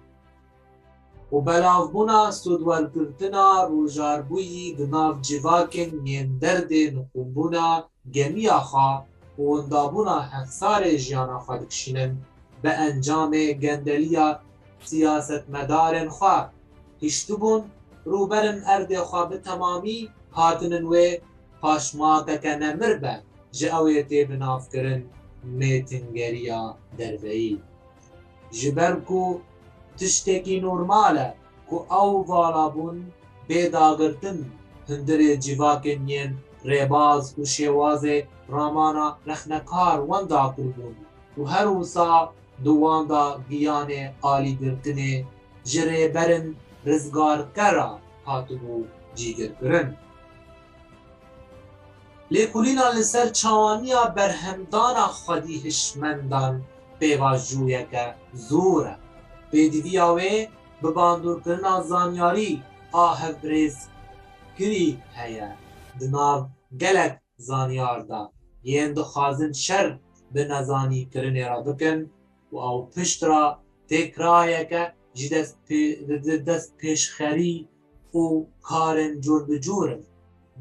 Û belavbûna sûdwergirtina rojarbûyî di nav civakên yên derdê niqûmbûna gemiya xwe û windabûna hefsarê jiyana xwe dikişînin, bi encamê gendeliya siyasetmedarên xwe hiştibûn, rûberin erdê xwe bi temamî hatinin wê paşmakeke nemir be ji ew ê tê binavkirin mêtingeriya derveyî. Ji ber ku tiştekî normal e ku ew vala bûn bê dagirtin hundirê civakên yên rêbaz û şêwazê ramana rexnekar wenda kiribûn û her wisa di wan de giyanê alîgirtinê ji rêberên rizgarker re hatibû cîgirkirin. Lêkolîna li ser çawaniya berhemdana xwedî hişmendan pêvajoyeke zor e. Pêdiviya wê bi bandorkirina zanyarî a hevbirêzkirî heye di nav gelek zanyar de yên dixwazin şer bi nezanîkirinê re bikin û ew pişt re têkrayeke ji dest pê-, di dest pêşxerî û karên cûr bi cûr in,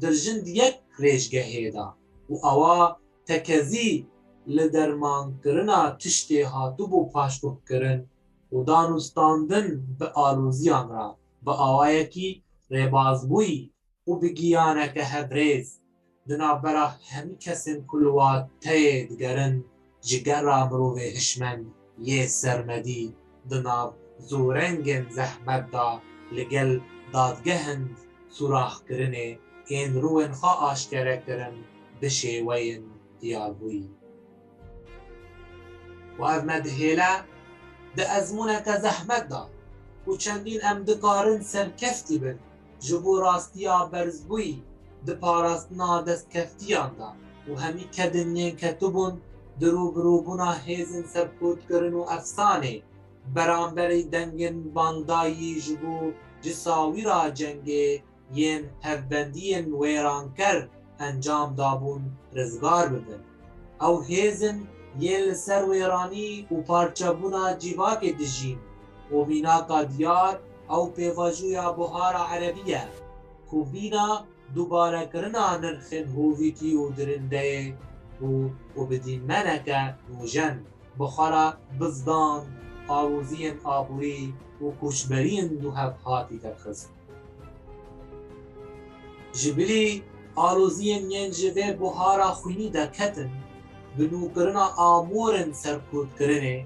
dirjin di yek rêjgehê de û ewa tekezî li dermankirina tiştê hatibû paşguhkirin û danûstandin bi aloziyan re bi awayekî rêbazbûyî û bi giyaneke hevrêz di navbera hemî kesên ku li wateyê digerin, ji gera mirovê hişmend yê sermedî di nav zorengên zehmet de li gel dadgehên sûraxkirinê ên rûyên xwe aşkere kirin bi şêweyên diyarbûyî. Û ev me dihêle di ezmûneke zehmet de ku çendîn em dikarin serkeftî bin ji bo rastiya berzbûyî di parastina destkeftiyan de û hemî kedên yên ketibûn di rûbirûbûna hêzên serkûtkirin û efsanê beramberî dengên bangdayî ji bo ji sawîra cengê yên hevbendiyên wêranker encam dabûn rizgar bibin. Ew hêzin yên li ser wêranî û parçebûna civakê dijîn û mînaka diyar ew pêvajoya buhara erebî ye ku mîna dubarekirina nirxên hovîtî û dirindeyê bû û bi dîmeneke nûjen bi xwe re bizdan, aloziyên aborî û koçberiyên duhev hatî derxist. Ji bilî aloziyên yên ji vê buhara xwînî derketin, binûkirina amûrên serkûtkirinê,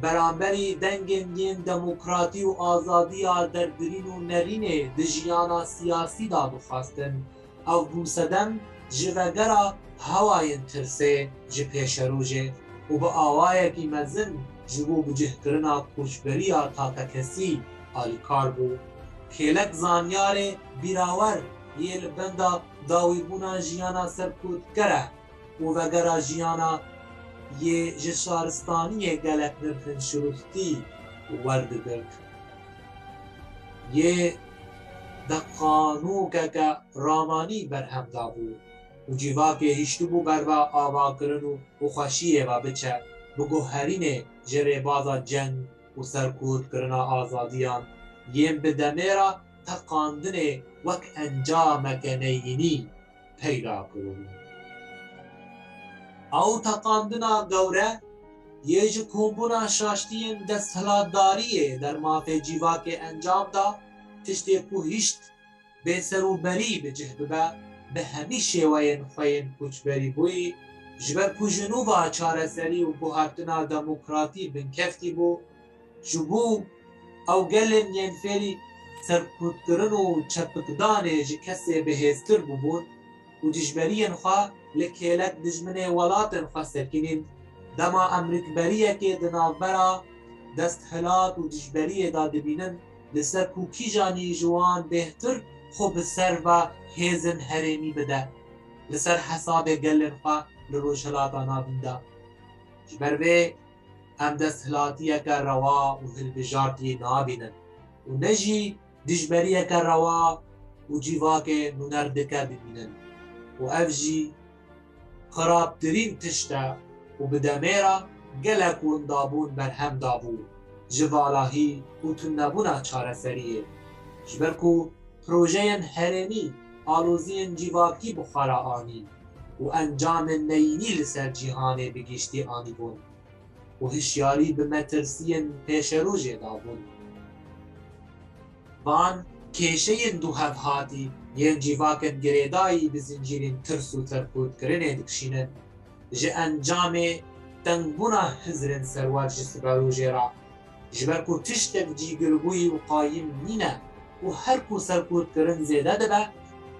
beramberî dengên yên demokratî û azadiya derbirîn û nerînê di jiyana siyasî de bixwestin, ew bû sedem ji vegera hewayên tirsê ji pêşerojê û bi awayekî mezin ji bo bicihkirina koçberiya takekesî alîkar bû. Kêlek zanyarê bîrawer yê li benda dawîbûna jiyana serkûtkere û vegera jiyana yê ji şaristaniyê gelek nirxên şirûstî werdigirt. Yê deqanûkeke ramanî berhem dabû û civakê hiştibû berva avakirin û, û xweşiyê ve biçe, bi guherînê ji rêbaza ceng û serkûtkirina azadiyan yên bi demê re teqandinê wek encameke neyînî peyda kiribû. Ew teqandina gewre yê ji kombûna şaştiyên desthilatdariyê dermafê cîvakê encam da, tiştê ku hişt bêserûberî bi cih bibe, bi hemî şêweyên xwe yên koçberîbûyî, ji ber ku ji nû ve çareserî û guhertina demokratî binkeftî bû, ji bo ew gelên yên fêrî serkûtkirin û çepikdanê ji kesê bihêztir bûbûn û dijberiyên xwe li kêlek dijminê welatên xwe sekinîn, dema em rikberiyekê di navbera desthilat û dijberiyê de dibînin, li ser ku kîjanî ji wan bêhtir xwe bi ser ve hêzên herêmî bide, li ser hesabê gelên xwe li Rojhilata Navîn de. Ji ber vê em desthilatiyeke rewa û hilbijartî nabînin û ne jî dijberiyeke rewa û civakê nûner dike dibînin û ev jî xirabtirîn tişt e û bi demê re gelek winda bûn berhem dabû ji valahî û tunebûna çareseriyê. Ji ber ku projeyên herêmî aloziyên civakî bi xwe re anîn û encamên neyînî li ser cîhanê bi giştî anîbûn û hişyarî bi metirsiyên pêşerojê dabûn. Van kêşeyên duhevhatî yên cîvakên girêdayî bi zincîrên tirs û serkûtkirinê dikişînin, ji encamê tengbûna hizrên serwer ji siberojê re, ji ber ku tiştek cîgiribûyî û qayîm nîne û her ku serkûtkirin zêde dibe,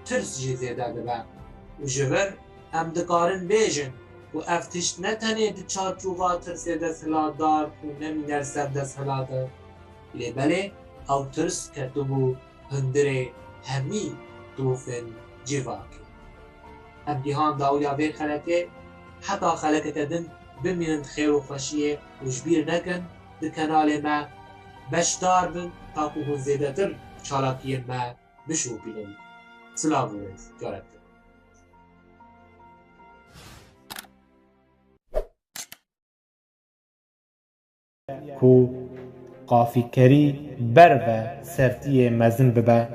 tirs jî zêde dibe û ji vir em dikarin bêjin ku ev tişt ne tenê di çarçova tirsê desthilatdar û nemîner ser desthilat e, lê belê ew tirs ketibû hundirê hemî dûfên civakê. Em gihan dawiya vê xelekê, heta xelekeke din bimînin di xêr û xweşiyê û ji bîr nekin di kenalê me beşdar bin, ta ku hûn zêdetir çalakiyên me bişopînin. Silav û rêz, carek din. Ku qafîkerî ber ve sertiyê mezin bibe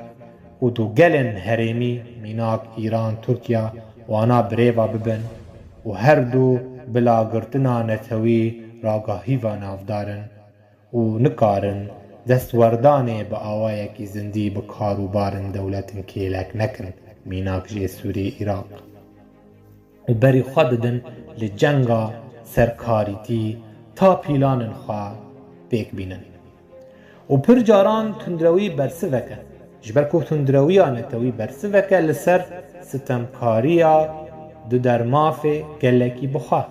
û du gelên herêmî mînak Îran, Tirkiye wana birêva bibin û her du bila girtina netewî ragahî ve navdar in û nikarin destwerdanê bi awayekî zindî bi kar û barên dewletin kêlek nekin, mînak jê Sûrî, Iraq. Û berî xwe didin li cenga serkarîtî ta pîlanên xwe pêk bînin. Û pir caran tundrewî bersivek e. Ji ber ku tundrewiya netewî bersivek e li ser sitemkariya dudermafê gelekî bixwe.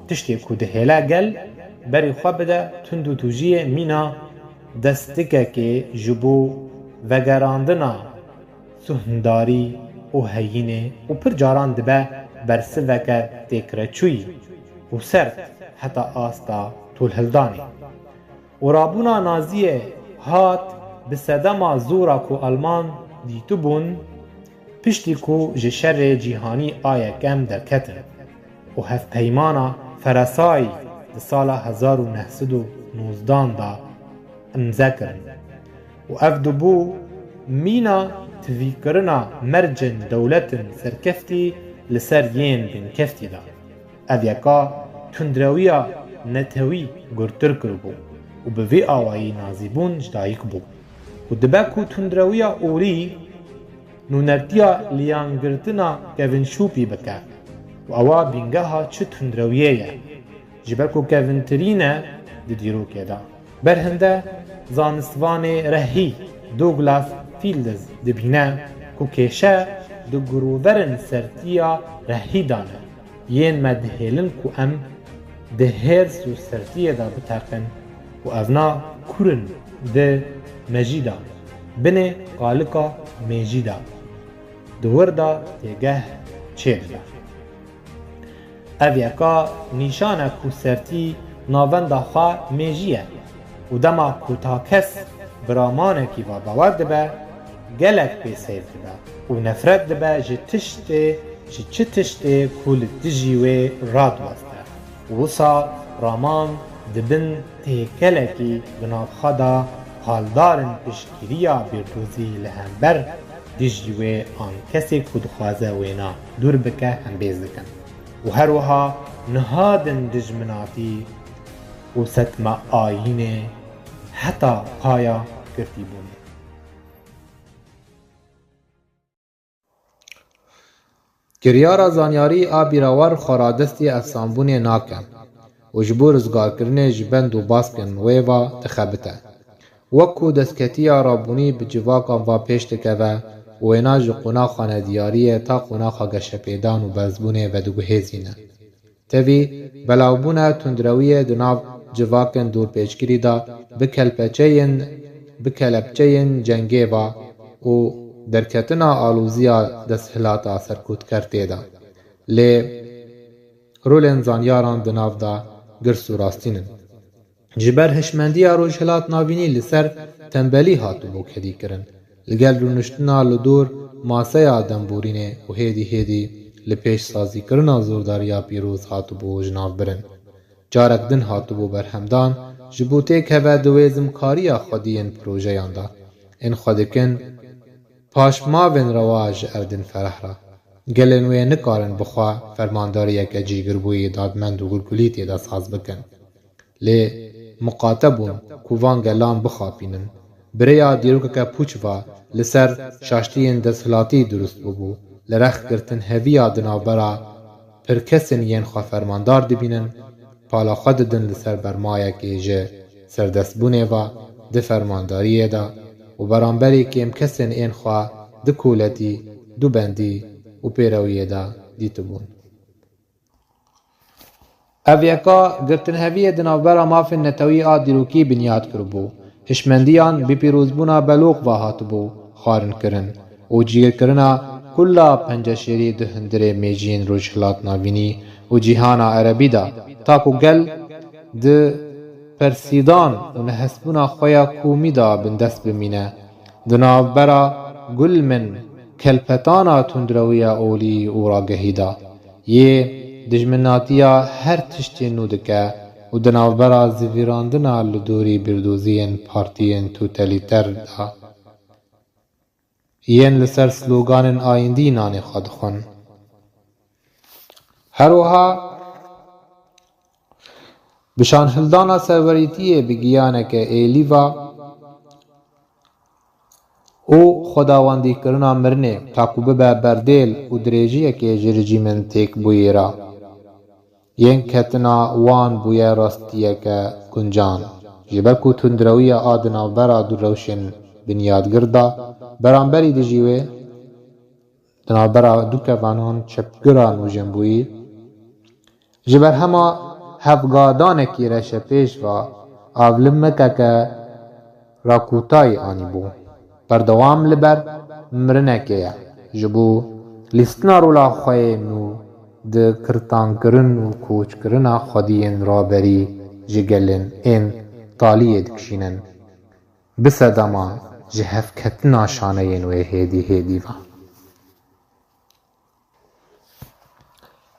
Tiştê ku dihêle gel berî xwe bide tundûtûjiyê mîna destikekê ji bo vegerandina suhmdarî û heyînê û pir caran dibe bersiveke têkireçûyî û sert heta asta tolhildanê. Û rabûna Naziyê hat bi sedema zora ku Alman dîtibûn, piştî ku ji şerê cîhanî a yekem derketin û hevpeymana Feresayî di sala hezar û neh sed û nozdan de imze kirin û ev dibû mîna tivîkirina mercên dewletin serkeftî li ser yên binkeftî de. Ev yeka tundrewiya netewî gurtir kiribû û bi vî awayî nazîbûn ji dayik bû. Û dibe ku tundrewiya orî nûnertiya liyangirtina kevinşûpî bike û ewa bîngeha çi tundrewiyê ye, ji ber ku kevintirîn e di dîrokê de. Berhinde zanistvanê rehî Douglas Fields dibîne ku kêşe di giroverên sertiya rehî de ne. Yên me dihêlin ku em di hêrs û sertiyê de biteqin û evna kurin di mejî de, binê qalika mêjî de, di wir de têgeh çêdibe. Ev yeka nîşan e ku sertî navenda xwe mêjî ye û dema ku ta kes bi ramanekî ve bawer dibe, gelek pê seyr dibe û nefret dibe ji tiştê, ji çi tiştê ku li dijî wê radiweste. Û wisa raman dibin têkelekî di nav xwe de paldarên piştgiriya bîrdozî li hember dijî wê an kesê ku dixwaze wêna dûr bike hembêz dikin. Û her wiha nihadin dijminatî û setma ayînê heta paya girtîbûnê. Kiryara zanyarî a bîrawar xwe radestî efsanbûnê nake û ji bo rizgarkirinê ji bend û baskên wê ve dixebite. Wek ku destketiya rabûnî bi civakan ve pêş dikeve û wêna ji qonaxa nediyariyê ta qonaxa geşepêdan û berzbûnê vediguhêzîne. Tevî, belavbûna tundrewiyê di nav civakên dorpêçkirî de bi kelpeçeyên, bi kelepçeyên cengê ve û derketina aloziya desthilata serkûtker tê de. Lê rolên zanyaran di nav de girs û rastîn in. Ji ber hişmendiya Rojhilat Navînî li ser tembelî hatibû kedîkirin. Li gel rûniştina li dor maseya demborînê û hêdî hêdî li pêş sazîkirina zordariya pîroz hatibû jinavbirin. Carek din hatibû berhemdan, ji bo têkeve di wêzimkariya xwediyên projeyan de. Ên xwe dikin paşmavên rewa ji erdên fereh re. Gelên wê nikarin bi xwe fermandariyeke cîgirbûyî dadmend û gulgulî tê de saz bikin. Lê miqate bûn ku van gelan bixapînin. Bi rêya dîrokeke pûç ve li ser şaştiyên desthilatî dirust bûbû. Li rex girtinheviya di navbera pir kesên yên xwe fermandar dibînin, pala xwe didin li ser bermayekê ji serdestbûnê ve di fermandariyê de û beramberî kêmkesên ên xwe di koletî, dubendî û pêrewiyê de dîtibûn. Ev yeka girtinheviyê di navbera mafên netewî a dîrokî binyat kiribû. Hişmendiyan bi pîrozbûna Beloq ve hatibû xwarinkirin û cîgirkirina kula penceşêrî di hundirê mêjiyên Rojhilat Navînî û cîhana erebî de, ta ku gel di persîdan û nehestbûna xwe ya komî de bindest bimîne. Di navbera gulmin kelpetana tundrewiya olî û ragehî de, yê dijminatiya her tiştê nû dike û di navbera zivîrandina li dorî bîrdoziyên partiyên totalîter de yên li ser sloganên ayîndî nanê xwe dixwin. Her wiha bi şanhildana serwerîtiyê bi giyaneke êlî ve û xwedawendîkirina mirinê, ta ku bibe berdêl û dirêjiyekê ji rejîmên têkbûyî re. Yên ketina wan bûye rastiyeke guncan. Ji ber ku tundrewiya a di navbera du rewşên binyadgir de, beramberî dijî wê, di navbera du kevanan çepgir a nûjenbûyî, ji berhema hevgadanekî reşepêş ve avlimekeke rakûtayî anîbû. Berdewam li ber mirinekê ye. Ji bo lîstina rola xwe yê nû di kirtankirin û koçkirina xwediyên raberî ji gelên ên taliyê dikişînin. Bi sedema ji hevketina şaneyên wê hêdî hêdî ve.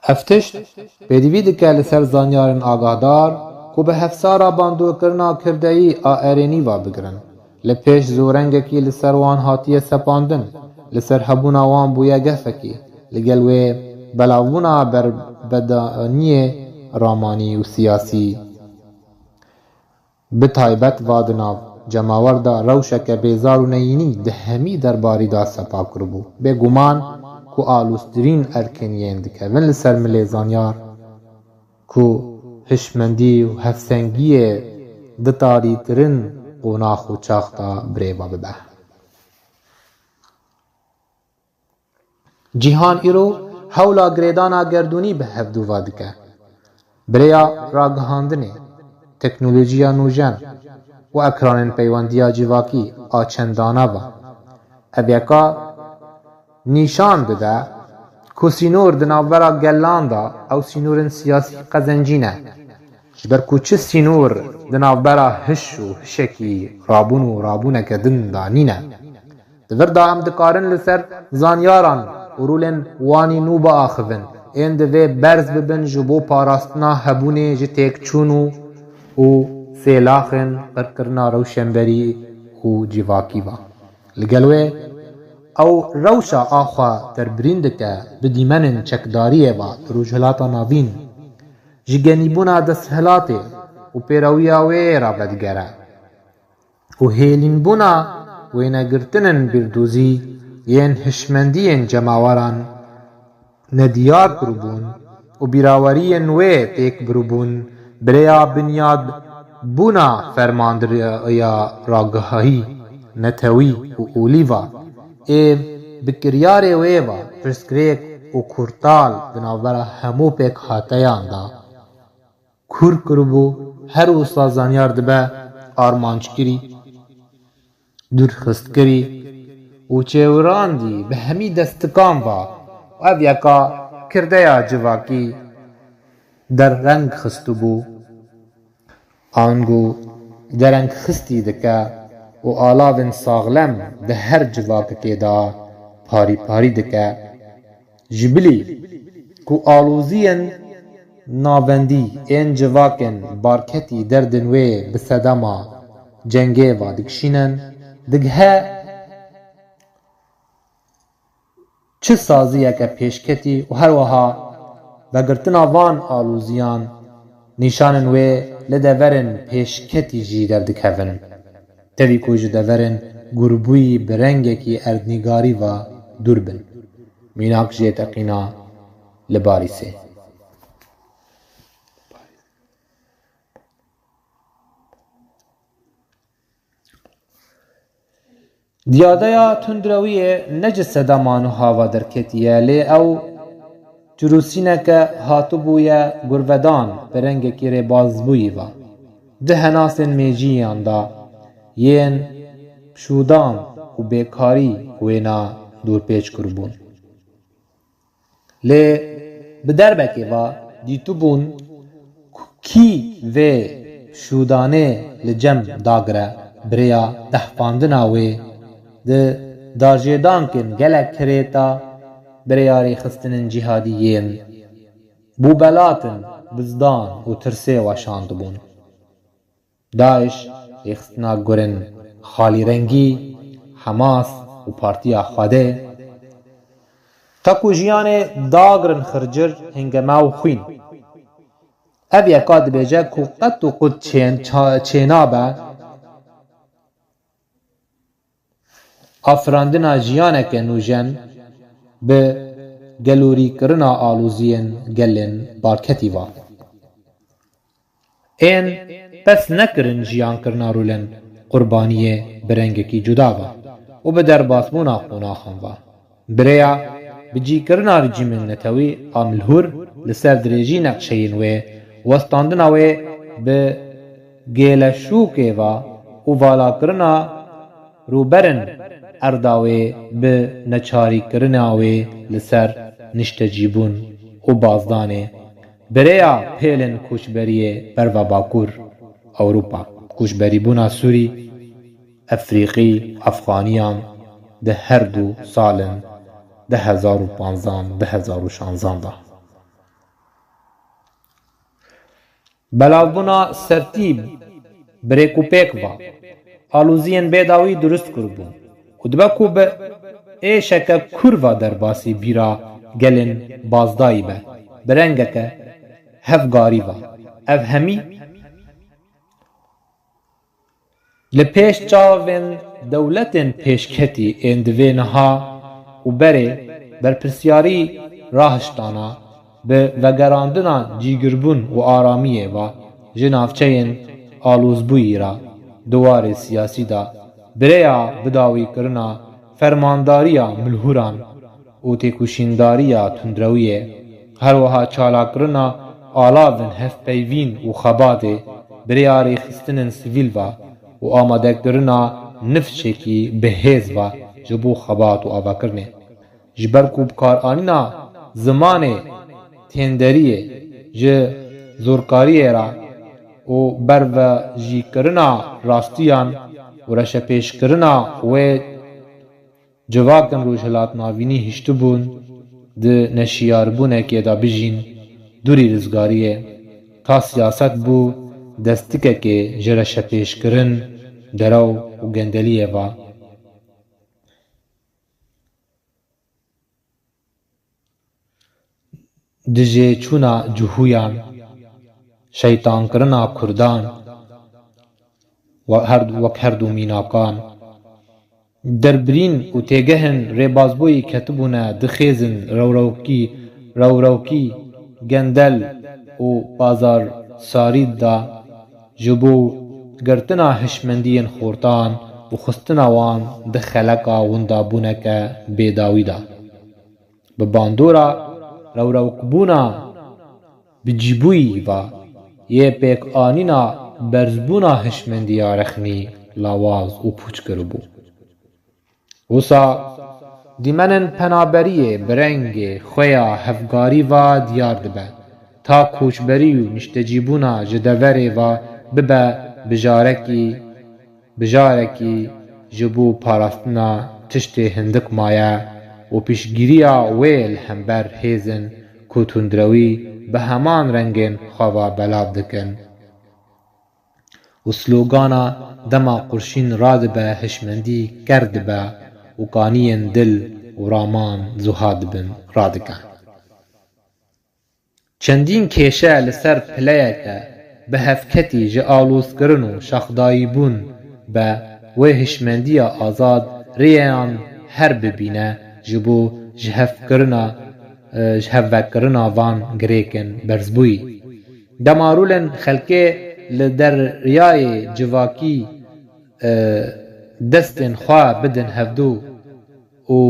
Ev tişt pêdivî dike li ser zanyarên agahdar ku bi hevsara bandorkirina kirdeyî a erênî ve bigirin. Li pêş zorengekî li ser wan hatiye sepandin, li ser hebûna wan bûye gefekî, li gel wê belavbûna berbedaniyê ramanî û siyasî. Bi taybet va di nav cemawer de rewşeke bêzar û neyînî di hemî derbarî de sepa kiribû. Bêguman ku aloztirîn erkên yên dikevin li ser milê zanyar ku hişmendî û hevsengiyê di tarîtirin qonax û çax de birêve bibe. Cîhan îro hewla girêdana gerdûnî bi hevdû ve dike. Bi rêya ragihandinê, teknolojiya nûjen û ekranên peywendiya civakî a çendane ve. Ev yeka nîşan dide ku sînor di navbera gelan de ew sînorên siyasî qezencî ne. Ji ber ku çi sînor di navbera hiş û hişekî rabûn û rabûneke din de nîne. Di vir de em dikarin li ser zanyaran û rolên wan ê nû biaxivin, ên divê berz bibin ji bo parastina hebûnê ji têkçûn û, û sêlaxên qirkirina rewşenberî û civakî ve. Li gel wê ew rewşa a xwe derbirîn dike bi dîmenên çekdariyê ve li Rojhilata Navîn, ji genîbûna desthilatê û pêrewiya wê re vedigere. û hêlînbûna wênegirtinên bîrdozî yên hişmendiyên cemaweran nediyar kiribûn û bîraweriyên wê têk biribûn, bi rêya binyadbûna fermandariya ragihayî, netewî û olî ve ê bi kiryarê wê ve pirsgirêk û kurtal di navbera hemû pêkhateyan de kûr kiribû, her wisa zanyar dibe armanckirî, dûrxistkirî û çêwirandî bi hemî destikan ve û ev yeka kirdeya civakî dereng xistibû. Ango derengxistî dike û alavên saxlem di her civakekê de parî parî dike. Ji bilî ku aloziyên navendî ên civakên barketî derdin wê bi sedema cengê ve dikişînin, digihe çi saziyeke pêşketî û her wiha vegirtina van aloziyan nîşanên wê li deverên pêşketî jî derdikevin. Tevî ku ji deverên gurbûyî bi rengekî erdnîgarî ve dûr bin. Mînak jê teqîna li Parîsê. Diyadeya tundrewiyê ne ji sedema nuha ve derketiye, lê ew çirûsîneke hatibûye gurvedan bi rengekî rêbazbûyî ve. Di henasên mêjiyan de yên şûdan û bêkarî wêna dûrpêç kiribûn. Lê bi derbekê ve dîtibûn ku kî vê şûdanê li cem dagire, bi rêya dehfandina wê di dajêdankên gelek kirêta bi rêya rêxistinên cîhadî yên bûbelatin bizdan û tirsê weşandibûn. DAIŞ, rêxistina gurên xalîrengî, Hemas û Partiya Xwedê. Taku jiyanê dagrin xircir, hingeme û xwîn. Ev yeka dibêje ku qet û qut çên-, ça-, çênabe afirandina jiyaneke nûjen bi gelûrîkirina aloziyên gelên barketî ve. Ên pes nekirin jiyan kirina rolên qurbaniyê bi rengekî cuda ve û bi derbasbûna qonaxan ve. Bi rêya bicîkirina rejîmên netewî a milhûr li ser dirêjî nexşeyên wê, westandina wê bi gêleşûkê ve û valakirina rûberên erda wê bi neçarîkirina wê li ser niştecîbûn û bazdanê, bi rêya pêlên koçberiyê berva Bakur Ewropa, koçberîbûna Sûrî, Efrîqî, Efxaniyan di her du salên du hezar û panzdan, du hezar û şanzdan de. Belavbûna sertî bi rêkûpêk ve aloziyên bêdawî dirust kiribûn û dibe ku bi êşeke kûr ve derbasî bîra gelên bazdayî be, bi rengeke hevgarî ve. Ev hemî li pêş çavên dewletên pêşketî ên di vê niha û berê berpirsyarî rahiştana bi vegerandina cîgirbûn û aramiyê ve ji navçeyên alozbûyî re di warê siyasî de bi rêya bidawîkirina fermandariya milhûran û têkoşîndariya tundrewiyê, her wiha çalakirina alavên hevpeyvîn û xebatê bi rêya rêxistinên sivîl ve û amadekirina nifşekî bi hêz ve ji bo xebat û avakirinê. Ji ber ku bikaranîna zimanê tênderiyê ji zorkariyê re û bervejîkirina rastiyan û reşepêşkirina wê civakên Rojhilat Navînî hiştibûn, di neşiyarbûnekê de bijîn, dûrî rizgariyê, ta siyaset bû destikekê ji reşepêşkirin, derew û gendeliyê ve. Dijêçûna cihûyan, şeytankirina kurdan, we her, wek her du mînakan, derbirîn û têgehên rêbazbûyî ketibûne di xêzin rewrewkî, rewrewkî, gendel û bazarsarî de ji bo girtina hişmendiyên xortan û xistina wan di xeleka windabûneke bêdawî de. Bi bandora rewrewkbûna bicîbûyî ve yê pêkanîna berzbûna hişmendiya rexnî lawaz û pûç kiribû. Wisa dîmenên penaberiyê bi rengê xwe ya hevgarî ve diyar dibe, ta koçberî û niştecîbûna ji deverê ve bibe bijarekî, bijarekî ji bo parastina tiştê hindik maye û piştgiriya wê li hember hêzên ku tundrewî bi heman rengên xwe ve belav dikin. Û slogana dema qurşîn radibe hişmendî ker dibe û kaniyên dil û raman zuha dibin radike. Çendîn kêşe li ser pileyeke bi hevketî ji alozkirin û şaxdayîbûn be wê hişmendiya azad rêyan her bibîne ji bo ji hevkirina, e, ji hevvekirina van girêkin berzbûyî. Dema rolên xelkê li deryayê civakî, e, destên xwe bidin hevdu û,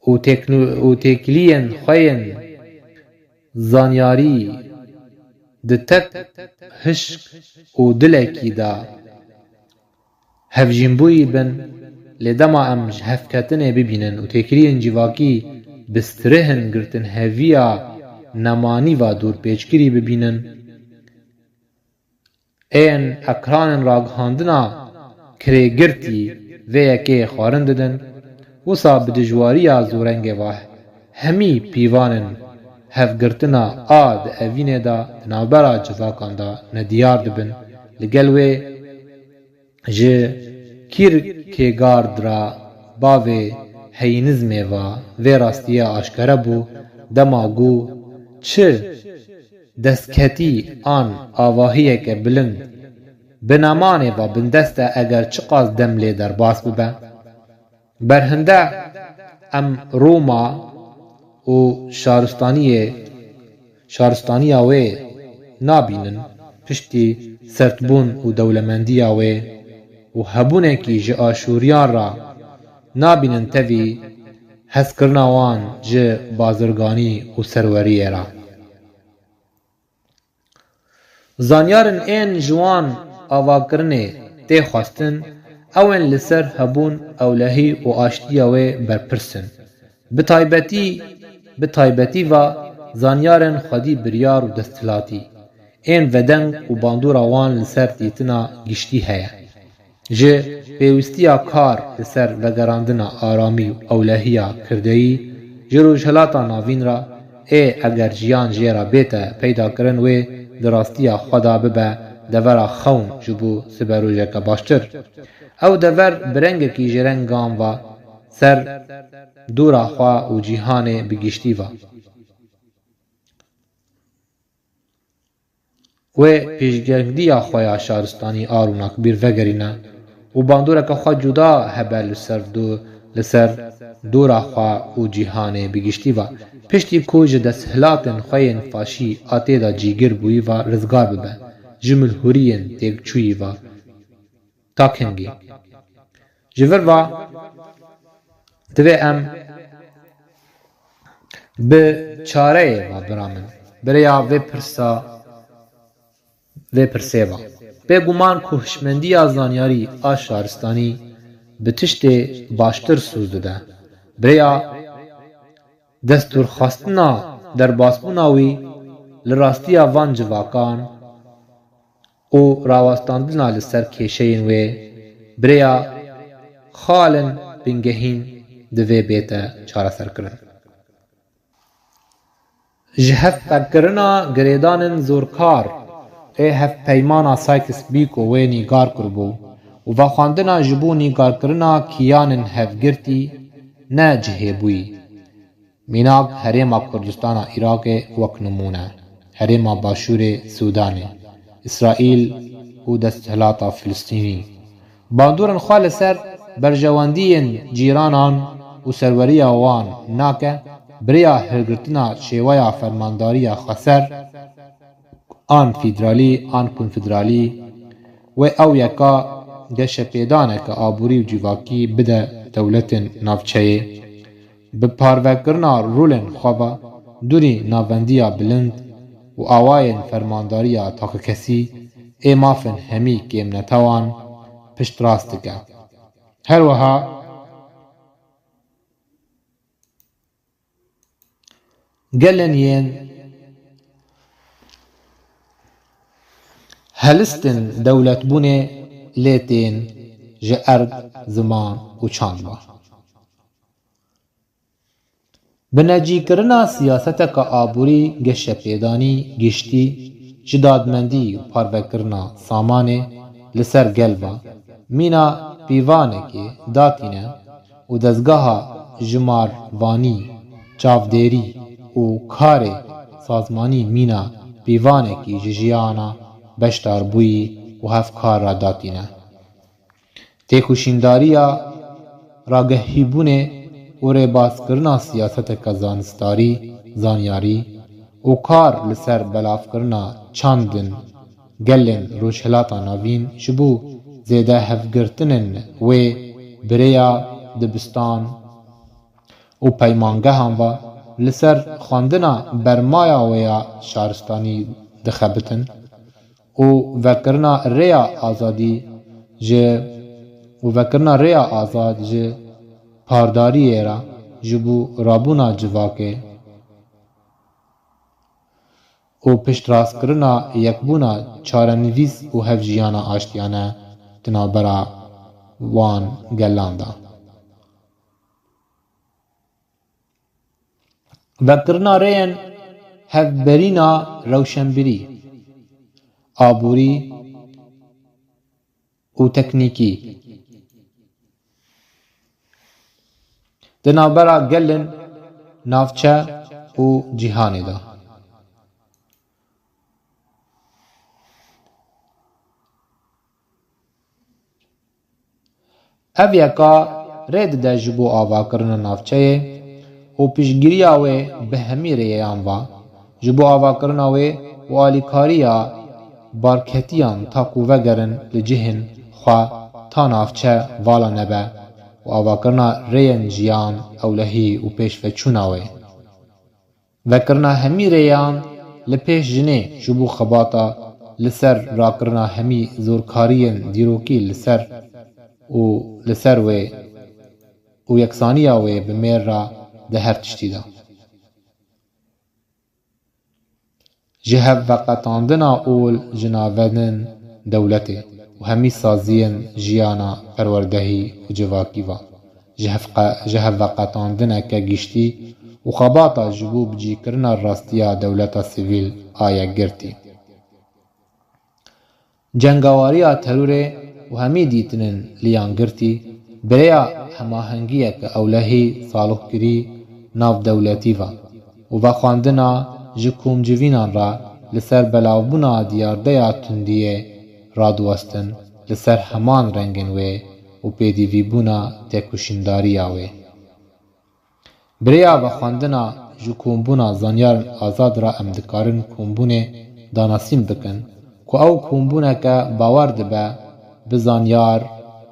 û têknu-, û têkiliyên xwe yên zanyarî di tek hişk û dilekî de hevjînbûyî bin, lê dema em ji hevketinê bibînin û têkiliyên civakî bi strihên girtinheviya nemanî ve dorpêçkirî bibînin, ên ekranên ragihandina kirêgirtî vê yekê xwarin didin, wisa bi dijwariya zûrengê ve hemî pîvanên hevgirtina a di evînê de di navbera civakan de nediyar dibin. Li gel wê ji Kierkegaard re bavê heyînizmê ve vê rastiyê aşkere bû, dema got, çi destketî an avahiyeke bilind bi nemanê ve bindest e, eger çiqas dem lê derbas bibe. Berhinde em Roma û şaristaniyê, şaristaniya wê nabînin, piştî sertbûn û dewlemendiya wê û hebûnekî ji Aşûriyan re nabînin tevî hezkirina wan ji bazirganî û serweriyê re. Zanyarên ên ji wan avakirinê tê xwestin, ew ên li ser hebûn, ewlehî û aştiya wê berpirs in. Bi taybetî, bi taybetî va zanyarên xwedî biryar û desthilatî, ên vedeng û bandora wan li ser dîtina giştî heye. Ji pêwîstiya kar li ser vegerandina aramî û ewlehiya kirdeyî ji Rojhilata Navîn re, ê eger jiyan jê re bête peydakirin, wê di rastiya xwe de bibe devera xewn ji bo siberojeke baştir. Ew dever bi rengekî ji rengan ve ser dora xwe û cîhanê bi giştî ve. Wê pêşgendiya xwe ya şaristanî a rûnak bîr vegerîne û bandoreke xwe cuda hebe li ser du-, li ser dora xwe û cîhanê bi giştî ve. Piştî ku ji desthilatên xwe yên faşî a tê de cîgir bûyî ve rizgar bibe, ji milhûriyên têkçûyî ve ta kengî. Ji vir ve divê em bi çareyê ve biramin. Bi rêya vê pirsa, vê pirsê ve. Bêguman ku hişmendiya zanyarî a şaristanî bi tiştê baştir sûz dide. Bi rêya destûrxwastina derbasbûna wî li rastiya van civakan û rawestandina li ser kêşeyên wê, bi rêya xalên bingehîn divê bête çareserkirin. Ji hevpekirina girêdanên zorkar ê hevpeymana Sykes-Picot wê nîgar kiribû û vexwendina ji bo nîgarkirina kiyanên hevgirtî ne cihê bûyî. Mînak, Herêma Kurdistana Iraqê wek nimûne, Herêma Başûrê Sûdanê, Îsraîl û Desthilata Filistînî. Bandorên xwe li ser berjewendiyên cîranan û serweriya wan nake, bi rêya hilgirtina şêweya fermandariya xweser, an federalî an konfederalî, wê ew yeka geşepêdaneke aborî û civakî bide dewletên navçeyê, bi parvekirina rolên xwe ve dûrî navendiya bilind û awayên fermandariya takekesî ê mafên hemî kêmnetewan piştrast dike. Her wiha gelên yên helistên dewletbûnê lê tên ji erd, ziman û çand ve. Bi necîkirina siyaseteke aborî geşepêdanî giştî ji dadmendî û parvekirina samanê li ser gel ve mîna pîvanekê datîne û dezgeha jimarvanî, çavdêrî û karê sazmanî mîna pîvanekî ji jiyana beşdarbûyî û hevkar re datîne. Têkoşîndariya ragehîbûnê û rêbazkirina siyaseteke zanistarî, zanyarî û kar li ser belavkirina çandin gelên Rojhilata Navîn ji bo zêde hevgirtinên wê bi rêya dibistan û peymangehan ve li ser xwendina bermaya wê ya şaristanî dixebitin û vekirina rêya azadî ji û vekirina rêya azad ji pardariyê re ji bo rabûna civakê û piştrastkirina yekbûna çarenivîs û hevjiyana aştiyane di navbera wan gelan de. Vekirina rêyên hevberîna rewşenbîrî, aborî û teknîkî di navbera gelên navçe û cîhanê de. Ev yeka rê dide ji bo avakirina navçeyê û piştgiriya wê bi hemî rêyan ve, ji bo avakirina wê û alîkariya barketiyan ta ku vegerin li cihên xwe ta navçe vala nebe û avakirina rêyên jiyan, ewlehî û pêşveçûna wê. Vekirina hemî rêyan li pêş jinê ji bo xebata li ser rakirina hemî zorkariyên dîrokî li ser û li ser wê û yeksaniya wê bi mêr re di her tiştî de. Ji hevveqetandina ol ji navendên dewletê û hemî saziyên jiyana perwerdehî û civakî ve, ji hevqe-, ji hevveqetandineke giştî û xebata ji bo bicîkirina rastiya dewleta sivîl a yekgirtî. Cengawariya terorê û hemî dîtinên liyangirtî bi rêya hemahengiyeke ewlehî saloxkirî navdewletî ve û vexwendina ji komcivînan re li ser belavbûna diyardeya tundiyê radiwestin li ser heman rengên wê û pêdivîbûna têkoşîndariya wê. Bi rêya vexwendina ji kombûna zanyarên azad re em dikarin kombûnê danasîn bikin ku ew kombûneke bawer dibe bi zanyar,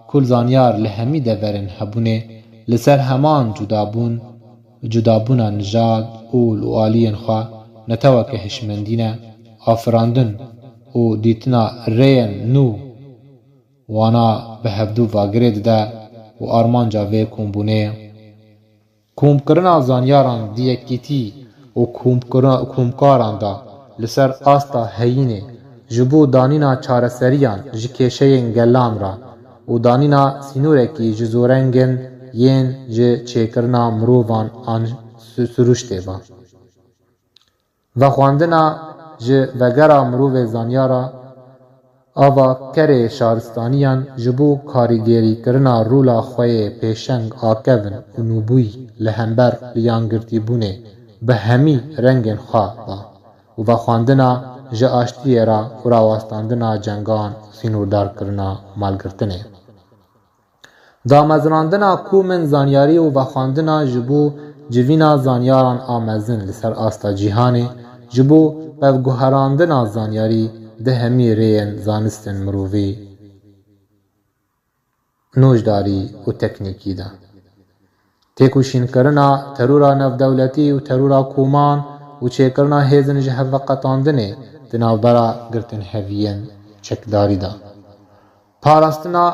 ku zanyar li hemî deverên hebûnê li ser heman cudabûn, cudabûna nijad, ol û aliyên xwe neteweke hişmendî ne, afirandin û dîtina rêyên nû wana bi hevdû vagirê dide û armanca vê kombûnê Komkirina zanyaran di yekîtî û komkira-, komkaran de li ser asta heyînê ji bo danîna çareseriyan ji kêşeyên gelan re û danîna sînorekî ji zorengên yên ji çêkirina mirovan an su-, siruştê ve. Vexwendina ji vegera mirovê zanyara ava kerê şaristaniyan ji bo karîgêrîkirina rola xwe yê pêşeng a kevn û nûbûyî li hember liyangirtîbûnê bi hemî rengên xwe ve û vexwendina ji aştiyê re û rawestandina cengan û sînordarkirina û malgirtinê. Damezinandina komên zanyarî û vexwendina ji bo civîna zanyaran a mezin li ser asta cîhanê, ji bo pevguherandina zanyarî di hemî rêyên zanistên mirovî, nojdarî û teknîkî de. Têkoşînkirina terora navdewletî û terora koman û çêkirina hêzên ji hev veqetandinê di navbera girtinheviyên çekdarî de. Parastina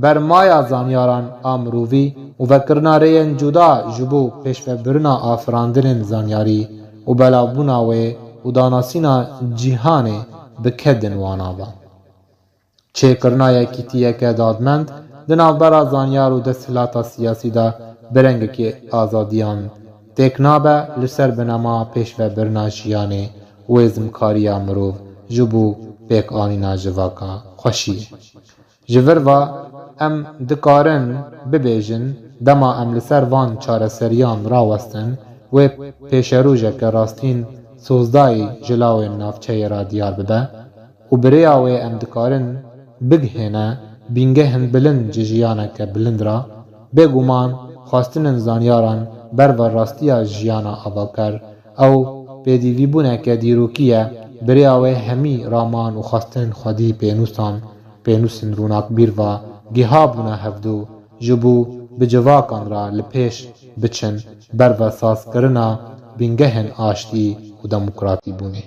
bermaya zanyaran a mirovî û vekirina rêyên cuda ji bo pêşvebirina afirandinên zanyarî û belavbûna wê û danasîna cîhanê bi kedin wana ve. Çêkirina yekîtiyeke dadmend di navbera zanyar û desthilata siyasî de bi rengekî azadiyan têk nabe li ser binema pêşvebirina jiyanê û êzmkariya mirov ji bo pêkanîna civaka xweşiyê. Ji vir ve em dikarin bibêjin, dema em li ser van çareseriyan rawestin, wê pêşerojeke rastîn sozdayî ji lawên navçeyê re diyar bibe û bi rêya wê em dikarin bigihêne bîngehên bilind ji jiyaneke bilind re. Bêguman, xwestinên zanyaran ber ve rastiya jiyana avaker, ew pêdivîbûneke dîrokî ye, bi rêya wê hemî raman û xwestinên xwedî pênûsan, pênûsên rûnakbîr ve gihabûne hevdû, ji bo bi civakan re li pêş biçin ber ve sazkirina bîngehên aştî û demokratîbûnê.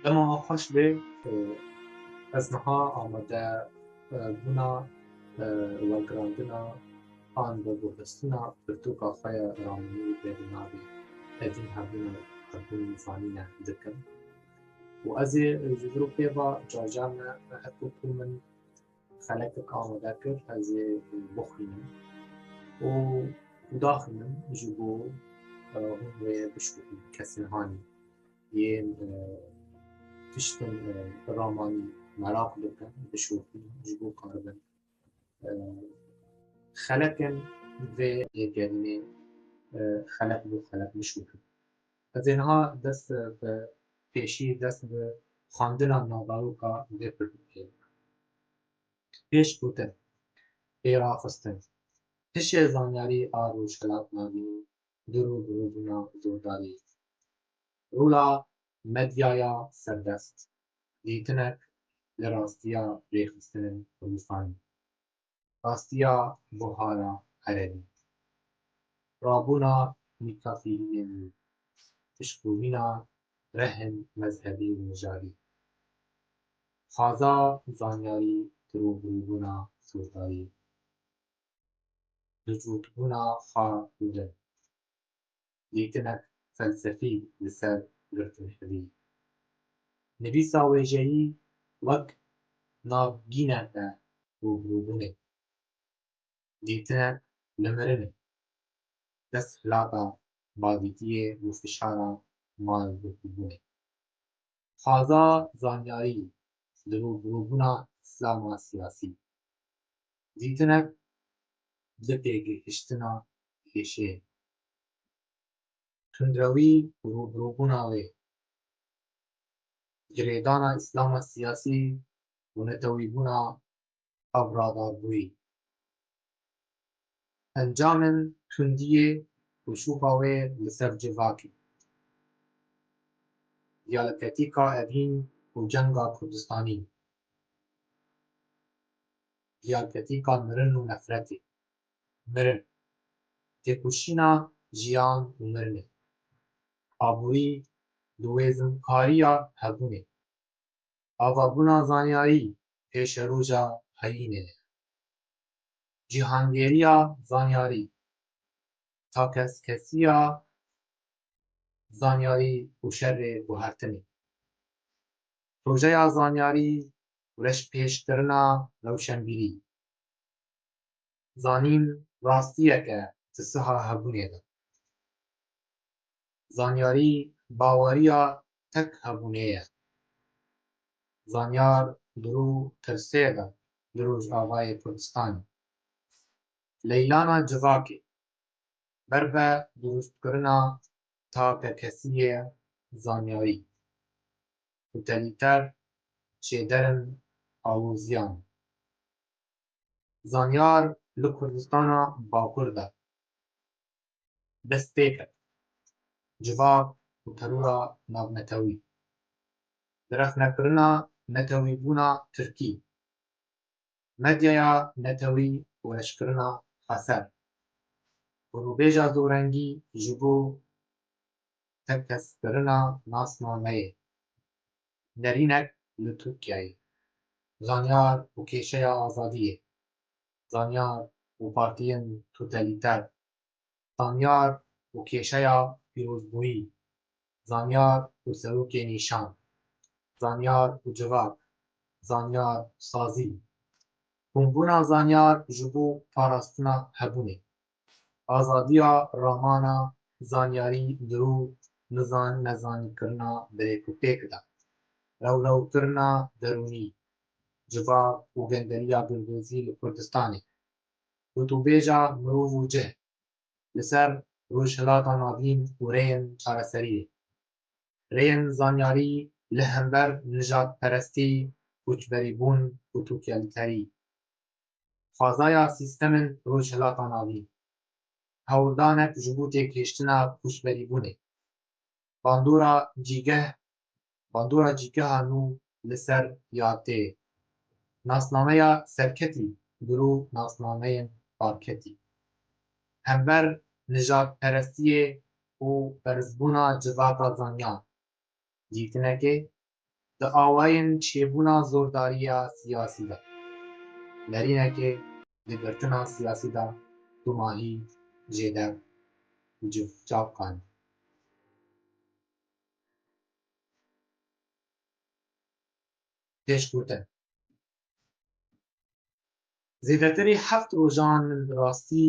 Dema xweş be, ez niha amade bûna wergirandina an veguhestina pirtûka xwe ya ramanî Bêgunav ê Evîn Hebûn û Hebûn Zanîn e dikim. Û ez ê ji vir û pê ve carcar me, her ku ku min xelekek amade kir, ez ê bixwînim û daxînim ji bo hûn wê bişopin, kesên hanî yên tiştên ramanî meraq dikin, bişopin, ji bo karibin xelekên vê lêgerînê xelek bo xelek bişopin. Ez ê niha dest bi pêşî dest bi xwendina navdaroka vê pirtûkê bikim. Pêşgotin, pêraxistin, hişê zanyarî a Rojhilat Navîn di rû bi rû bûna zordarî. Rola medyaya serdest, dîtinek li rastiya rêxistinên Kurdistanê. Rastiya buhara erebî. Rabûna mîkafîliyên nû. Piştbûyîna rehên mezhebî û nijadî. Xaza zanyarî di rûbirûbûna sûzdayî. Dicûtbûna xwe û din. Dîtinek felsefî li ser girtinhevî. Nivîsa wêjeyî wek navgîneke rûbirûbûnê. Dîtinek li mirinê. Desthilata bavîtiyê û fişara malbûbûnê. Xaza zanyarî li rûbirûbûna îslama siyasî. Dîtinek li têgihiştina êşê. Tundrewî û rûbirûbûna wê. Girêdana îslama siyasî û netewîbûna ev radarboyî. Encamên tundiyê û şûfa wê li ser civakê. Diyaleketîka Evîn û cenga Kurdistanî. Diyaleketîka mirin û nefretê. Mirin. Têkoşîna jiyan û mirinê. Aborî, diwêzimkariya hebûnê. Avabûna zanyarî pêşeroja heyînê ye. Cîhangêriya zanyarî, takeskesiya zanyarî û şerê guhertinê. Projeya zanyarî û reşpêşkirina rewşenbîrî. Zanîn rastiyeke di siha hebûnê de. Zanyarî baweriya tek hebûnê ye. Zanyar di rû tirsê de li Rojavayê Kurdistanê. Leylana civakê ber bi durustkirina takekesiyê zanyarî, totalîter, çêderin aloziyan. Zanyar li Kurdistana Bakur de dest pê kir. Civak û terora navnetewî, bi rexnekirina netewîbûna Tirkî, medyaya netewî û reşkirina xeser, û rûbêja zorengî ji bo tekeskirina nasnameyê. Nerînek li Tirkiyeyê, zanyar û kêşeya azadiyê, zanyar û partiyên totalîter, zanyar û kêşeya pîrozbûyî, zanyar û serokê nîşan, zanyar û civak, zanyar û sazî, hûnbûna zanyar ji bo parastina hebûnê, azadiya ramana zanyarî, dirû nizan nezanîkirina bi rêkûpêk de, rewrewkirina derûnî, civak û gendeliya bîrdozî li Kurdistanê, gotûbêja mirov û cih li ser Rojhilata Navîn û rêyên çareseriyê, rêyên zanyarî li hember nijadperestî, koçberîbûn û totalîterî, xwezaya sîstemên Rojhilata Navîn, hewldanek ji bo têgihiştina koçberîbûnê, bandora cîgeh, bandora cîgeha nû li ser ya tê, nasnameya serketî, dirû nasnameyên parketî, hember nijadperestiyê û berzbûna civaka zanyan, dîtinekê di awayên çêbûna zordariya siyasî de, nerînekê di girtina siyasî de dumahî jêdev û civçav qand. Pêşgotin. Zêdetirî heft rojan min bi rastî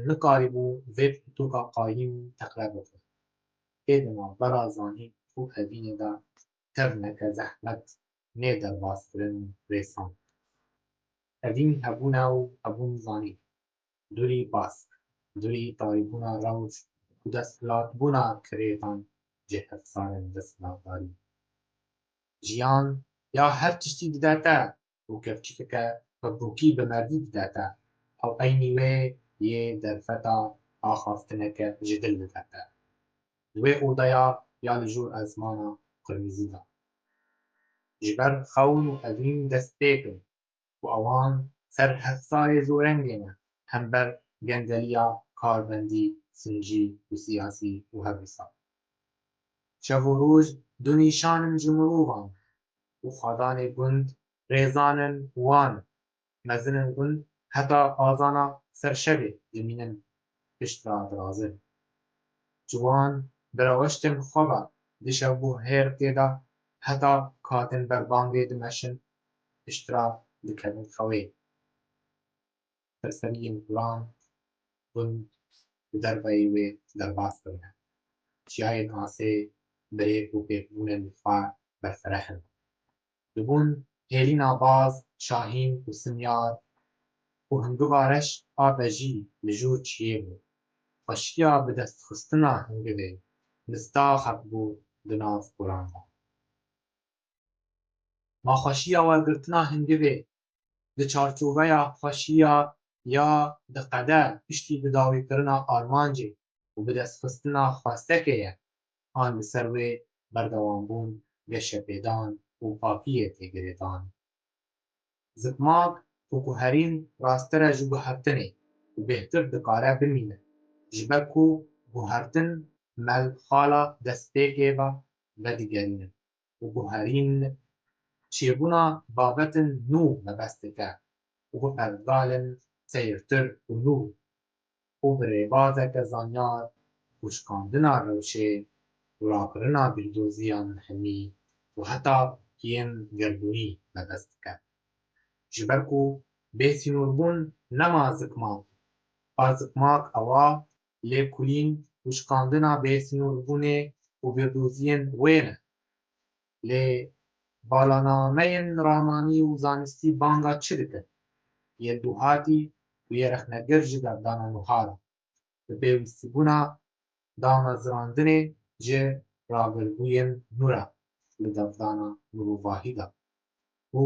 nikarîbû vê pirtûka qayîm teqre bixwim. Ê di navbera zanîn û evînê de tevneke zehmet nê derbaskirin rêsand. Evîn hebûn e û hebûn zanîn. Durî bask, durî tarîbûna rewş û desthilatbûna kirêtan cihevsarên desthilatdarî. Jiyan ya her tiştî dide te û kevçikeke pepûkî bi merdî dide te, ew eynî wê yê derfeta axaftineke ji dil dide te. Di wê odeya ya li jor ezmana qirmizî de. Ji ber xewn û evîn dest pê kirin û ewan ser hevsarê zorengê ne hember gendeliya karbendî, sincî û siyasî û her wisa. Şev û roj du nîşan in ji mirovan û xwedanê gund rêzan in wan. Mezinên gund heta azana ser şevê dimînin, pişt re dirazin. Ciwan bi rewiştên xwe ve di şevbûhêrkê de heta katin ber bangê dimeşin, pişt re dikevin xewê. Serseriyên guran gund bi derveyî wê derbas bibine. Çiyayên asê bi rêk û pêkbûnên xwe berfireh in. Dibûn hêlîna baz, şahîn û simyar û hingiva reş a bejî li jor çiyê bû. Xweşiya bidestxistina hingivê mistaxek bû di nav guran de. Ma xweşiya wergirtina hingivê di çarçoveya xweşiya ya diqede piştî bidawîkirina armancê û bidestxistina xwestekê ye, an li ser wê berdewambûn geşepêdan û pakiyê tê girêdan? Zikmak û guherîn rastir e ji guhertinê û bêhtir dikare bimîne, ji ber ku guhertin melxala destpêkê ve vedigerînin û guherîn çêbûna bavetin nû mebest dike û bi pergalên seyirtir û nû û bi rêbazeke zanyar û şikandina rewşê û rakirina bîrdoziyan hemî û heta yên gerdûnî mebest dike. Ji ber ku bêsînorbûn nema zikmak, a zikmak ew a lêkolîn û şikandina bêsînorbûnê û bîrdoziyên wê ne. Lê balanameyên ramanî û zanistî banga çi dikin? yê duhatî û yê rexnegir ji devdana nuha re, bi pêwîstîbûna damezrandinê ji ragirbûyên nû re li devdana mirovahî de û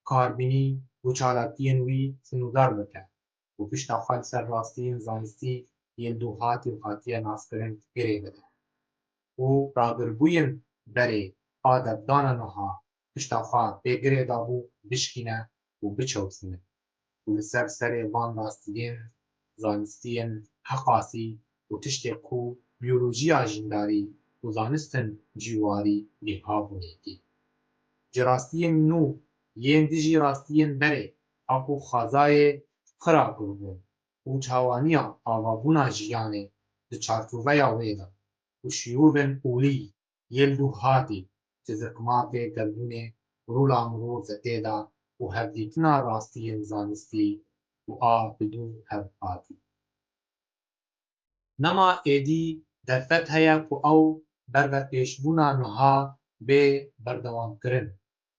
karbînî û çalakiyên wî sinûdar bike û pişta xwe li ser rastiyên zanistî yên duhatî û hatiye naskirin girê bide û ragirbûyên berê a devdana nuha pişta xwe pê girê dabû bişkîne û biçewsîne û li ser serê van rastiyên zanistiyên heqasî û tiştê ku biyolojiya jindarî û zanistên cîwarî bîha bûnetî. Ji rastiyên nû yên dijî rastiyên berê a ku xwezayê xira kiribûn û çawaniya avabûna jiyanê di çarçoveya wê de û şiyûvên olî yên duhatî ji zikmatê gerdûnê rûla mirov de tê de û hevdîtina rastiyên zanistî û a bi dû hev hatî. Nema êdî derfet heye ku ew bervepêşbûna niha bê berdewamkirin,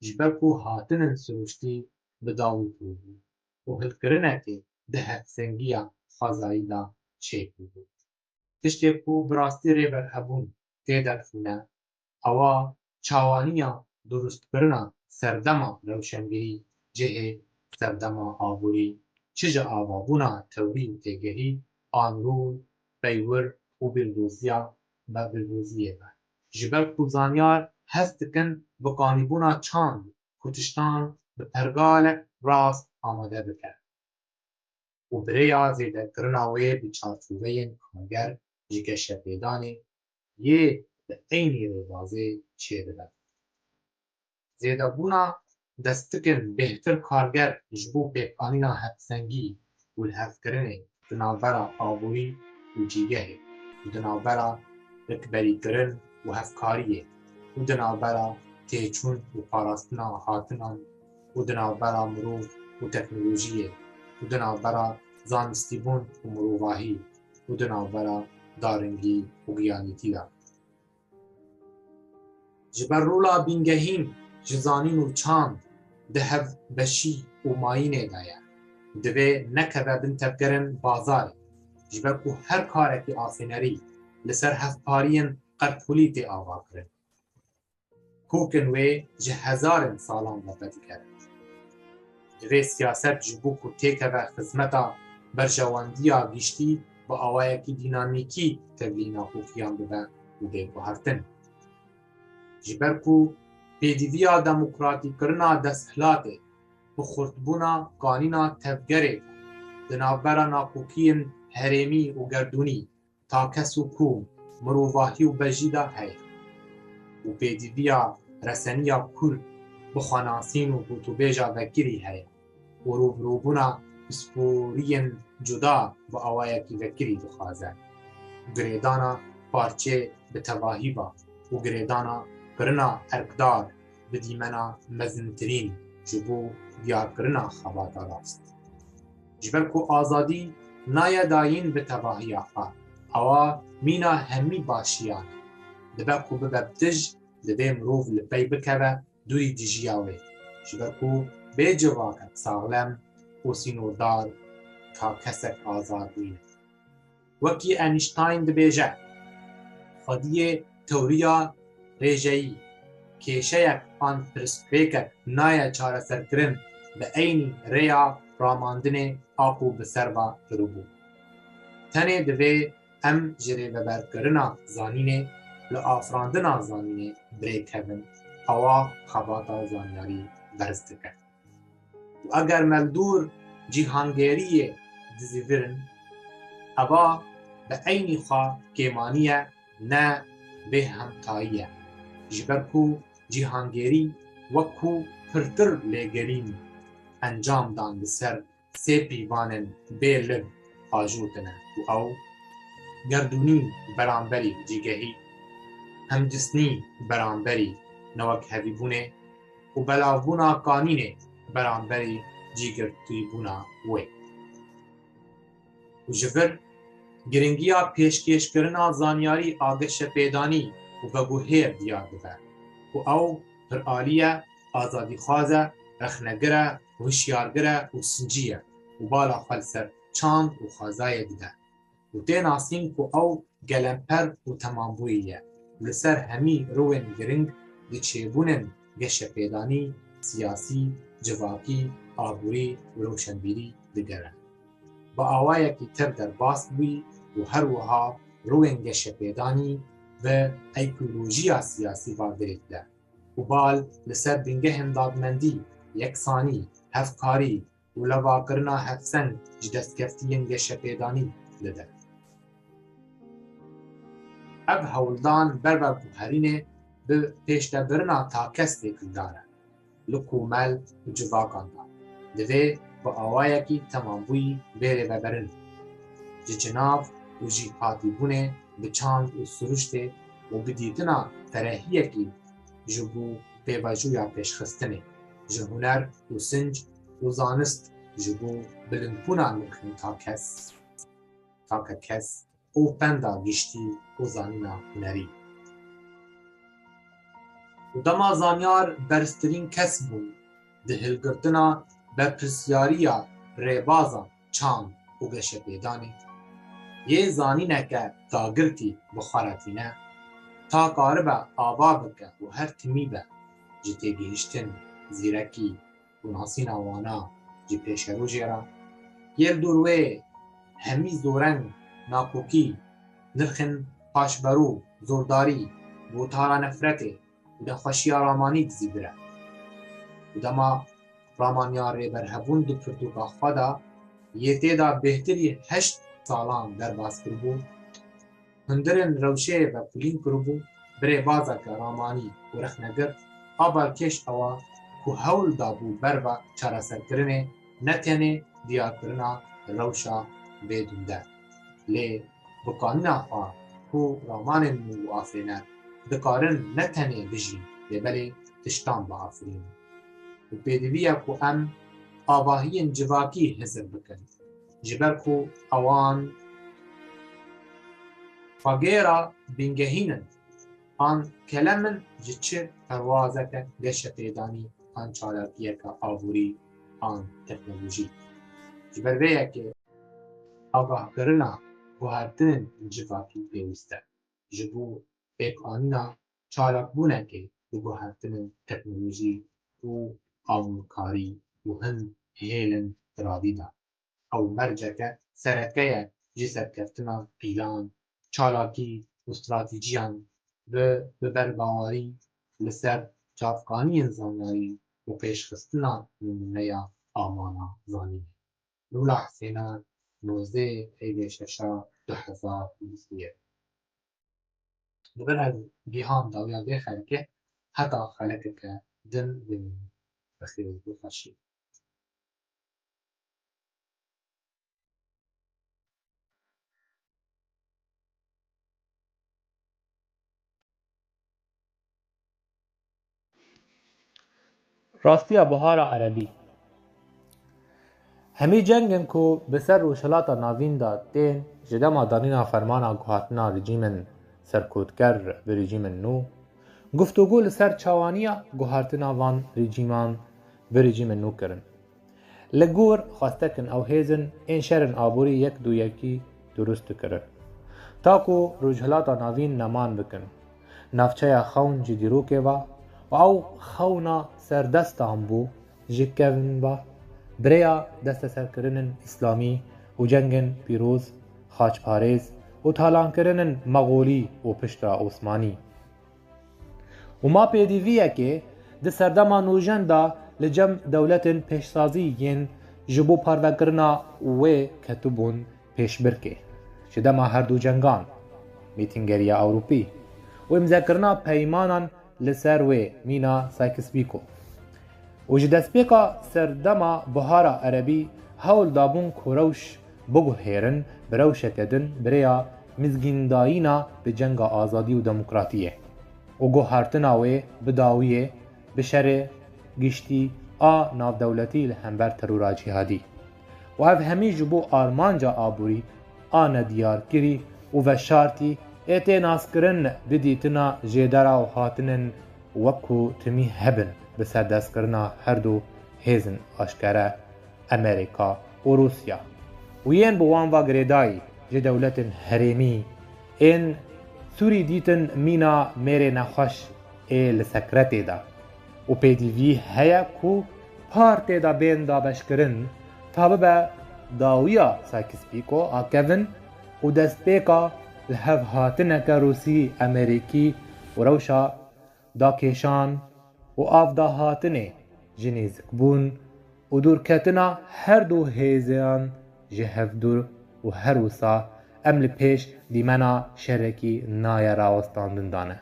ji ber ku hatinin sirûştî bi dawî bûbû û hilkirinekê di hevsengiya xwezayî de çêbûbû. Tiştê ku bi rastî rêber hebûn tê derxîne, ewa çawaniya durustkirina serdema rewşengirî cihê serdema aborî, çi ji avabûna tewrî û têgehî, an rû, peywir û bîrdoziya be bîrdoziyê be. Ji ber ku zanyar hest dikin bi qanîbûna çand ku tiştan bi pergalek rast amade bike û bi rêya zêdekirina wê bi çarçoveyên karger ji geşepêdanê yê bi eynî rêbazê çêdibe. Zêdebûna destikin bêhtir karger ji bo pêkanîna hevsengî û lihevkirinê di navbera aborî û cîgehê û di navbera rikberîkirin û hevkariyê û di navbera têçûn û parastina hatinan û di navbera mirov û teknolojiyê û di navbera zanistîbûn û mirovahî û di navbera daringî û giyanîtî de. Ji ber rola bingehîn ji zanîn û çand di hevbeşî û mayînê de ye. Divê nekeve bin tevgerên bazarê, ji ber ku her karekî afênerî li ser hevpariyên qerpûlî tê avakirin. Kokin wê ji hezarên salan ve vedikeve. Divê siyaset ji bo ku têkeve xizmeta berjewendiya giştî bi awayekî dînamîkî tevlî nakokiyan bibe û bê guhertin. Ji ber ku pêdiviya demokratîkkirina desthilatê bi xurtbûna qanîna tevgerê de di navbera nakokiyên herêmî û gerdûnî, takes û kom, mirovahî û bejî de heye û pêdiviya reseniya Kurd bi xwenasîn û gotûbêja vekirî heye û rûbirûbûna pisporiyên cuda bi awayekî vekirî dixwaze. Girêdana parçê bi tevahî ba û girêdana kirina erkdar bi dîmena mezintirîn ji bo diyarkirina xebata rast. Ji ber ku azadî naye dayîn bi tevahiya xwe, ewa mîna hemî başiyan e. Dibe ku bibe bi tij, divê mirov li pey bikeve dûrî dijiya wê. Ji ber ku bê civakek saxlem û sînordar ka kesek azad nîne. Wekî Einstein dibêje, xwediyê tewriya rêjeyî kêşeyek an pirsgirêkek naye çareserkirin bi eynî rêya ramandinê a ku bi ser ve kiribû. Tenê divê em ji rêveberkirina zanînê li afirandina zanînê bi rê kevin, ewa xebata zanyarî berz dike. Û eger me li dûr cîhangêriyê dizivirin, eva bi eynî xwe kêmanî ye, ne bêhemtayî ye. Ji ber ku cîhangêrî wek ku pirtir lêgerîn encam dan li ser sê pîvanên bê liv ajotine û ew, gerdûnî beramberî cîgehî, hemcisnî beramberî newekhevîbûnê û belavbûna kanînê beramberî cîgirtîbûna wê. Û ji vir giringiya pêşkêşkirina zanyarî a geşepêdanî û veguhêr diyar dibe ku ew piralî ye, azadîxwaz e, rexnegir e, hişyargir e û sincî ye. û bala xwe li ser çand û xwezayê dide û tê nasîn ku ew gelemper û temambûyî ye û li ser hemî rûyên giring di çêbûnên geşepêdanî, siyasî, civakî, aborî û rewşenbîrî digere. Bi awayekî tev derbas bûyî û her wiha rûyên geşepêdanî bi eykolojiya siyasî berdêl dide û bal li ser bingehên dadmendî, yeksanî, hevkarî û levakirina hevseng ji destkeftiyên geşepêdanî dide. Ev hewldan ber bi guherînê bi pêşdebirina takez têkildar e. Li komel û civakan de divê bi awayekî temambûyî bêrê veberin. Ji cinav û jîhatîbûnê bi çand û siruştê û bi dîtina ferehiyekî ji bo pêvajoya pêşxistinê, ji huner û sinc û zanist ji bo bilindbûna nirxên takez, takekez û penda giştî û zanîna hunerî. Û dema zanyar berztirîn kes bûn di hilgirtina berpirsyariya rêbaza çand û geşepêdanê, yê zanîneke dagirtî bi xwe re tîne, ta karibe ava bike û her timî be ji têgihiştin, zîrekî, û nasîna wana ji pêşerojê re, yê li dor wê hemî zoreng, nakokî, nirxên paşberû, zordarî, gotara nefretê û nexweşiya ramanî dizî bire. Û dema ramaniya rêberhevûn di pirtûka xwe de yê tê de bêhtirî heşt salan derbas kiribû, hundirên rewşê vekulîn kiribû, bi rêbazeke ramanî û rexnegir, a balkêş ew e ku hewl dabû berva çareserkirinê ne tenê diyarkirina rewşa bê dûnder, lê bi kanîna xwe ku ramanên nû û afirîner dikarin ne tenê bijîn, lê belê tiştan biafirînin. Û pêdivî ye ku em avahiyên civakî hizir bikin, ji ber ku ewan xwegêra bingehîn in, an kelem in ji çi perwazeke geşepêdanî, an çalakiyeke aborî, an teknolojî. Ji ber vê yekê agahkirina guhertinên civakî pêwîst e ji bo pêkanîna çalakbûnekê bi guhertinên teknolojî û amûkarî û hin hêlên tiravî de. Ew merceke sereke ye ji serkeftina pîlan, çalakî û stratîjiyan bi biberbawerî li ser çavkaniyên zanyarî û pêşxistina nimûneya amana zanînê. Lûla Hisênan, nozdeh Eylê şeşa du hezar û bîst û yek. Li vir ez Gihan dawiya vê xelkê heta xelekeke din bimînim. Bi xêr û xweşî. Rastiya Buhara Erebî. Hemî cengên ku bi ser Rojhilata Navîn de tên, ji dema danîna fermana guhertina rejîmên serkotker bi rejîmên nû, guftûgû li ser çawaniya guhertina van rejîman bi rejîmên nû kirin. Li gor xwestekin ew hêzin ên şerên aborî yek du yekî durust dikirin. Ta ku Rojhilata Navîn neman bikin navçeya xewn ji dîrokê ve û ew xewna serdestan bû ji kevn ve, bi rêya desteserkirinên îslamî û cengên pîroz, xaçparêz û talankirinên Mexolî û piştre Osmanî. Û ma pêdiviyekê di serdema nûjen de li cem dewletên pêşsazî yên ji bo parvekirina wê ketibûn pêşbirkê, ji dema her du cengan, Mîtîngeriya Ewropî, û îmzekirina peymanan li ser wê mîna Sykes-Picot. Û ji destpêka serdema Buhara Erebî hewl dabûn ku rewş biguhêrin bi rewşeke din bi rêya mizgîndayîna bi cenga azadî û demokratiyê û guhertina wê bi dawiyê bi şerê giştî a navdewletî li hember terora cîhadî. Û ev hemî ji bo armanca aborî a nediyarkirî û veşartî ê tê naskirin bi dîtina jêdera û hatinên wek ku timî hebin bi serdestkirina her du hêzin aşkere, Amerîka û Rûsya û yên bi wan ve girêdayî ji dewletên herêmî ên Sûrî dîtin mîna mêrê nexweş ê li sekretê de û pêdivî heye ku par tê de bên dabeşkirin ta bibe dawiya Sykes-Picot a kevin û destpêka li hev hatineke Rûsî-Amerîkî û rewşa dakêşan û avdahatinê ji nêzikbûn û dûrketina her du hêzan ji hev dûr û her wisa em li pêş dîmena şerekî naye rawestandin de ne.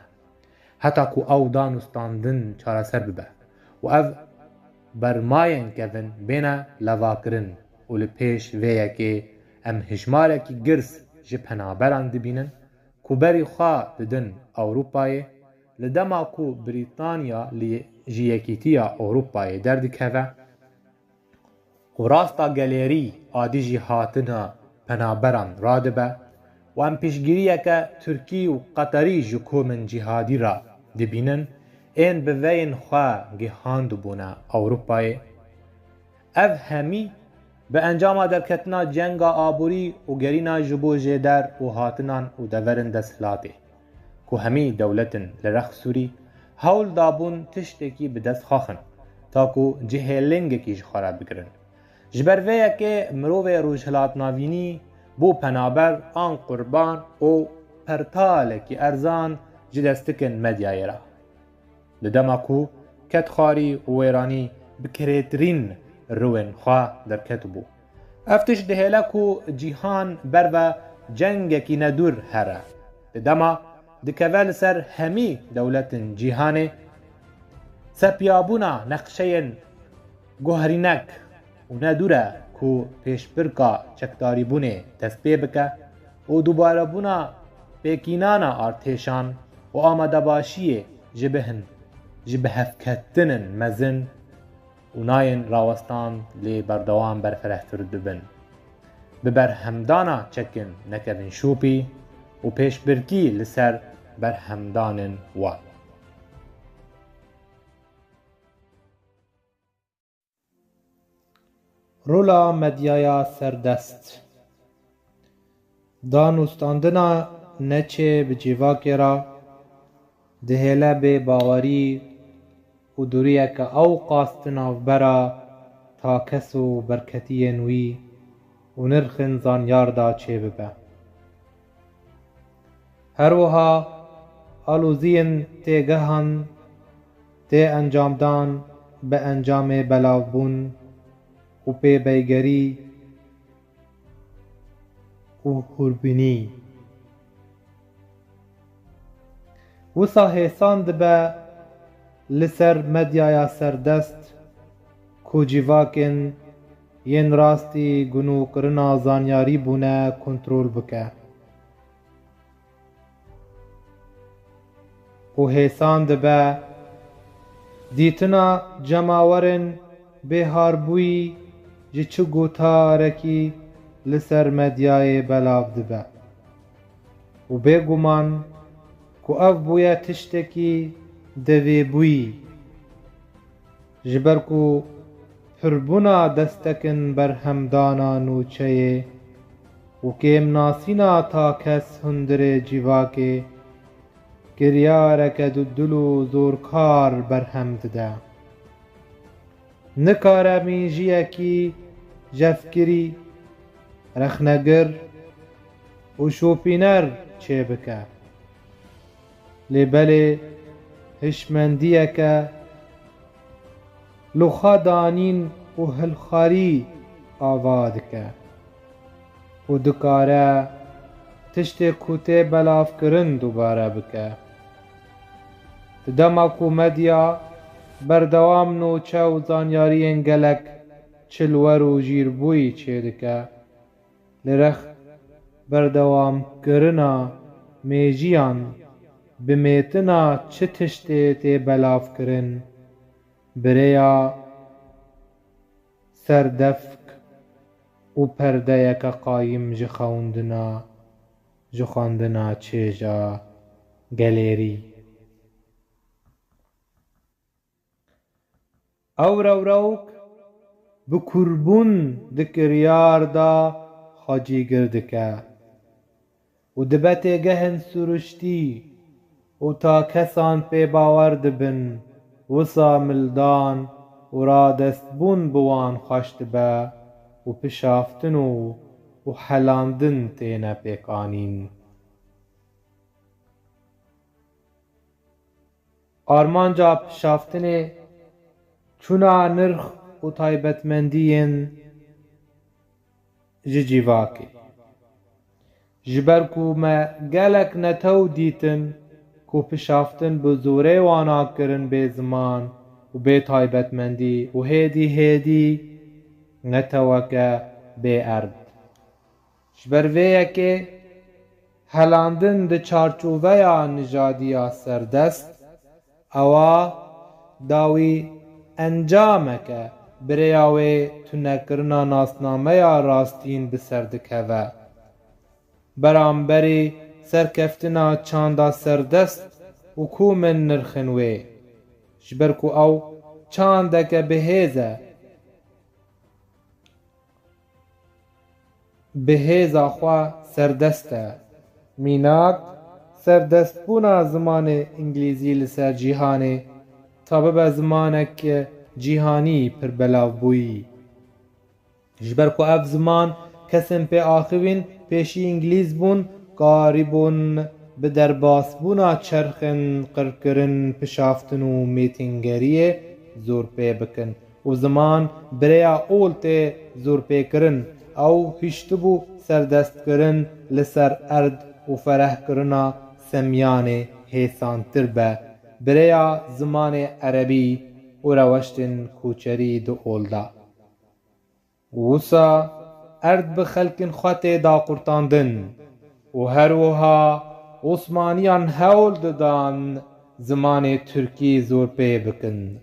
Heta ku ew danûstandin çareser bibe û ev bermayên kevin bêne levakirin û li pêş vê yekê em hijmarekî girs ji penaberan dibînin ku berî xwe didin Ewropayê, li dema ku Brîtanya li, ji Yekîtiya Ewropayê derdikeve û rasta gelêrî a dijî hatina penaberan radibe û em piştgiriyeke Tirkî û Qeterî ji komên cîhadî re dibînin, ên bi veyên xwe gihandibûne Ewropayê. Ev hemî bi encama derketina cenga aborî û gerîna ji bo jêder û hatinan û deverên desthilatê, ku hemî dewletin li rex Sûrî hewl dabûn tiştekî bi dest xwe xin, ta ku cihê lingekî ji xwe re bigirin. Ji ber vê yekê mirovê Rojhilat Navînî bû penaber an qurban û pertalekî erzan ji destikên medyayê re. Di dema ku kedxwarî û wêranî bi kirêtirîn riwên xwe derketibû. Ev tişt dihêle ku cîhan berve cengekî nedûr here. Di dema dikeve li ser hemî dewletên cîhanê, sepiyabûna nexşeyên guherînek û nedûr e ku pêşbirka çekdarîbûnê dest pê bike û dubarebûna pêkînana artêşan û amadebaşiyê ji bihin, ji bihevketinên mezin û nayên rawestan lê berdewam berfirehtir dibin. Bi berhemdana çekin nekevin şopî û pêşbirkî li ser berhemdanên wan. Rola medyaya serdest. Danûstandina neçê bi civakê re dihêle bêbawerî û dûriyeke ewqas di navbera takes û berketiyên wî û nirxên zanyar de çêbibe. Her wiha aloziyên têgehan tê encamdan bi encamê belavbûn û pêbeygerî û hûrbînî. Wisa hêsan dibe li ser medyaya serdest ku civakên yên rastî gunûkirina zanyarî bûne kontrol bike. Û hêsan dibe dîtina cemawerên bêharbûyî ji çi gotarekî li ser medyayê belav dibe. Û bêguman ku ev bûye tiştekî devêbûyî. Ji ber ku pirbûna destekên berhemdana nûçeyê û kêmnasîna takes hundirê civakê kiryareke dudil û zorkar berhem dide. Nikare mîjiyekî cevkirî, rexnegir û şopîner çêbike. Lê belê hişmendiyeke li xwe danîn û hilxarî ava dike û dikare tiştê ku tê belavkirin dubare bike. Di dema ku medya berdewam nûçe û zanyariyên gelek çilwer û jîrbûyî çêdike, li rex berdewamkirina mêjiyan bi mêtina çi tiştê tê belavkirin, bi rêya serdevk û perdeyeke qayîm ji xewindina, ji xwendina çêja gelêrî. Ew rewrewk bi kûrbûn di kiryar de xwe cîgir dike û dibe têgehên siruştî û ta kesan pê bawer dibin, wisa mildan û radestbûn bi wan xweş dibe û pişaftin û, û helandin têne pêkanîn. Armanca pişaftinê çûna nirx û taybetmendiyên ji cîvakê. Ji ber ku me gelek netew dîtin ku pişaftin bi zorê wana kirin bê ziman û bê taybetmendî û hêdî hêdî neteweke bê erd. Ji ber vê yekê helandin di çarçoveya nijadiya serdest, ewa dawî encameke bi rêya wê tunekirina nasnameya rastîn bi ser dikeve. Beramberî serkeftina çanda serdest û ku min nirxin wê, ji ber ku ew çandeke bihêz e, bi hêza xwe serdest e. Mînak, serdestbûna zimanê îngilîzî li ser cîhanê ta bibe zimanek cîhanî pir belav bûyî. Ji ber ku ev ziman kesên pê axivîn pêşî îngilîz bûn, karîbûn bi derbasbûna çerxên qirkirin, pişaftin û mêtingeriyê zor pê bikin. û ziman bi rêya ol tê zorpêkirin. Ew hiştibû serdestkirin li ser erd û ferehkirina semiyanê hêsantir be bi rêya zimanê erebî û reweştên koçerî di ol de. Wisa erd bi xelkên xwe tê daqurtandin û her wiha Osmaniyan hewl didan zimanê Tirkî zorpê bikin.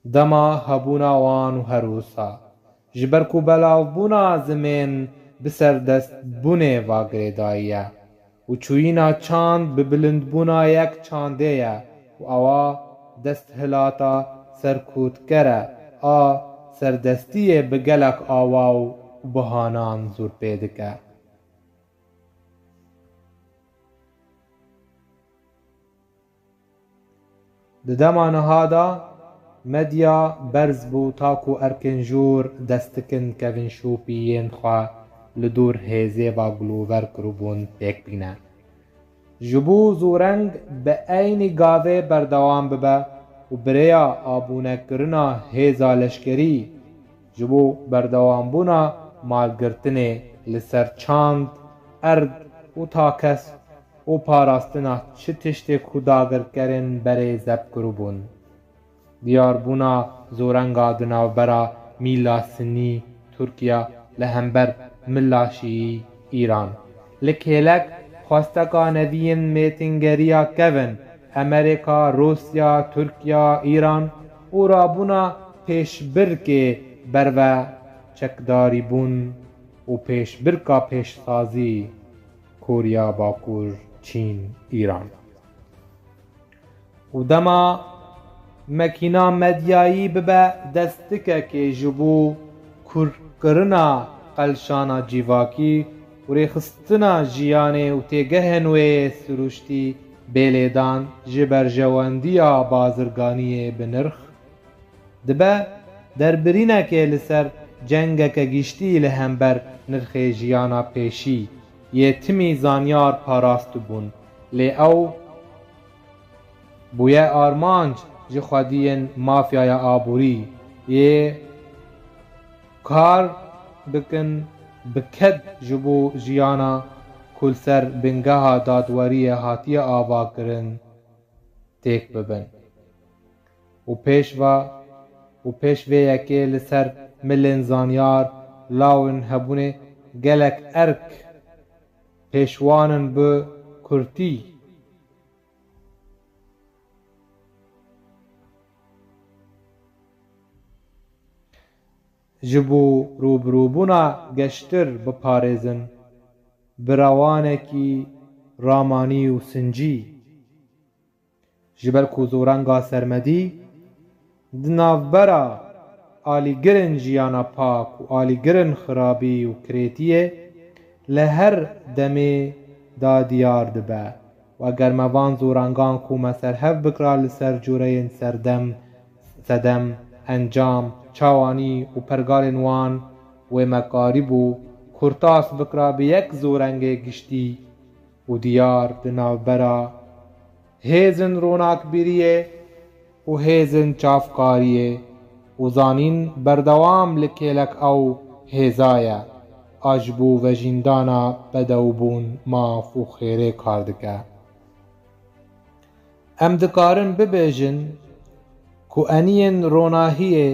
Dema hebûna wan û her wisa, ji ber ku belavbûna zimên bi serdestbûnê va girêdayî ye û çûyîna çand bi bilindbûna yek çandê ye û ewa desthilata serkûtkere a serdestiyê bi gelek awa û bihanan zûr pê dike. Di dema niha de medya berz bû, ta ku erkên jûr dest dikin kevin şopî yên xwe li dûr hêzê va gulover kiribûn pêk bîne. Ji bo Zoreng bi eynî gavê berdewam bibe û bi rêya abûnekirina hêza leşkerî ji bo berdewambûna malgirtinê li ser çand, erd û takes û parastina çi tiştê ku dagirkerên berê zeb kiribûn. Diyarbûna Zorenga di navbera mîla Sinî Tirkiya li hember mila Şîî Îran, li kêlek xwesteka neviyên mêtingeriya kevin, Amerîka, Rûsya, Tirkiya, Îran û rabûna pêşbirkê berve çekdarîbûn û pêşbirka pêşsazî Koriya Bakur, Çîn, Îran. Û dema mekîna medyayî bibe destikekê ji bo kûrkirina qelşana cîvakî û rêxistina jiyanê û têgehên wê siruştî bê lêdan ji berjewendiya bazirganiyê bi nirx, dibe derbirînekê li ser cengeke giştî li hember nirxê jiyana pêşî yê timî zanyar parastibûn, lê ew bûye armanc ji xwediyên mafyaya aborî yê kar dikin bi ked ji bo jiyana ku li ser bingeha dadweriyê hatiye avakirin têk bibin. Û pêş va û pêş vê yekê li ser milên zanyar lawên hebûnê gelek erk pêşwan in bi kurtî. Ji bo rûbirûbûna geştir biparêzin, bi rewanekî ramanî û sincî. Ji ber ku Zorenga Sermedî di navbera alîgirên jiyana pak û alîgirên xirabî û kirêtiyê li her demê de diyar dibe û eger me van zorangan ku me serhev bikira li ser cureyên serdem, sedem, encam, çawanî û pergalên wan wê me karîbû kurtas bikira bi yek zorengê giştî û diyar di navbera hêzên ronakbîriyê û hêzên çavkariyê û zanîn berdewam li kêlek ew hêza ye, a ji bo vejîndana bedewbûn, maf û xêrê kar dike. Em dikarin bibêjin ku eniyên ronahiyê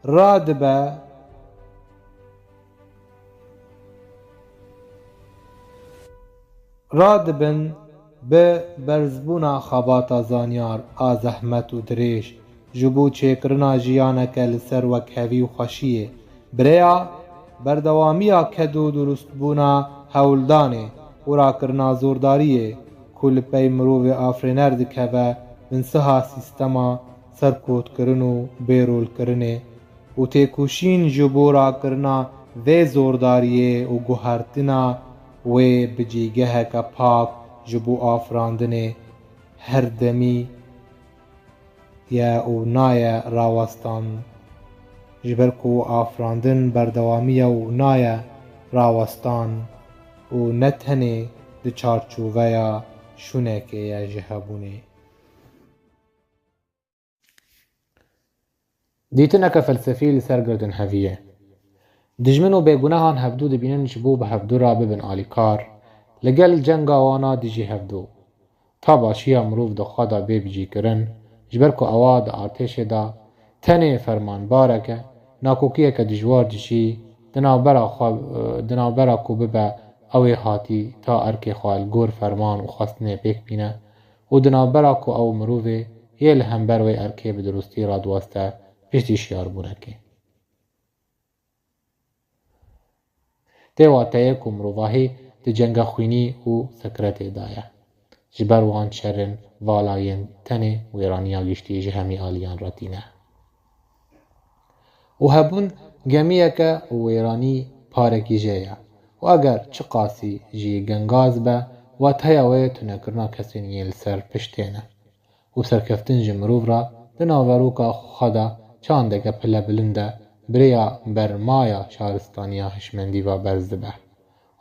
radibe radibin bi berzbûna xebata zanyar a zehmet û dirêj ji bo çêkirina jiyaneke li ser wekhevî û xweşiyê. Bi rêya berdewamiya ked û durustbûna hewldanê û rakirina zordariyê ku li pey mirovê afirîner dikeve binsiha sîstema serkotkirin û bêrolkirinê û têkoşîn ji bo rakirina vê zordariyê û guhertina wê bi cîgeheke pak ji bo afirandinê her demî ye û naye rawestan, ji ber ku afirandin berdewamî ye û naye rawestan û ne tenê di çarçoveya şûnekê ye ji hebûnê. Dîtineke felsefî li ser girtinheviyê. Dijmin û bêgunehan hevdû dibînin ji bo bi hevdû re bibin alîkar, li gel cenga wana dijî hevdû. Ta başiya mirov di xwe de bê bicîkirin, ji ber ku ewa di artêşê de tenê fermanbarek e, nakokiyeke dijwar dişî di navbera xwe, di navbera ku bibe ew ê hatî ta erkê xwe li gor ferman û xwestinê pêk bîne û di navbera ku ew mirovê yê li hember wê erkê bi dirustî radiweste piştî şiyarbûnekê. Tê wateyê ku mirovahî di cenga xwînî û sekretê de ye. Ji ber wan şerên vala yên tenê wêraniya giştî ji hemî aliyan re tîne. Û hebûn gemiyeke û wêranî parekî jê ye. Û eger çiqasî jî gengaz be, wateya wê tunekirina kesên yên li ser piştê ne. Û serkeftin ji mirov re di naveroka xwe de çandeke pilebilind e, bi rêya bermaya şaristaniya hişmendî ve berz dibe.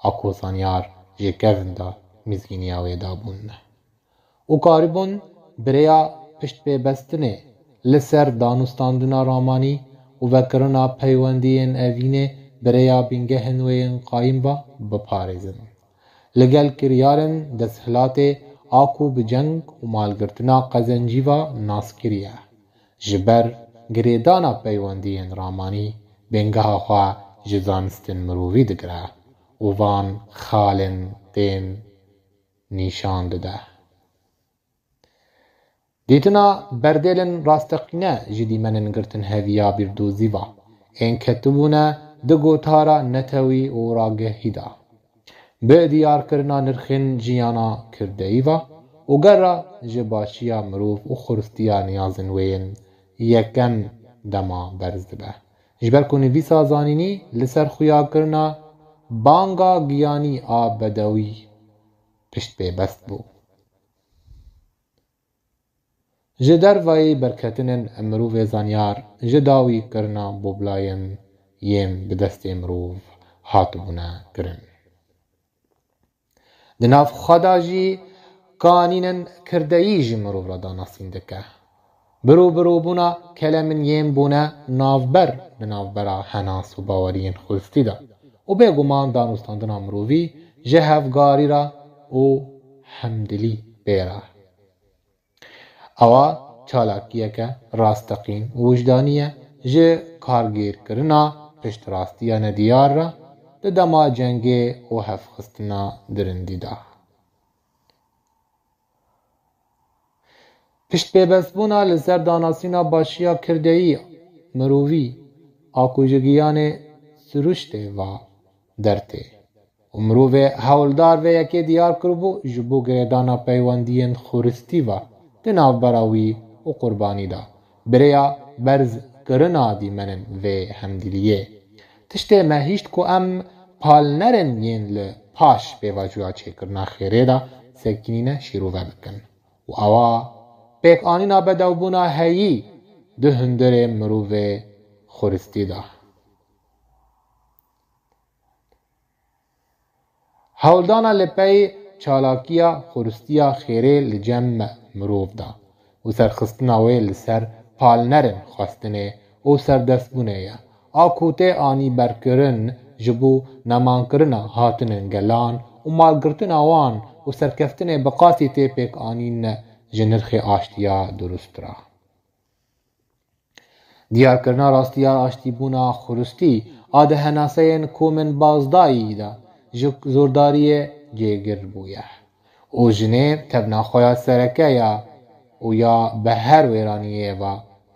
A ku zanyar ji kevin de mizgîniya wê dabûn ne. Û karîbûn bi rêya piştpêbestinê li ser danûstandina ramanî û vekirina peywendiyên evînê bi rêya bingehên wê yên qayîm ve biparêzin. Li gel kiryarên desthilatê a ku bi ceng û malgirtina qezencî ve naskirî ye. Ji ber girêdana peywendiyên ramanî bingeha xwe ji zanistên mirovî digire û van xalên tên nîşan dide. Dîtina berdêlên rasteqîne ji dîmenên girtinheviya bîrdozî ve ên ketibûne di gotara netewî û ragehî de. Bi diyarkirina nirxên jiyana kirdeyî ve û gera ji başiya mirov û xuristiya niyazên wê yên yekem dema berz dibe. Ji ber ku nivîsa zanînî li ser xuyakirina banga giyanî a bedewî piştpêbest bû. Ji dervayî berketinên mirovê zanyar ji dawî kirina boblayên yên bi destê mirov hatibûne kirin. Di nav xwe de jî kanînên kirdeyî ji mirov re danasîn dike. Birûbirûbûna kelemên yên bûne navber di navbera henas û baweriyên xwistî de û bêguman danûstandina mirovî ji hevgarî re û hemdilî pê re. Ewa çalakiyeke rasteqîn û wijdanî ye ji kargêrkirina piştrastiya nediyar re di dema cengê û hevxistina dirindî de. Piştpêbestbûna li ser danasîna başiya kirdeyî, mirovî, a ku ji giyanê siruştê ve dertê û mirovê hewldar vê yekê diyar kiribû ji bo girêdana peywendiyên xuristî ve di navbera wî û qurbanî de bi rêya berz kirina dîmenên vê hemdîliyê. Tiştê me hîşt ku em palnerin yên li paş pêvajoya çêkirina xêrê de sekînîne şîrove bikin. Û ewa pêkanîna bedewbûna heyî di hundirê mirovê xuristî de. Hewldana li pey çalakiya xuristiya xêrê li cem me mirov de û serxistina wê li ser palnerin xwestinê û serdestbûnê ye. A ku tê anî berkirin ji bo nemankirina hatinên gelan û malgirtina wan û serkeftinê bi qasî tê pêkanîn ji nirxê aştiya durustir e. Diyarkirina rastiya aştîbûna xuristî a di henaseyên komên bazdayî de ji zordariyê cêgir bûye û jinê tevna xwe ya sereke ya û ya bi her wêraniyê ve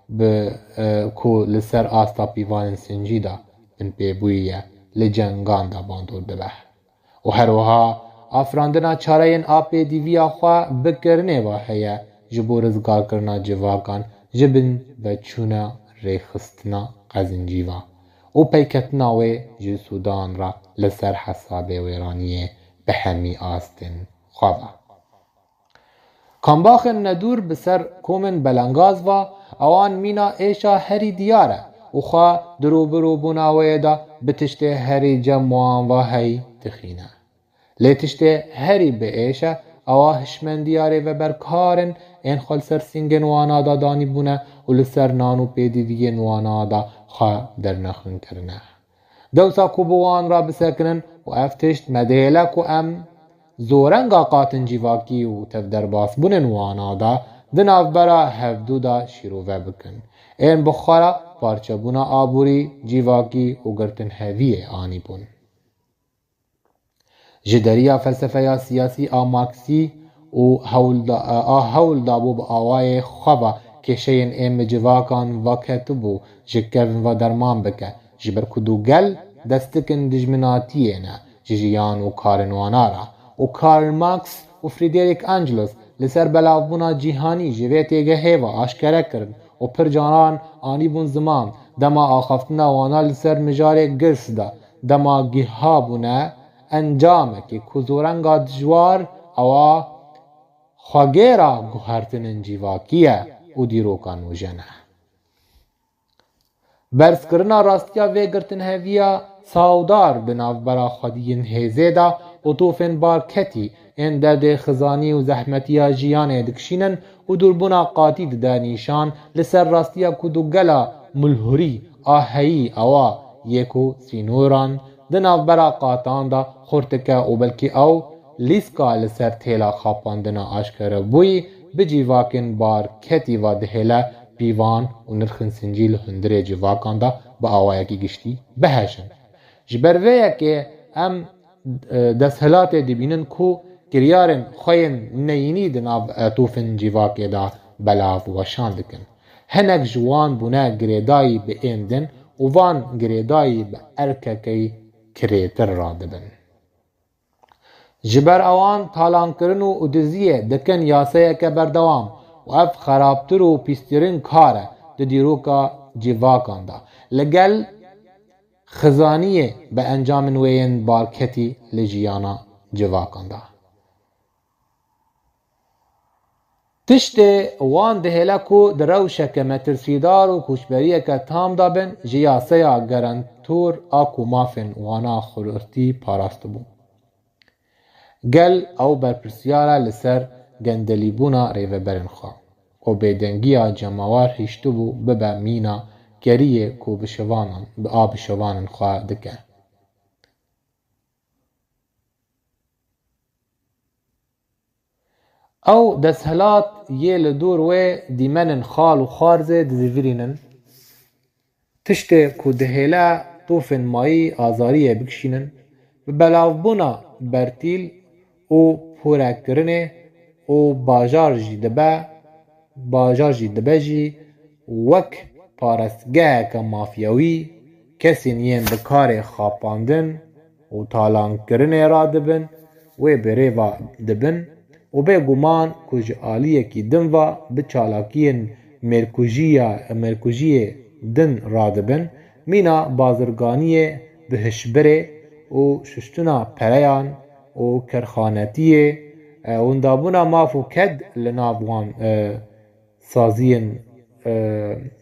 bi, e, ku li ser asta pîvanên sincî de binpêbûyî ye, li cengan de bandor dibe. Û her wiha afirandina çareyên a pêdîviya xwe bikirinê ve heye ji bo rizgarkirina civakan ji bin veçûna rêxistina qezincî ve û peyketina wê ji Sûdan re li ser hesabê wêraniyê bi hemî astên xwe ve. Kambaxên nedûr bi ser komên belengaz ve, ewan mîna êşa herî diyar e û xwe di rûbirûbûna wê de bi tiştê herî cem wan ve heyî dixîne. Lê tiştê herî bi êş e, ewa hişmendiya rêveberkar in, ên xwe li ser sîngên wana de danîbûne û li ser nan û pêdiviyên wana de xwe dernexin kirine. Dewsa ku bi wan re bisekinin û ev tişt me dihêle ku em zorenga qatin civakî û tevderbasbûnên wana de di navbera hevdû de şîrove bikin. Ên bi xwe re parçebûna aborî, civakî û girtinheviyê anîbûn. Ji deriya felsefeya siyasî a Marksî û hewl da, a hewl dabû bi awayê xwe ve kêşeyên ên bi civakan ve ketibû ji kevin ve derman bike, ji ber ku du gel destikên dijminatiyê ne ji jiyan û karên wana re. Û Karl Marx û Frederick Engels li ser belavbûna cîhanî ji vê têgehê ve aşkere kirin û pir caran anîbûn ziman, dema axaftina wana li ser mijarê girs de, dema gihabûne encamekî ku zorenga dijwar ewa xwegêra guhertinên cîvakî ye û dîroka nûjen e. Berzkirina rastiya vê girtinheviya sawdar di navbera xwediyên hêzê de û tofên barketî ên derdê xizanî û zehmetiya jiyanê dikişînin û dûrbûna qatî dide nîşan li ser rastiya ku du gela mulhurî a heyî ewa yê ku sînoran di navbera qatan de xurt dike û belkî ew lîska li ser têla xapandina aşkerebûyî bi cîvakên barketî ve dihêle pîvan û nirxên sincî li hundirê cîvakan de bi awayekî giştî bihejin. Ji ber vê yekê em, e, desthilatê dibînin ku kiryarên xwe yên neyînî di nav, e, tofên cîvakê de belav weşan dikin. Hinek ji wan bûne girêdayî bi ên din û van girêdayî bi erkekey kirêtir radibin. Ji ber ewan talankirin û, û diziyê dikin yasayeke berdewam û ev xerabtir û pîstirîn kar e di dîroka cîvakan de. Li gel xizaniyê bi encamên wê yên barketî li jiyana civakan de. Tiştê wan dihêle ku di rewşeke metirsîdar û koçberiyeke tam de bin, ji yaseya gerentor a ku mafên wana xurtî parastibû. Gel ew berpirsiyar e li ser gendelîbûna rêveberên xwe û bêdengiya cemawar hiştibû bibe mîna keriyê ku bi şivanan, bi a bi şivanên xwe dike. Ew desthilat yê li dor wê dîmenên xal û xwarzê dizivirînin. Tiştê ku dihêle tofên mayî azariyê bikişînin, bi belavbûna bertîl û pûrekirinê û bajar jî dibe, bajar jî dibe jî wek parestgeheke mafyawî, kesên yên bi karê xapandin û talankirinê radibin, wê bi rê ve dibin û bêguman ku ji aliyekî din ve bi çalakiyên mêrkujiya, mêrkujiyê din radibin, mîna bazirganiyê bi hişbirê û şuştina pereyan û kerxanetiyê, e, windabûna maf û ked li nav wan, e, saziyên, e,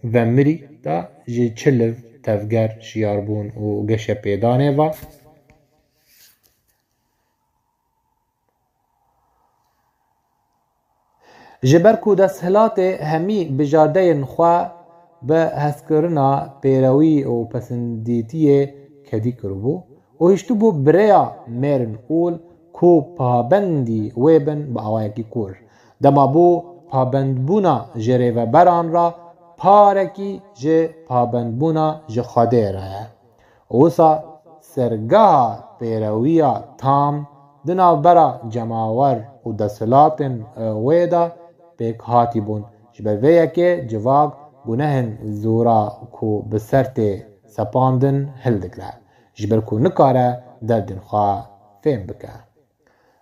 vemirî de ji çi liv tevger şiyarbûn û geşepêdanê ve. Ji ber ku desthilatê hemî bijardeyên xwe bi hezkirina pêrewî û pesindîtiyê kedî kiribû û hiştibû bi rêya mêrin ûl ku pabendî wê bin bi awayekî kûr. Dema bû pabendbûna ji rêveberan re parekî ji pabendbûna ji Xwedê re ye. Wisa sergeha pêrewiya tam di navbera cemawer û desthilatên, e, wê de pêk hatî bûn. Ji ber vê yekê civak gunehên zora ku bi ser tê sepandin hildigre, ji ber ku nikare derdên xwe fêm bike.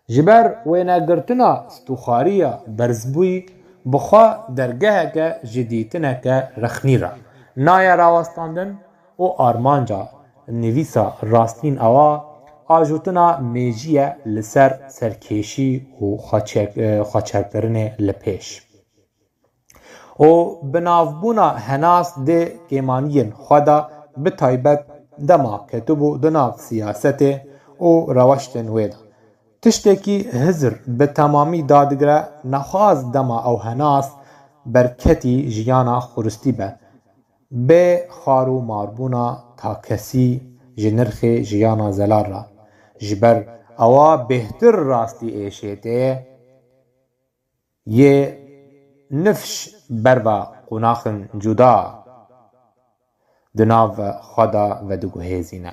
Ji ber wênegirtina stûxariya berzbûyî bi xwe dergeheke ji dîtineke rexnî re nayê rawestandin û armanca nivîsa rastîn ewa ajûtina mêjiyê li ser serkêşî û xweçek-, xweçerkirinê li pêş. û binavbûna henas dê kêmaniyên xwe de, bi taybet dema ketibû di nav siyasetê û reweştên wê de. Tiştekî hizir bi temamî dadigire, nexwaz dema ew henas berketî jiyana xuristî be, bê xar û marbûna takesî ji nirxê jiyana zelal re. Ji ber ewa bêhtir rastî êşêtê yê nifş berva qonaxin cuda di nav xwe de vediguhêzîne.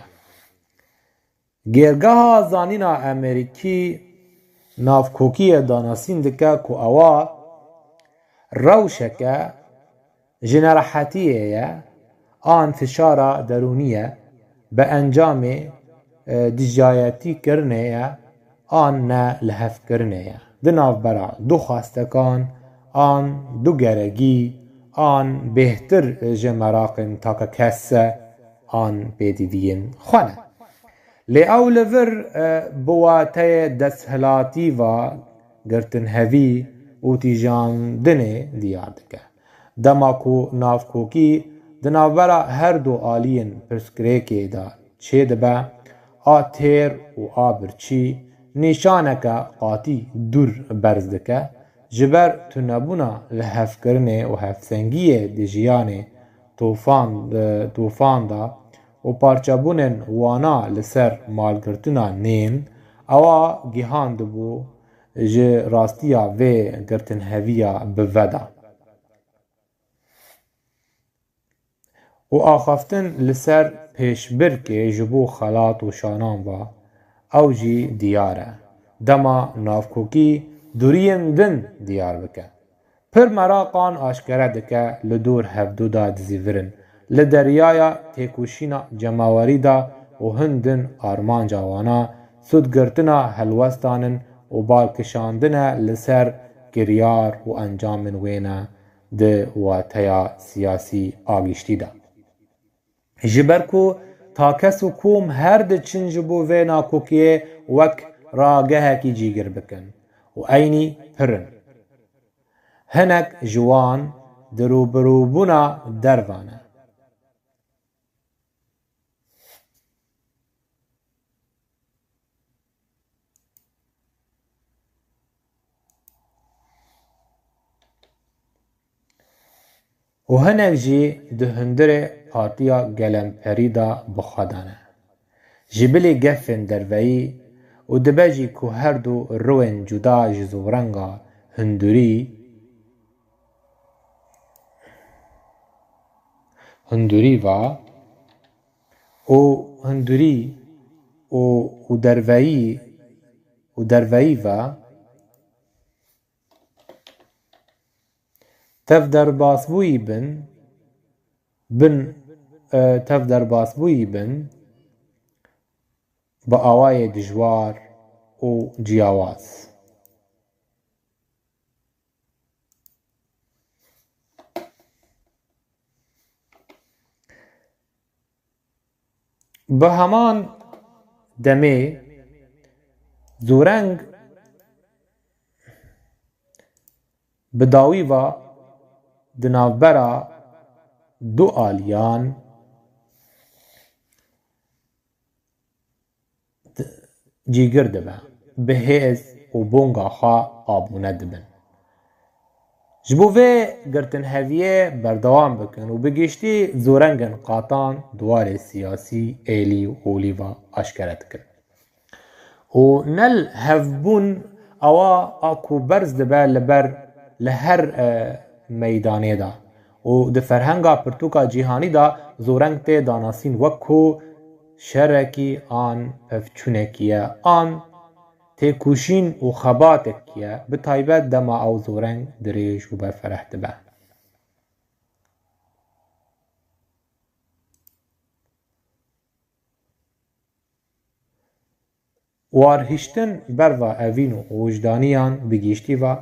Gêrgeha zanîna Amerîkî navkokiyê danasîn dike ku ewa rewşeke ji nerehetiyê ye, an fişara derûnî ye, bi encamê, e, dijayetîkirinê ye, an ne lihevkirinê ye. Di navbera du xwestekan, an du geregî, an bêhtir ji meraqên takekes e, an pêdiviyên xwe ne. Lê ew li vir, e, bi wateyê desthilatî ve girtinhevî û tîjandinê diyar dike. Dema ku navkokî di navbera her du aliyên pirsgirêkê de çêdibe, a têr û a birçî nîşaneke qatî dûr berz dike, ji ber tunebûna lihevkirinê û hevsengiyê di jiyanê tofan, e, tofan de û parçebûnên wana li ser malgirtina nên, ewa gihandibû ji rastiya vê girtinheviya bi ve de. Û axaftin li ser pêşbirkê ji bo xelat û şanan ve, ew jî diyar e. Dema navkokî duriyên din diyar bike. Pir meraqan aşkere dike li dor hevdu de dizivirin. Li deryaya têkoşîna cemawerî de û hin din armanca wana sûdgirtina helwestan in û balkişandine li ser kiryar û encamên wê ne di wateya siyasî a giştî de. Ji ber ku takes û kom her diçin ji bo vê nakokiyê wek ragehekî cîgir bikin û eynî pir in. Hinek ji wan di rûbirûbûna derva ne. Û hinek jî di hundirê Partiya Gelemperî de bi xwe de ne. Ji bilî gefên derveyî û dibe jî ku her du riwên cuda ji zûrenga hundurî, hundurî ve û hundurî û, û derveyî, û derveyî ve tev derbasbûyî bin, bin, e, tev derbasbûyî bin, bi awayê dijwar û ciyawaz. Bi heman demê Zoreng bi dawî ve di navbera du aliyan cîgir dibe, bi hêz û bonga xwe abûne dibin. Ji bo vê girtinheviyê berdewam bikin û bi giştî Zorengên Qatan di warê siyasî, êlî û olî ve aşkere dikin. Û ne li hevbûn ewa a ku berz dibe li ber li her, e, meydanê de û di ferhenga pirtûka cîhanî de Zoreng tê danasîn wek ku şerekî an pevçûnekî ye, an têkoşîn û xebatek ye, bi taybet dema ew Zoreng dirêj û berfereh dibe. Warhiştin berva evîn û wijdaniyan bi giştî ve,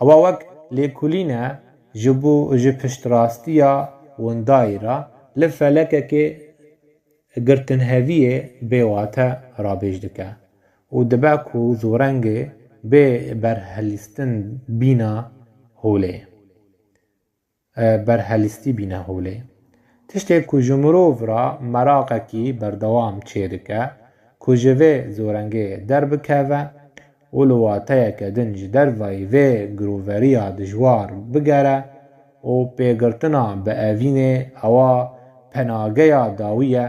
ewa wek lêkolîne ji bo, ji piştrastiya windayî re li felekekê girtinheviyê bêwate rabêj dike û dibe ku Zorengê bê berhelîstin bîna holê. e, berhelîstî bîne holê. Tiştê ku ji mirov re meraqekî berdewam çêdike ku ji vê Zorengê derbikeve û li wateyeke din ji dervayî vê giroveriya dijwar bigere û pêgirtina bi evînê ewa penageya dawî ye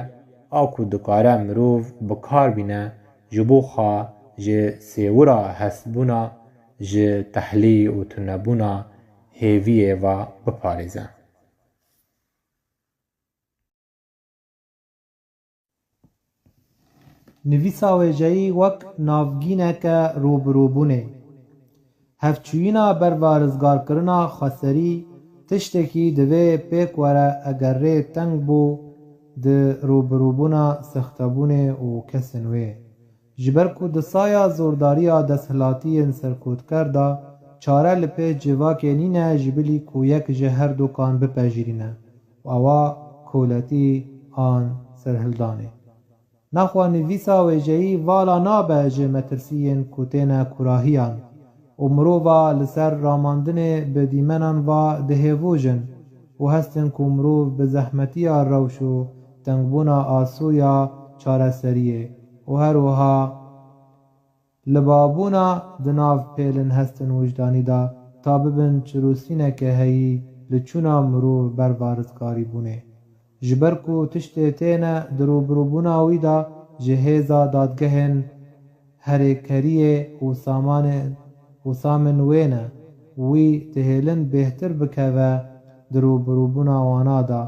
a ku dikare mirov bi kar bîne ji bo xwe ji sêwira hestbûna ji tehlî û tunebûna hêviyê ve biparêze. Nivîsa wêjeyî wek navgîneke rûbirûbûnê. Hevçûyîna berva rizgarkirina xweserî tiştekî divê pêk were eger rê teng bû di rûbirûbûna sextebûnê û kesên wê. Ji ber ku di saya zordariya desthilatiyên serkotker de çare li pêş civakê nîne ji bilî ku yek ji her dukan bipejirîne û ewa koletî an serhildanê. Nexwe nivîsa wêjeyî vala nabe ji metirsiyên ku têne kurahiyan û mirova li ser ramandinê bi dîmenan va dihêvojin û hestin ku mirov bi zehmetiya rewş û tengbûna asoya çareseriyê û her wiha libabûna di nav pêlin hestin wijdanî de ta bibin çirûsîneke heyî li çûna mirov berva rizgarîbûnê. Ji ber ku tiştê têne di rûbirûbûna wî de ji hêza dadgehên herêkeriyê û samanên û samên wê ne, wî dihêlin bêhtir bikeve di rûbirûbûna wana de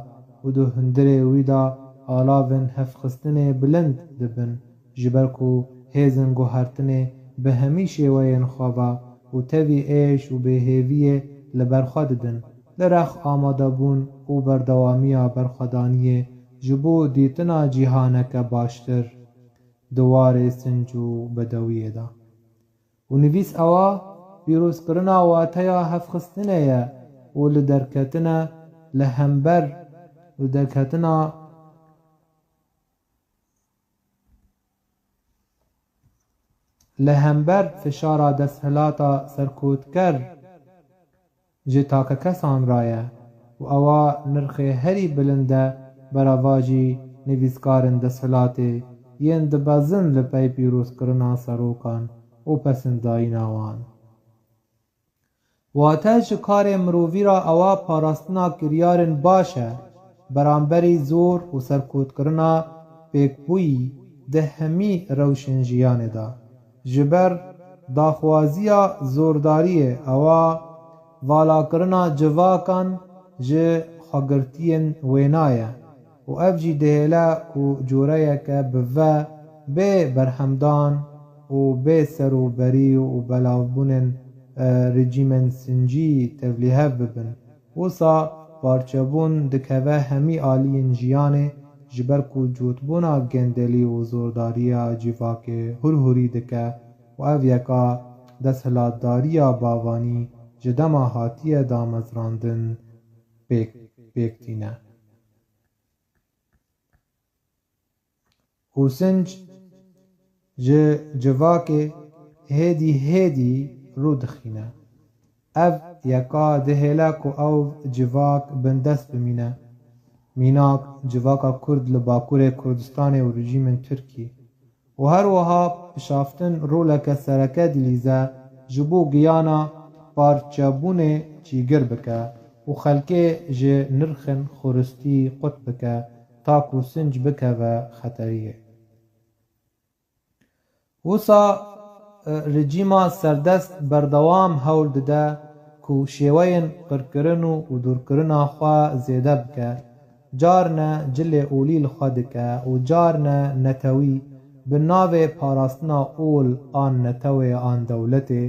û di hundirê wî de alavên hevxistinê bilind dibin, ji ber ku hêzên guhertinê bi hemî şêweyên xwe ve û tevî êş û bêhêviyê li ber xwe didin, li rex amadebûn û berdewamiya berxwedaniyê ji bo dîtina cîhaneke baştir di warê sinc û bedewiyê de. Û nivîs ewa pîrozkirina wateya hevxistinê ye û li derketine li hember, li derketina li hember fişara desthilata serkotker ji takekesan re ye û ewa nirxê herî bilind e beravajî nivîskarên desthilatê yên dibezin li pey pîrozkirina serokan û pesindayîna wan. Wate ji karê mirovî re ewa parastina kiryarên baş e beramberî zor û serkotkirina pêkbûyî di hemî rewşên jiyanê de. Ji ber daxwaziya zordariyê ewa valakirina civakan ji xwegirtiyên wêna ye û ev jî dihêle ku coreyeke bi ve bê berhemdan û bê serûberî û belavbûnên, e, rejîmên sincî tevlîhev bibin. Wisa parçebûn dikeve hemî aliyên jiyanê, ji ber ku cotbûna gendelî û zordariya civakê hurhurî dike û ev yeka desthilatdariya bavanî ji dema hatiye damezrandin pêk, pêk tîne. Û sinc ji civakê hêdî hêdî rû dixîne. Ev yeka dihêle ku ew civak bindest bimîne. Mînak, civaka Kurd li Bakurê Kurdistanê û rejîmên Tirkî. Û her wiha pişaftin roleke sereke dilîze ji bo giyana parçebûnê cîgir bike û xelkê ji nirxên xuristî qut bike, ta ku sinc bikeve xeteriyê. Wisa, e, rejîma serdest berdewam hewl dide ku şêweyên qirkirin û, û dûrkirina xwe zêde bike. Carne cilê olî li xwe dike û carne netewî bi navê parastina ol an netewê an dewletê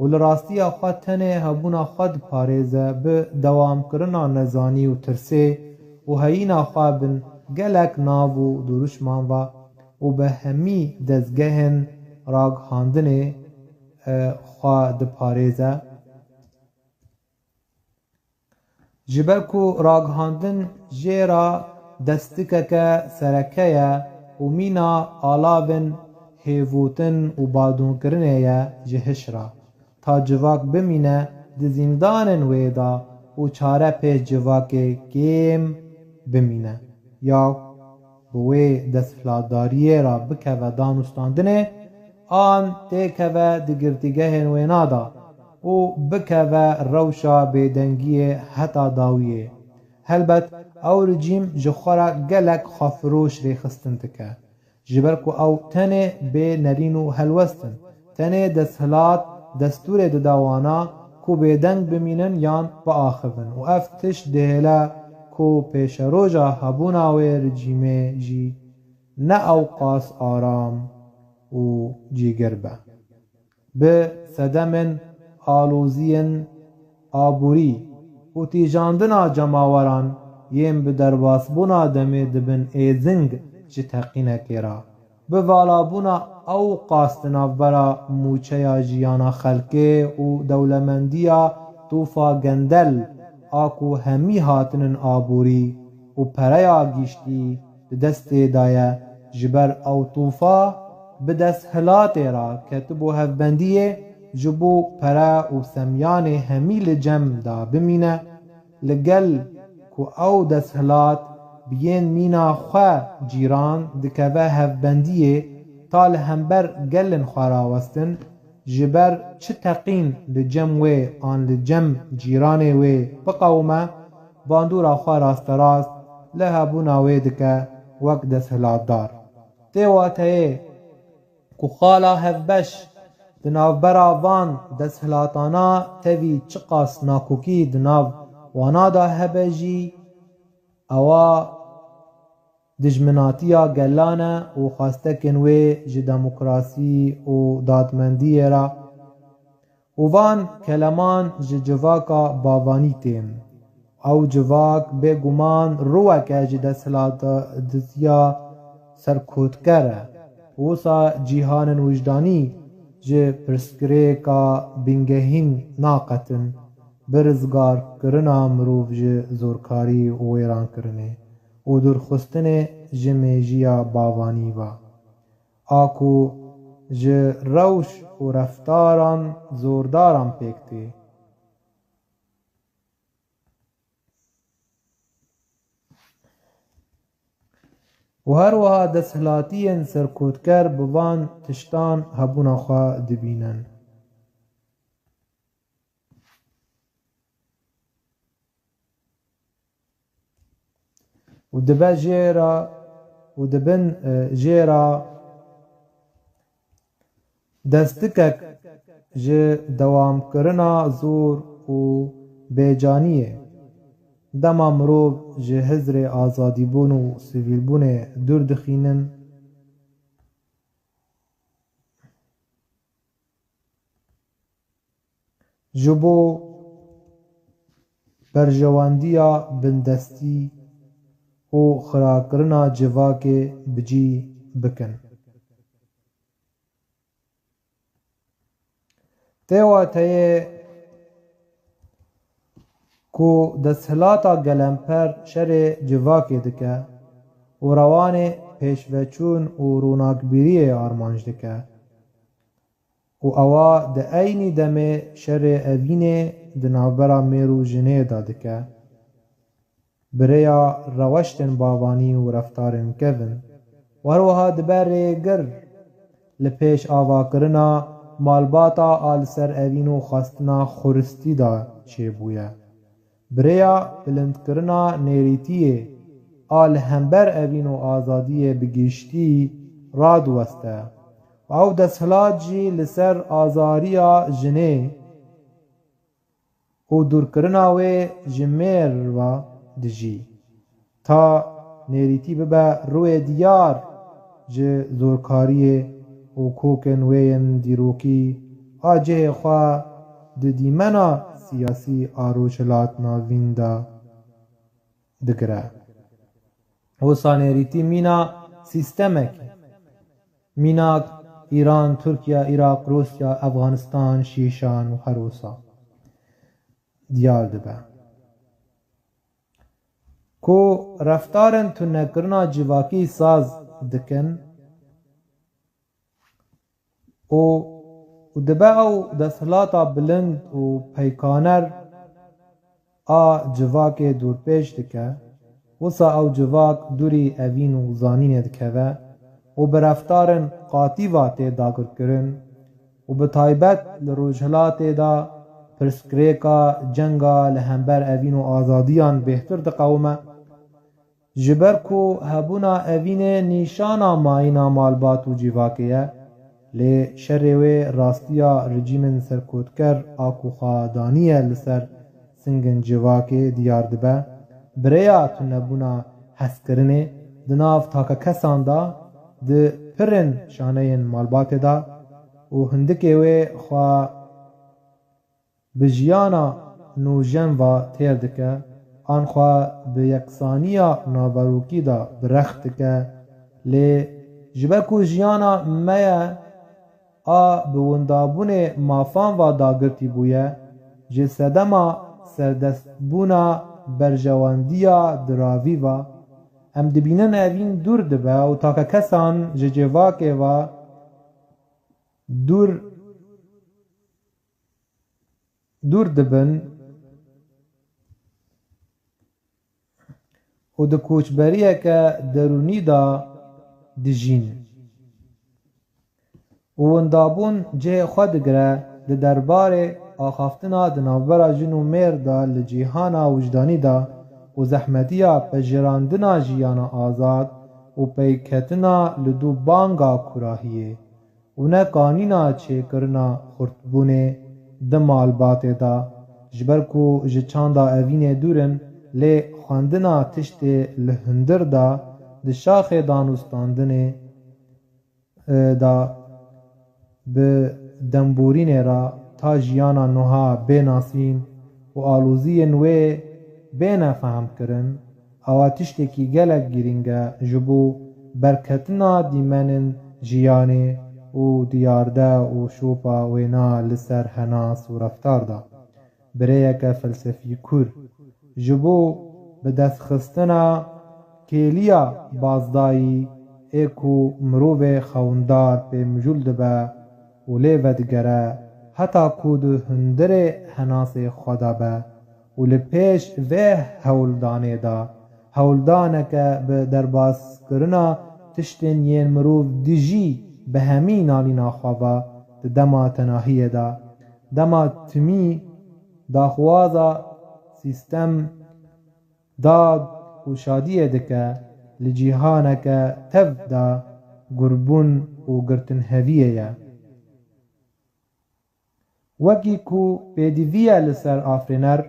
û li rastiya xwe tenê hebûna xwe diparêze bi dewamkirina nezanî û tirsê û heyîna xwe bin gelek nav û duruşman ve û bi hemî dezgehên ragihandinê, e, xwe diparêze. Ji ber ku ragihandin jê re destikeke sereke ye û mîna alavên hêvûtin û badûnkirinê ye ji hiş re, ta civak bimîne di zîndanên wê de û çare pêş civakê kêm bimîne ya bi wê desthilatdariyê re bikeve danûstandinê, an têkeve di girtîgehên wêna de û bikeve rewşa bêdengiyê heta dawiyê. Helbet ew rejîm ji xwe re gelek xwefiroş rêxistin dike. Ji ber ku ew tenê bê nerîn û helwest in, tenê desthilat destûrê dide wana ku bêdeng bimînin yan biaxivin û ev tişt dihêle ku pêşeroja hebûna wê rejîmê jî ne ewqas aram û cîgir be. Bi sedemên aloziyên aborî û tîjandina cemaweran yên bi derbasbûna demê dibin êzing ji teqînekê re, bi valabûna ewqas di navbera mûçeya jiyana xelkê û dewlemendiya tûfa gendel a ku hemî hatinin aborî û pereya giştî di destê de ye, ji ber ew tûfa bi desthilatê re ketibû hevbendiyê ji bo pere û semyanê hemî li cem de bimîne, li gel ku ew desthilat bi yên mîna xwe cîran dikeve hevbendiyê ta li hember gelên xwe rawestin, ji ber çi teqîn li cem wê an li cem cîranê wê biqewime, bandora xwe rasterast li hebûna wê dike wek desthilatdar. Tê wateyê ku xala hevbeş di navbera van desthilatana tevî çiqas nakokî di nav wana de hebe jî, ewa dijminatiya gelan e û xwestekên wê ji demokrasî û dadmendiyê re û van keleman ji civaka bavanî tên. Ew civak bêguman rûweke ji desthilatdiziya serkotker e. Wisa cîhanên wijdanî ji pirsgirêka bingehîn naqetin, bi rizgarkirina mirov ji zorkarî û wêrankirinê û dûrxistinê ji mêjiya bavanî ve, a ku ji rewş û reftaran zordaran pêk tê. Û her wiha desthilatiyên serkotker bi van tiştan hebûna xwe dibînin. Û dibe jê re û dibin, e, jê re destikek ji dewamkirina zor û bêcaniyê. Dema mirov ji hizrê azadîbûn û sivîlbûnê dûr dixînin, ji bo berjewendiya bindestî û xirakirina civakê bi cî bikin. Tê wateyê ku desthilata gelemper şerê civakê dike û rewanê pêşveçûn û ronakbîriyê armanc dike û ewa di eynî demê şerê evînê di navbera mêr û jinê de dike. Bi rêya reweştên bavanî û reftarên kevin, û her wiha dibe rêgir li pêş avakirina malbata a li ser evîn û xwestina xuristî de çêbûye. Bi rêya bilindkirina nêrîtiyê a li hember evîn û azadiyê bi giştî radiweste û ew desthilat jî li ser azariya jinê û dûrkirina wê ji mêr ve dijî. Ta nêrîtî bibe rûyê diyar ji zorkariyê û kokên wê yên dîrokî a cihê xwe di dîmena siyasî a Rojhilat Navîn de digire. Wisa nêrîtî mîna sîstemekî, mînak Îran, Tirkiye, Iraq, Rûsya, Efxanistan, Şîşan û her wisa diyar dibe. Ku reftarên tunekirina civakî saz dikin û, û dibe ew desthilata bilind û peykaner a civakê dûrpêç dike, wisa ew civak dûrî evîn û zanînê dikeve û bi reftarên qatî ve tê dagirkirin û bi taybet li Rojhilatê de pirsgirêka cenga li hember evîn û azadiyan bêhtir diqewime. Ji ber ku hebûna evînê nîşana mayîna malbat û civakê ye, lê şerê wê rastiya rejîmên serkotker a ku xwe daniye li ser singên civakê diyar dibe, bi rêya tunebûna hezkirinê di nav takekesan de di pirên şaneyên malbatê de û hindikê wê xwe bi jiyana nûjen ve têr dike, an xwe bi yeksaniya naverokî de bi rex dike, lê ji ber ku jiyana me ye a bi windabûnê mafan ve dagirtî bûye, ji sedema serdestbûna berjewendiya diravî ve, em dibînin evîn dûr dibe û takekesan ji civakê ve dûr dûr dibin û di koçberiyeke derûnî de dijîn. Û windabûn cihê xwe digire di derbarê axaftina di navbera jin û mêr de li cîhana wijdanî de û zehmetiya pejirandina jiyana azad û peyketina li dû banga kurahiyê. Û ne kanîna çêkirina xurtbûnê di malbatê de, ji ber ku ji çanda evînê dûr in, lê xwendina tiştê li hundir de di şaxê danûstandinê, e, de bi demborînê re ta jiyana nuha bê nasîn û aloziyên wê bêne fehmkirin, ewa tiştekî gelek girîng e ji bo berketina dîmenên jiyanê û diyarde û şopa wêna li ser henas û reftar de. Bi rêyeke felsefî kûr, ji bo bidestxistina kêliya bazdayî ê ku mirovê xewindar pê mijûl dibe û lê vedigere, heta ku di hundirê henasê xwe de be û li pêş vê hewldanê de, hewldaneke bi derbaskirina tiştên yên mirov dijî bi hemî nalîna xwe ve di dema tenahiyê de, dema timî daxwaza sîstem, dad û şadiyê dike, li cîhaneke tev de gurbûn û girtinheviyê ye. Wekî ku pêdivî ye li ser afirîner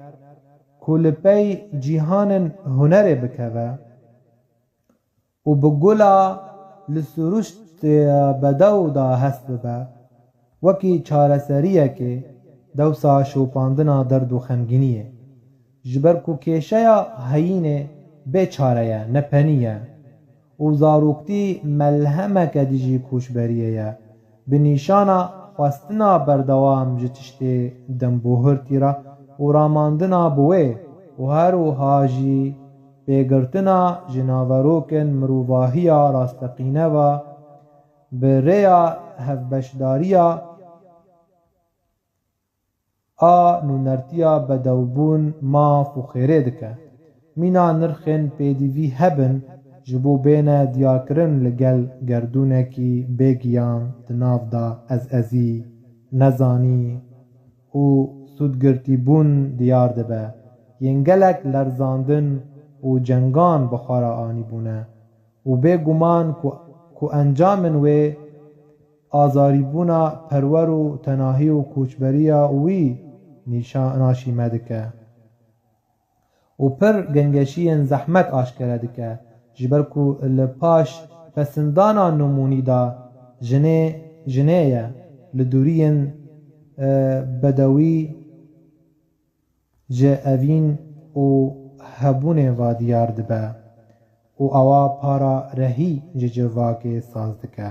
ku li pey cîhanên hunerê bikeve û bi gula li sirûştê bedew de hest bibe, wekî çareseriyekê dewsa şopandina derd û xemgîniyê. Ji ber ku kêşeya heyînê bê çare ye, nepenî ye û zaroktî melhemeke dijî koçberiyê ye, bi nîşana xwestina berdewam ji tiştê dembohirtî re û ramandina bi wê û her wiha jî Pêgirtina ji naverokên mirovahiya rasteqîne ve bi rêya hevbeşdariya a nûnertiya bedewbûn maf û xêrê dike. Mîna nirxên pêdivî hebin ji bo bêne diyarkirin li gel gerdûnekî bêgiyan di nav de ezezî, nezanî û sûdgirtîbûn diyar dibe. Yên gelek lerzandin û cengan bi xwe re anîbûne û bêguman ku, ku encamên wê azarîbûna perwer û tenahî û koçberiya wî nîşa-, naşîme dike û pir gengeşiyên zehmet aşkere dike, ji ber ku li paş pesindana nimûnî de jinê, jinê ye li dûriyên, e, bedewî ji evîn û hebûnê ve diyar dibe û ewa para rehî ji civakê saz dike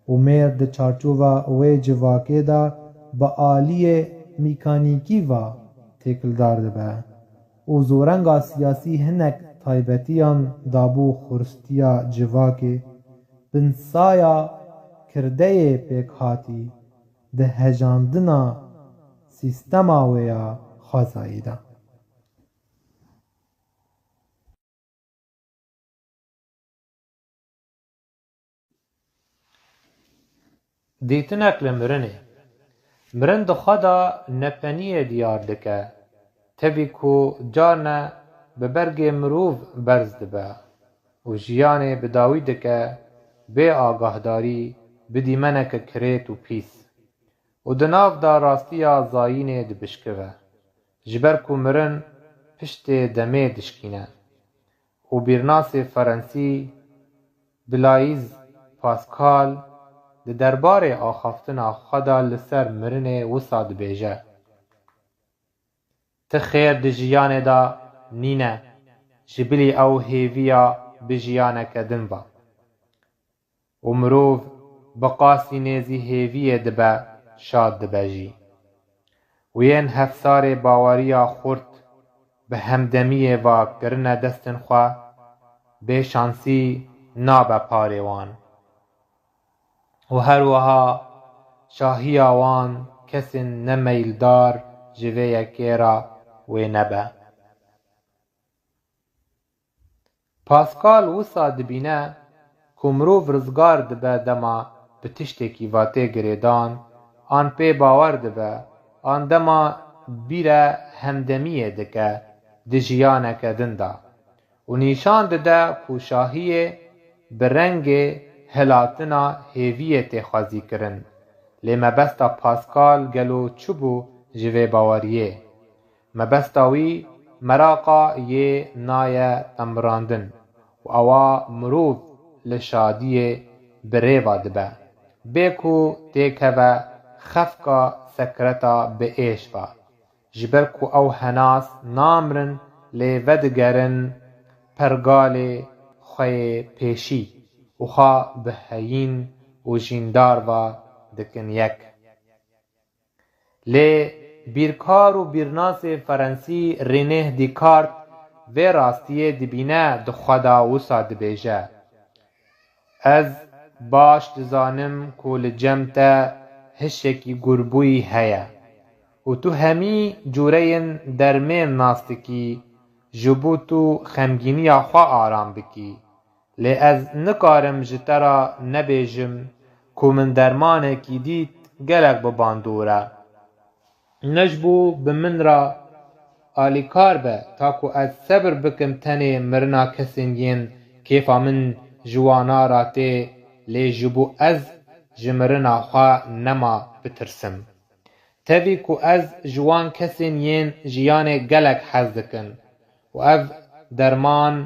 û mêr di çarçova wê civakê de bi aliyê mîkanîkî ve têkildar dibe û zorenga siyasî hinek taybetiyan dabû xuristiya civakê, binsaya kirdeyê pêkhatî di hejandina sîstema wê ya xwezayî de. Dîtinek li mirinê. Mirin di xwe de nepeniyê diyar dike. Tevî ku carne bi bergê mirov berz dibe û jiyanê bi dawî dike, bê agahdarî bi dîmeneke kirêt û pîs. Û di nav de rastiya zayînê dibişkive. Ji ber ku mirin piştê demê dişkîne. Û bîrnasê Ferensî Blaise Pascal di derbarê axaftina xwe de li ser mirinê wisa dibêje: Ti xêr di jiyanê de nîne, ji bilî ew hêviya bi jiyaneke din ve. Û mirov bi qasî nêzî hêviyê dibe, şad dibe jî. Û yên hefsarê baweriya xurt bi hemdemiyê ve kirine destên xwe, bêşansî nabe parê wan. Û her wiha şahiya wan kesên nemeyldar ji vê yekê re wê nebe. Pascal wisa dibîne ku mirov rizgar dibe dema bi tiştekî ve tê girêdan, an pê bawer dibe, an dema bîre hemdemiyê dike di jiyaneke din de û nîşan dide ku şahiyê bi rengê hilatina hêviyê tê xwezîkirin. Lê mebesta Pascal gelo çi bû ji vê baweriyê? Mebesta wî meraqa yê naye temirandin û ewa mirov li şadiyê bi rê ve dibe, bê ku têkeve xefka sekreta bi êş ve, ji ber ku ew henas namirin lê vedigerin pergalê xwe yê pêşî û xwe bi heyîn û jîndar ve dikin yek. Lê bîrkar û bîrnasê Ferensî René Descartes vê rastiyê dibîne, di xwe de wisa dibêje: Ez baş dizanim ku li cem te hişekî gurbûyî heye û tu hemî cûreyên dermên nas dikî, ji bo tu xemgîniya xwe aram bikî. Lê ez nikarim ji te re nebêjim ku min dermanekî dît gelek bi bandor e. Ne ji bo bi min re alîkar be, ta ku ez sebir bikim tenê mirina kesên yên kêfa min ji wana re tê, lê ji bo ez ji mirina xwe nema bitirsim. Tevî ku ez ji wan kesên yên jiyanê gelek hez dikin û ev derman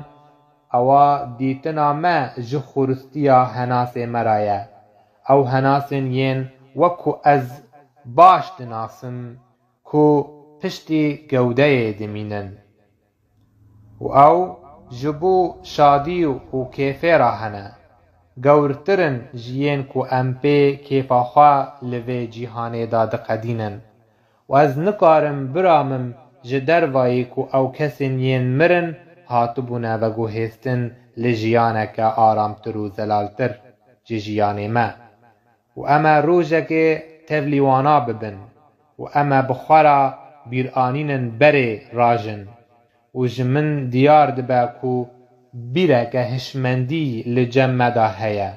ewa dîtina me ji xuristiya henasê me re ye. Ew henasên yên wek ku ez baş dinasim ku piştî gewdeyê dimînin. Û ew ji bo şadî û kêfê re hene, gewrtir in ji yên ku em pê kêfa xwe li vê cîhanê de diqedînin. Û ez nikarim biramim ji dervayî ku ew kesên yên mirin hatibûne veguhêstin li jiyaneke aramtir û zelaltir ji jiyanê me. Û em ê rojekê tevlî wana bibin û em ê bi xwe re bîranînin berê rajin. Û ji min diyar dibe ku bîreke hişmendî li cem me de heye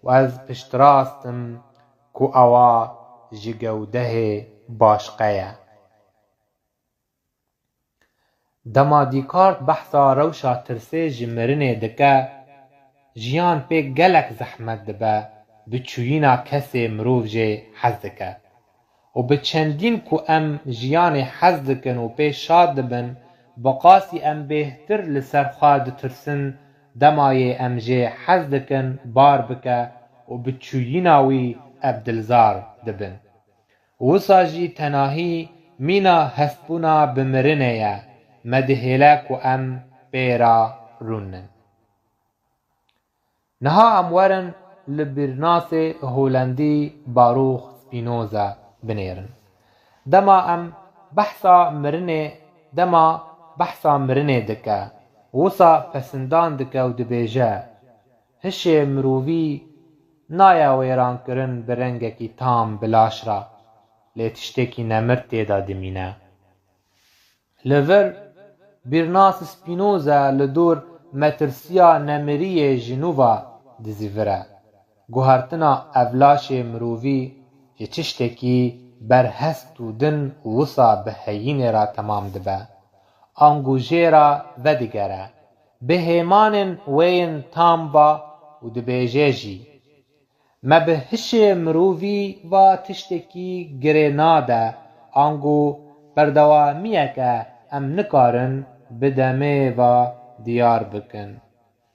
û ez piştrast im ku ewa ji gewdehê başqe ye. Dema Descartes behsa rewşa tirsê ji mirinê dike, jiyan pê gelek zehmet dibe, bi çûyîna kesê mirov jê hez dike. Û bi çendîn ku em jiyanê hez dikin û pê şad dibin, bi qasî em bêhtir li ser xwe ditirsin, dema yê em jê hez dikin bar bike û bi çûyîna wî ev dilzar dibin. Wisa jî tenahî mîna hestbûna bi mirinê ye, me dihêle ku em pê re rûnin. Niha em werin li bîrnasê Holendî Baruch Spinoza binêrin. Dema em behsa mirinê, dema behsa mirinê dike, wisa pesindan dike û dibêje, hişê mirovî nayê wêrankirin bi rengekî tam bi laş re, lê tiştekî nemir tê de dimîne. Li vir bîrnas Spinoza li dor metirsiya nemiriyê ji nû ve dizîvire. Guhertina ev laşê mirovî ji tiştekî berhest û din û wisa bi heyînê re temam dibe. Ango jê re vedigere, bi hêmanên wê yên tam ve û dibêje jî, me bi hişê mirovî va tiştekî girê nade, ango berdewamiyeke em nikarin bi demê va diyar bikin.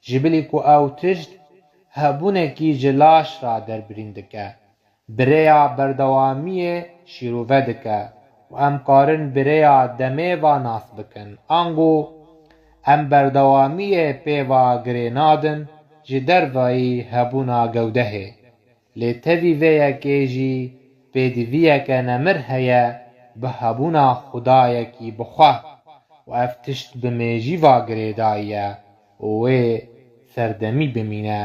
Ji bilî ku ew tişt hebûnekî ji laş re derbirîn dike, bi rêya berdewamiyê şîrove dike û em karin bi rêya demê va nas bikin. Ango em berdewamiyê pê va girê nadin ji dervayî hebûna gewdehê. Lê tevî vê yekê jî pêdiviyeke nemir heye bi hebûna Xwedayekî bi xwe û ev tişt bi mêjî va girêdayî ye û wê serdemî bimîne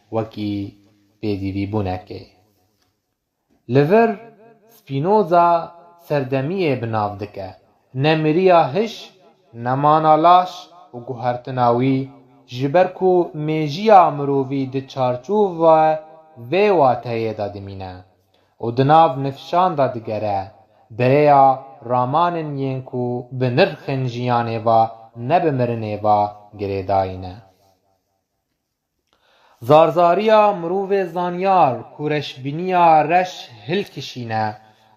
wekî pêdivîbûnekê. Li vir Spinoza serdemiyê bi nav dike, nemiriya hiş, nemana laş û guhertina wî, ji ber ku mêjiya mirovî di çarçova vê wateyê de dimîne û di nav nifşan de digere, bi rêya ramanên yên ku bi nirxên jiyanê ve ne bi mirinê ve girêdayî ne. Zarzariya mirovê zanyar ku reşbîniya reş hilkişîne,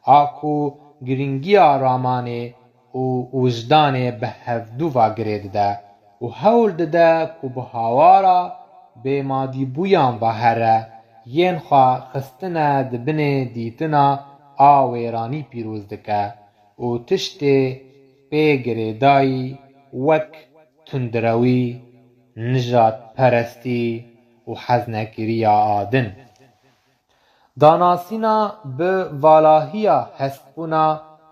a ku girîngiya ramanê û wijdanê bi hevdû ve girê dide û hewl dide ku bi hawara bêmadîbûyan ve here, yên xwe xistine di binê dîtina a wêranî pîroz dike û tiştê pê girêdayî wek tundrewî, nijadperestî û heznekiriya a din. Danasîna bi valahiya hestbûna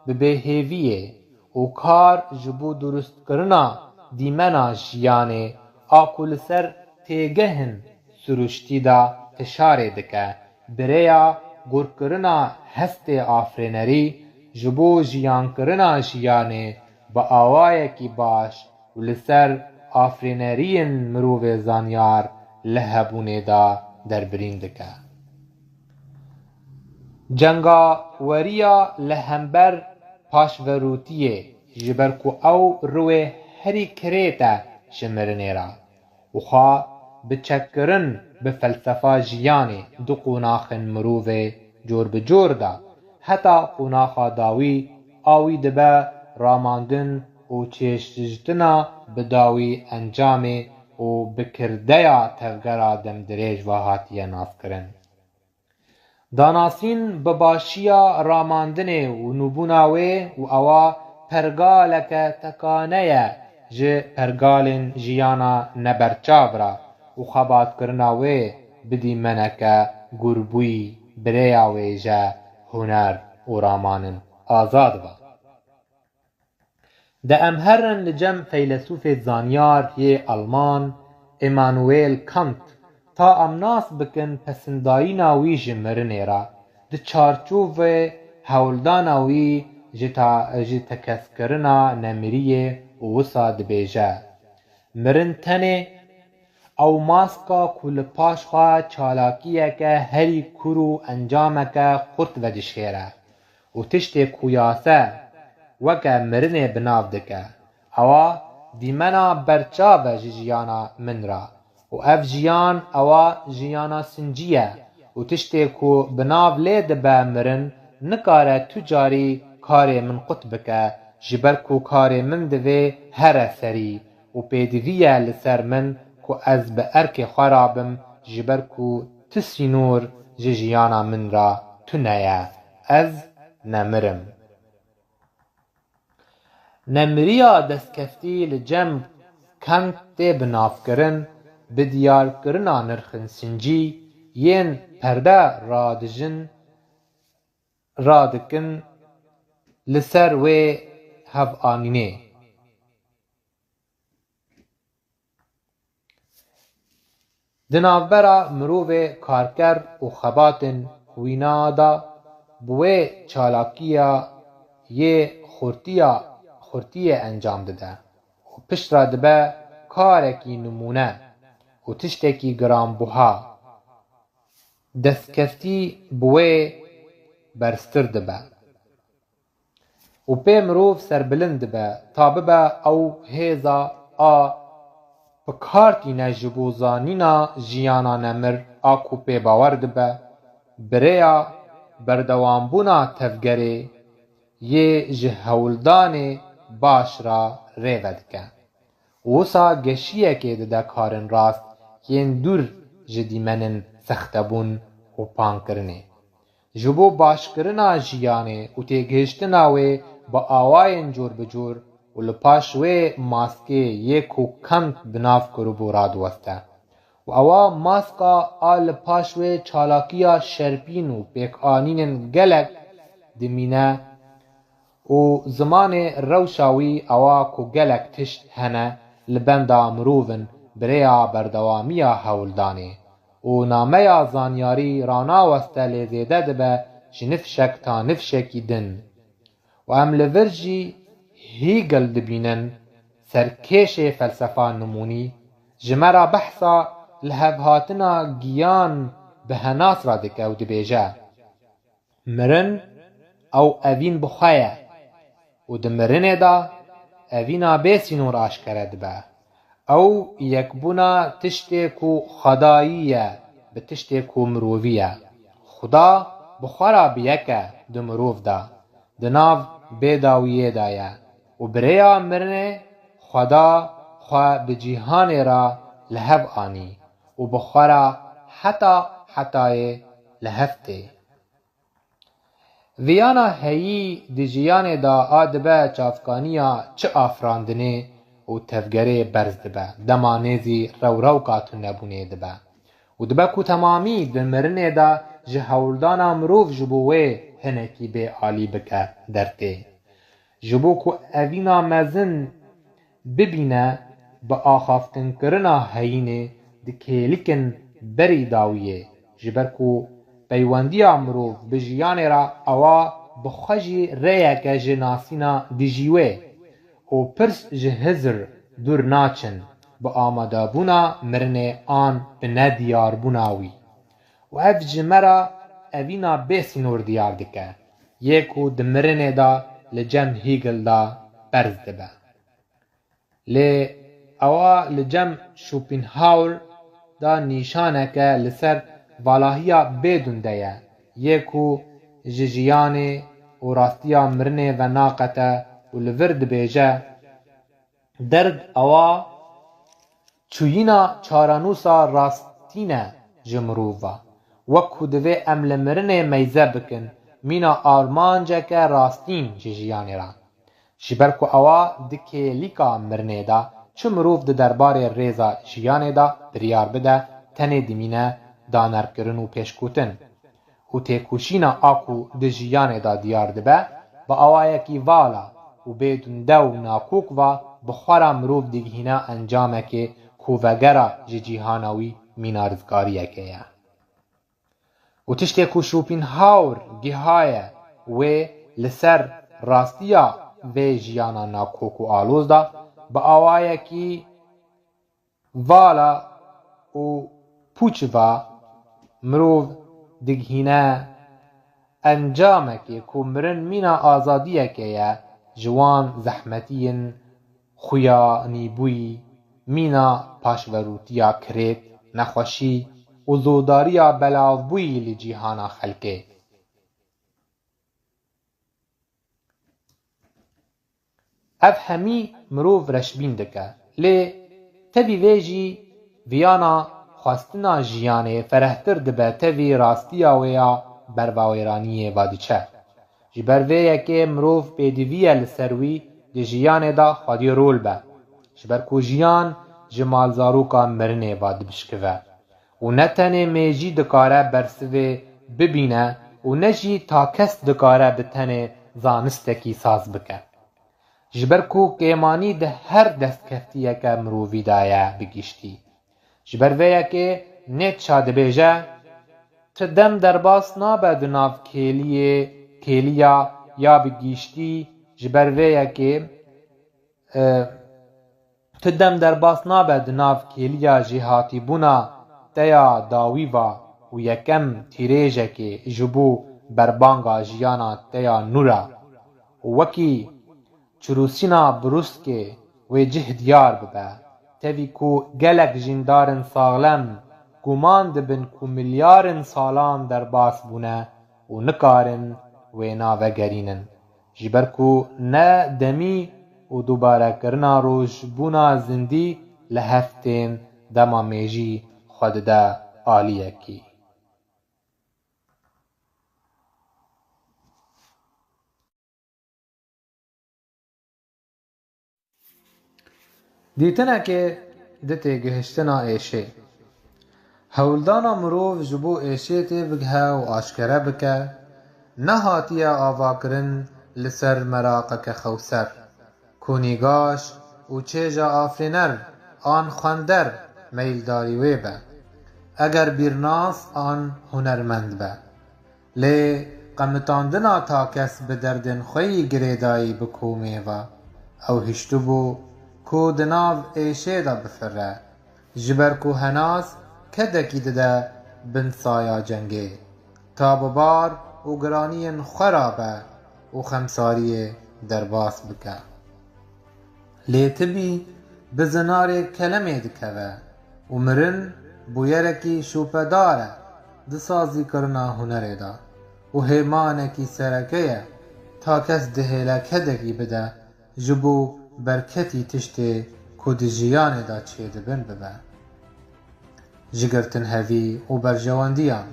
bi bêhêviyê û kar ji bo durustkirina dîmena jiyanê a ku li ser têgehên siruştî de tişarê dike, bi rêya gurkirina hestê afirînerî ji bo jiyankirina jiyanê bi awayekî baş û li ser afirîneriyên mirovê zanyar li hebûnê de derbirîn dike. Cengaweriya li hember paşverûtiyê, ji ber ku ew riwê herî kirêt e ji mirinê re û xwe bi çekkirin bi felsefa jiyanê di qonaxên mirovê cor bi cor de, heta qonaxa dawî, a wî dibe ramandin û çêştiştina bi dawî encamê û bi kirdeya tevgera demdirêj ve hatiye naskirin. Danasîn bi başiya ramandinê û nûbûna wê û ewa pergaleke tekane ye ji pergalên jiyana neberçav re û xebatkirina wê bi dîmeneke gurbûyî bi rêya wêje, huner û ramanin azad be. De em herin li cem feylesûfê zanyar yê Alman, Immanuel Kant, ta em nas bikin pesindayîna wî ji mirinê re, di çarçovê hewldana wî ji ta-, ji tekeskirina nemiriyê û wisa dibêje, mirin tenê ew maska ku li paş xwe çalakiyeke herî kûr û encameke xurt vedişêre û tiştê ku yase weke mirinê bi nav dike. Ewa dîmena berçav e ji jiyana min re û ev jiyan ewa jiyana sincî ye û tiştê ku bi nav lê dibe mirin nikare tu carî karê min qut bike, ji ber ku karê min divê here serî û pêdivî ye li ser min ku ez bi erkê xwe rabim, ji ber ku tu sînor ji jiyana min re tune ye. Ez nemir im. Nemiriya destkeftî li cem Kant tê binavkirin, bi diyarkirina nirxên sincî yên perde radijin, radikin li ser wê hevanînê. Di navbera mirovê karker û xebatên xwîna de bi wê çalakiya yê xurtiya, xurtiyê encam dide û piştre dibe karekî nimûne û tiştekî giranbuha. Destkeftî bi wê berztir dibe û pê mirov serbilind dibe, ta bibe ew hêza a bi kar tîne ji bo zanîna jiyana nemir a ku pê bawer dibe, bi rêya berdewambûna tevgerê yê ji hewldanê baş re rê vedike. Wisa geşiyekê dide karên rast yên dûr ji dîmenên sextebûn û pankirinê. Ji bo başkirina jiyanê û têgihiştina wê bi awayên cor bi cor û li paş wê maskê yê ku Kant bi nav kiribû radiweste. Û ewa maska a li paş wê çalakiya şerpîn û pêkanînên gelek dimîne û zimanê rewşa wî ewa ku gelek tişt hene li benda mirov in bi rêya berdewamiya hewldanê û nameya zanyarî ranaweste lê zêde dibe ji nifşek ta nifşekî din. Û em li vir jî Hegel dibînin, serkêşê felsefa nimûnî, ji me re behsa lihevhatina giyan bi henas re dike û dibêje, mirin ew evîn bi xwe ye û di mirinê de evîna bê sînor aşkere dibe. Ew yekbûna tiştê ku xwedayî ye bi tiştê ku mirovî ye. Xuda bi xwe re bi yek e di mirov de, di nav bêdawiyê de ye û bi rêya mirinê Xweda xwe bi cîhanê re li hev anî û bi xwe re heta hetayê li hev tê. Viyana heyî di jiyanê de a dibe çavkaniya çi afirandinê û tevgerê berz dibe, dema nêzî rewrewka tunebûnê dibe û dibe ku temamî di mirinê de ji hewldana mirov ji bo wê hinekî bê alî bike dertê. Ji bo ku evîna mezin bibîne bi axaftinkirina heyînê di kêlikin berî dawiyê, ji ber ku peywendiya mirov bi jiyanê re ewa bi xwe jî rêyeke ji nasîna dijî wê û pirs ji hizir dûr naçin, bi amadebûna mirinê an bi nediyarbûna wî. Û ev ji me re evîna bê sînor diyar dike, yê ku di mirinê de li cem Hegel de berz dibe. Lê ewa li cem Schopenhauer de nîşaneke li ser valahiya bêdûn de ye, yê ku ji jiyanê û rastiya mirinê venaqete û li vir dibêje, derg ewa çûyîna çarenûsa rastîn e ji mirov ve. Wek ku divê em li mirinê meyze bikin, mîna armanceke rastîn ji jiyanê re. Ji ber ku ewa di kêlîka mirinê de çi mirov di derbarê rêza jiyanê de biryar bide, tenê dimîne danerkirin û pêşkutin. Û têkoşîna a ku di jiyanê de diyar dibe, bi awayekî vala, û bê dunde û nakok ve bi xwe re mirov digihîne encamekê ku vegera ji cîhana wî mîna rizgariyekê ye. Û tiştê ku Schopenhauer gihaye wê li ser rastiya vê jiyana nakok û aloz de bi awayekî vala û pûç ve mirov digihîne encamekê ku mirin mîna azadiyekê ye, ji wan zehmetiyên xuyanîbûyî, mîna paşverûtiya kirêt, nexweşî û zordariya belavbûyî li cîhana xelkê. Ev hemî mirov reşbîn dike. Lê tevî vê jî viyana xwestina jiyanê ferehtir dibe tevî rastiya wê ya bervawêraniyê ve diçe. Ji ber vê yekê mirov pêdivî ye li ser wî di jiyanê de xwedî rol be. Ji ber ku jiyan ji malzaroka mirinê ve dibişkive. Û ne tenê mêjî dikare bersivê bibîne û ne jî takes dikare bi tenê zanistekî saz bike. Ji ber ku kêmanî di her destkeftiyeke mirovî de ye bi giştî. Ji ber vê yekê Nietzsche dibêje, ti dem derbas nabe di nav kêliyê, kêliya ya bi giştî, ji ber vê yekê, e, tu dem derbas nabe di nav kêliya jêhatîbûna te ya dawî va û yekem tîrêjekê ji bo berbanga jiyana te ya nû re û wekî çirûsîna brûskê wê cih diyar bibe. Tevî ku gelek jîndarên saxlem guman dibin ku milyarin salan derbas bûne û nikarin wêna vegerînin. Ji ber ku ne demî û dubarekirina rojbûna zindî li hev tên, dema mêjî xwe dide aliyekî. Dîtinekê di têgihiştina êşê. Hewldana mirov ji bo êşê têbigihe û aşkere bike, nehatiye avakirin li ser meraqeke xewser, ku nîgaş û çêja afirîner an xwender meyildarî wê be, eger bîrnas an hunermend be. Lê qemitandina takes bi derdên xwe yî girêdayî bi komê ve, ew hiştibû ku di nav êşê de bifire, ji ber ku henas kedekî dide bin saya cengê, ta bi bar û giraniyên xwe re be û xemsariyê derbas bike. Lê tibî bi zinarê kelemê dikeve û mirin bûyerekî şûpedar e di sazîkirina hunerê de û hêmanekî sereke ye, takes dihêle kedekî bide ji bo berketî tiştê ku di jiyanê de çêdibin bibe. Ji girtinhevî û berjewendiyan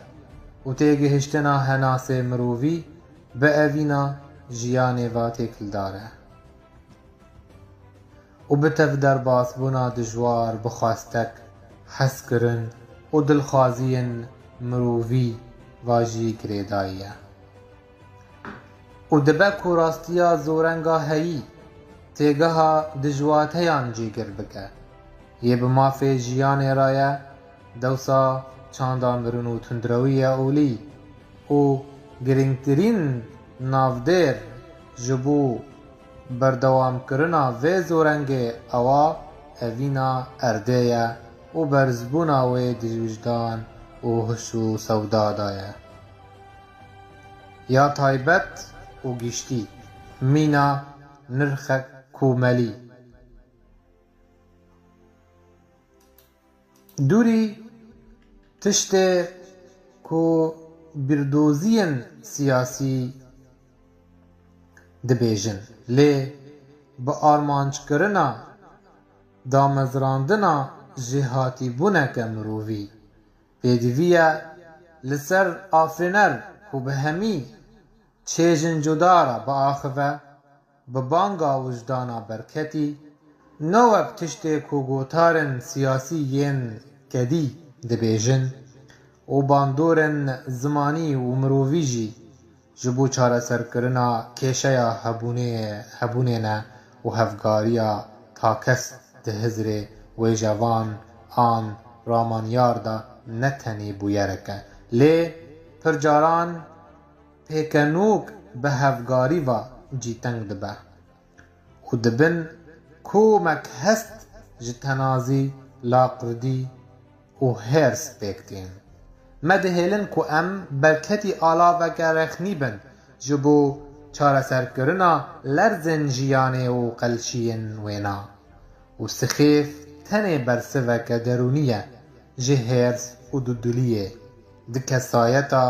û têgihiştina henasê mirovî bi evîna jiyanê ve têkildar e. Û bi tev derbasbûna dijwar bi xwestek, hezkirin û dilxwaziyên mirovî ve jî girêdayî ye. Û dibe ku rastiya zorenga heyî têgeha dijwateyan cîgir bike, yê bi mafê jiyanê re ye, dewsa çanda mirin û tundrewiya olî û girîngtirîn navdêr ji bo berdewamkirina vê zorengê ewa evîna erdê ye û berzbûna wê di wijdan û hiş û sewda de ye. Ya taybet û giştî, mîna nirxek komelî. Dûrî tiştê ku bîrdoziyên siyasî dibêjin, lê bi armanckirina damezrandina jêhatîbûneke mirovî, pêdivî ye li ser afirîner ku bi hemî çêjin cuda re biaxive, bi banga wijdana berketî, ne wek tiştê ku gotarên siyasî yên kedî dibêjin û bandorên zimanî û mirovî jî ji bo çareserkirina kêşeya hebûnê, hebûnê ne û hevgariya takes di hizrê wêjevan an ramanyar de ne tenê bûyerek e, lê pir caran pêkenûk bi hevgarî ve cîteng dibe û dibin komek hest ji tenazî, laqirdî û hêrs pêk tên. Me dihêlin ku em berketî alaveke rexnî bin ji bo çareserkirina lerzên jiyanê û qelşiyên wêna û sixêf tenê bersiveke derûnî ye ji hêrs û dudiliyê di kesayeta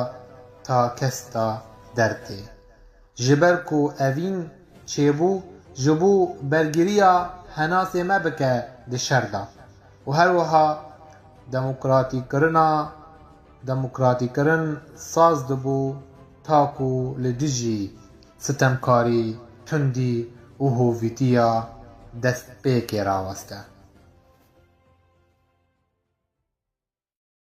takes de dertê. Ji ber ku evîn çêbû ji bo bergiriya henasê me bike di şer de û her wiha demokratîkirina, demokratîkirin saz dibû ta ku li dijî sitemkarî, tundî û hovîtiya destpêkê raweste.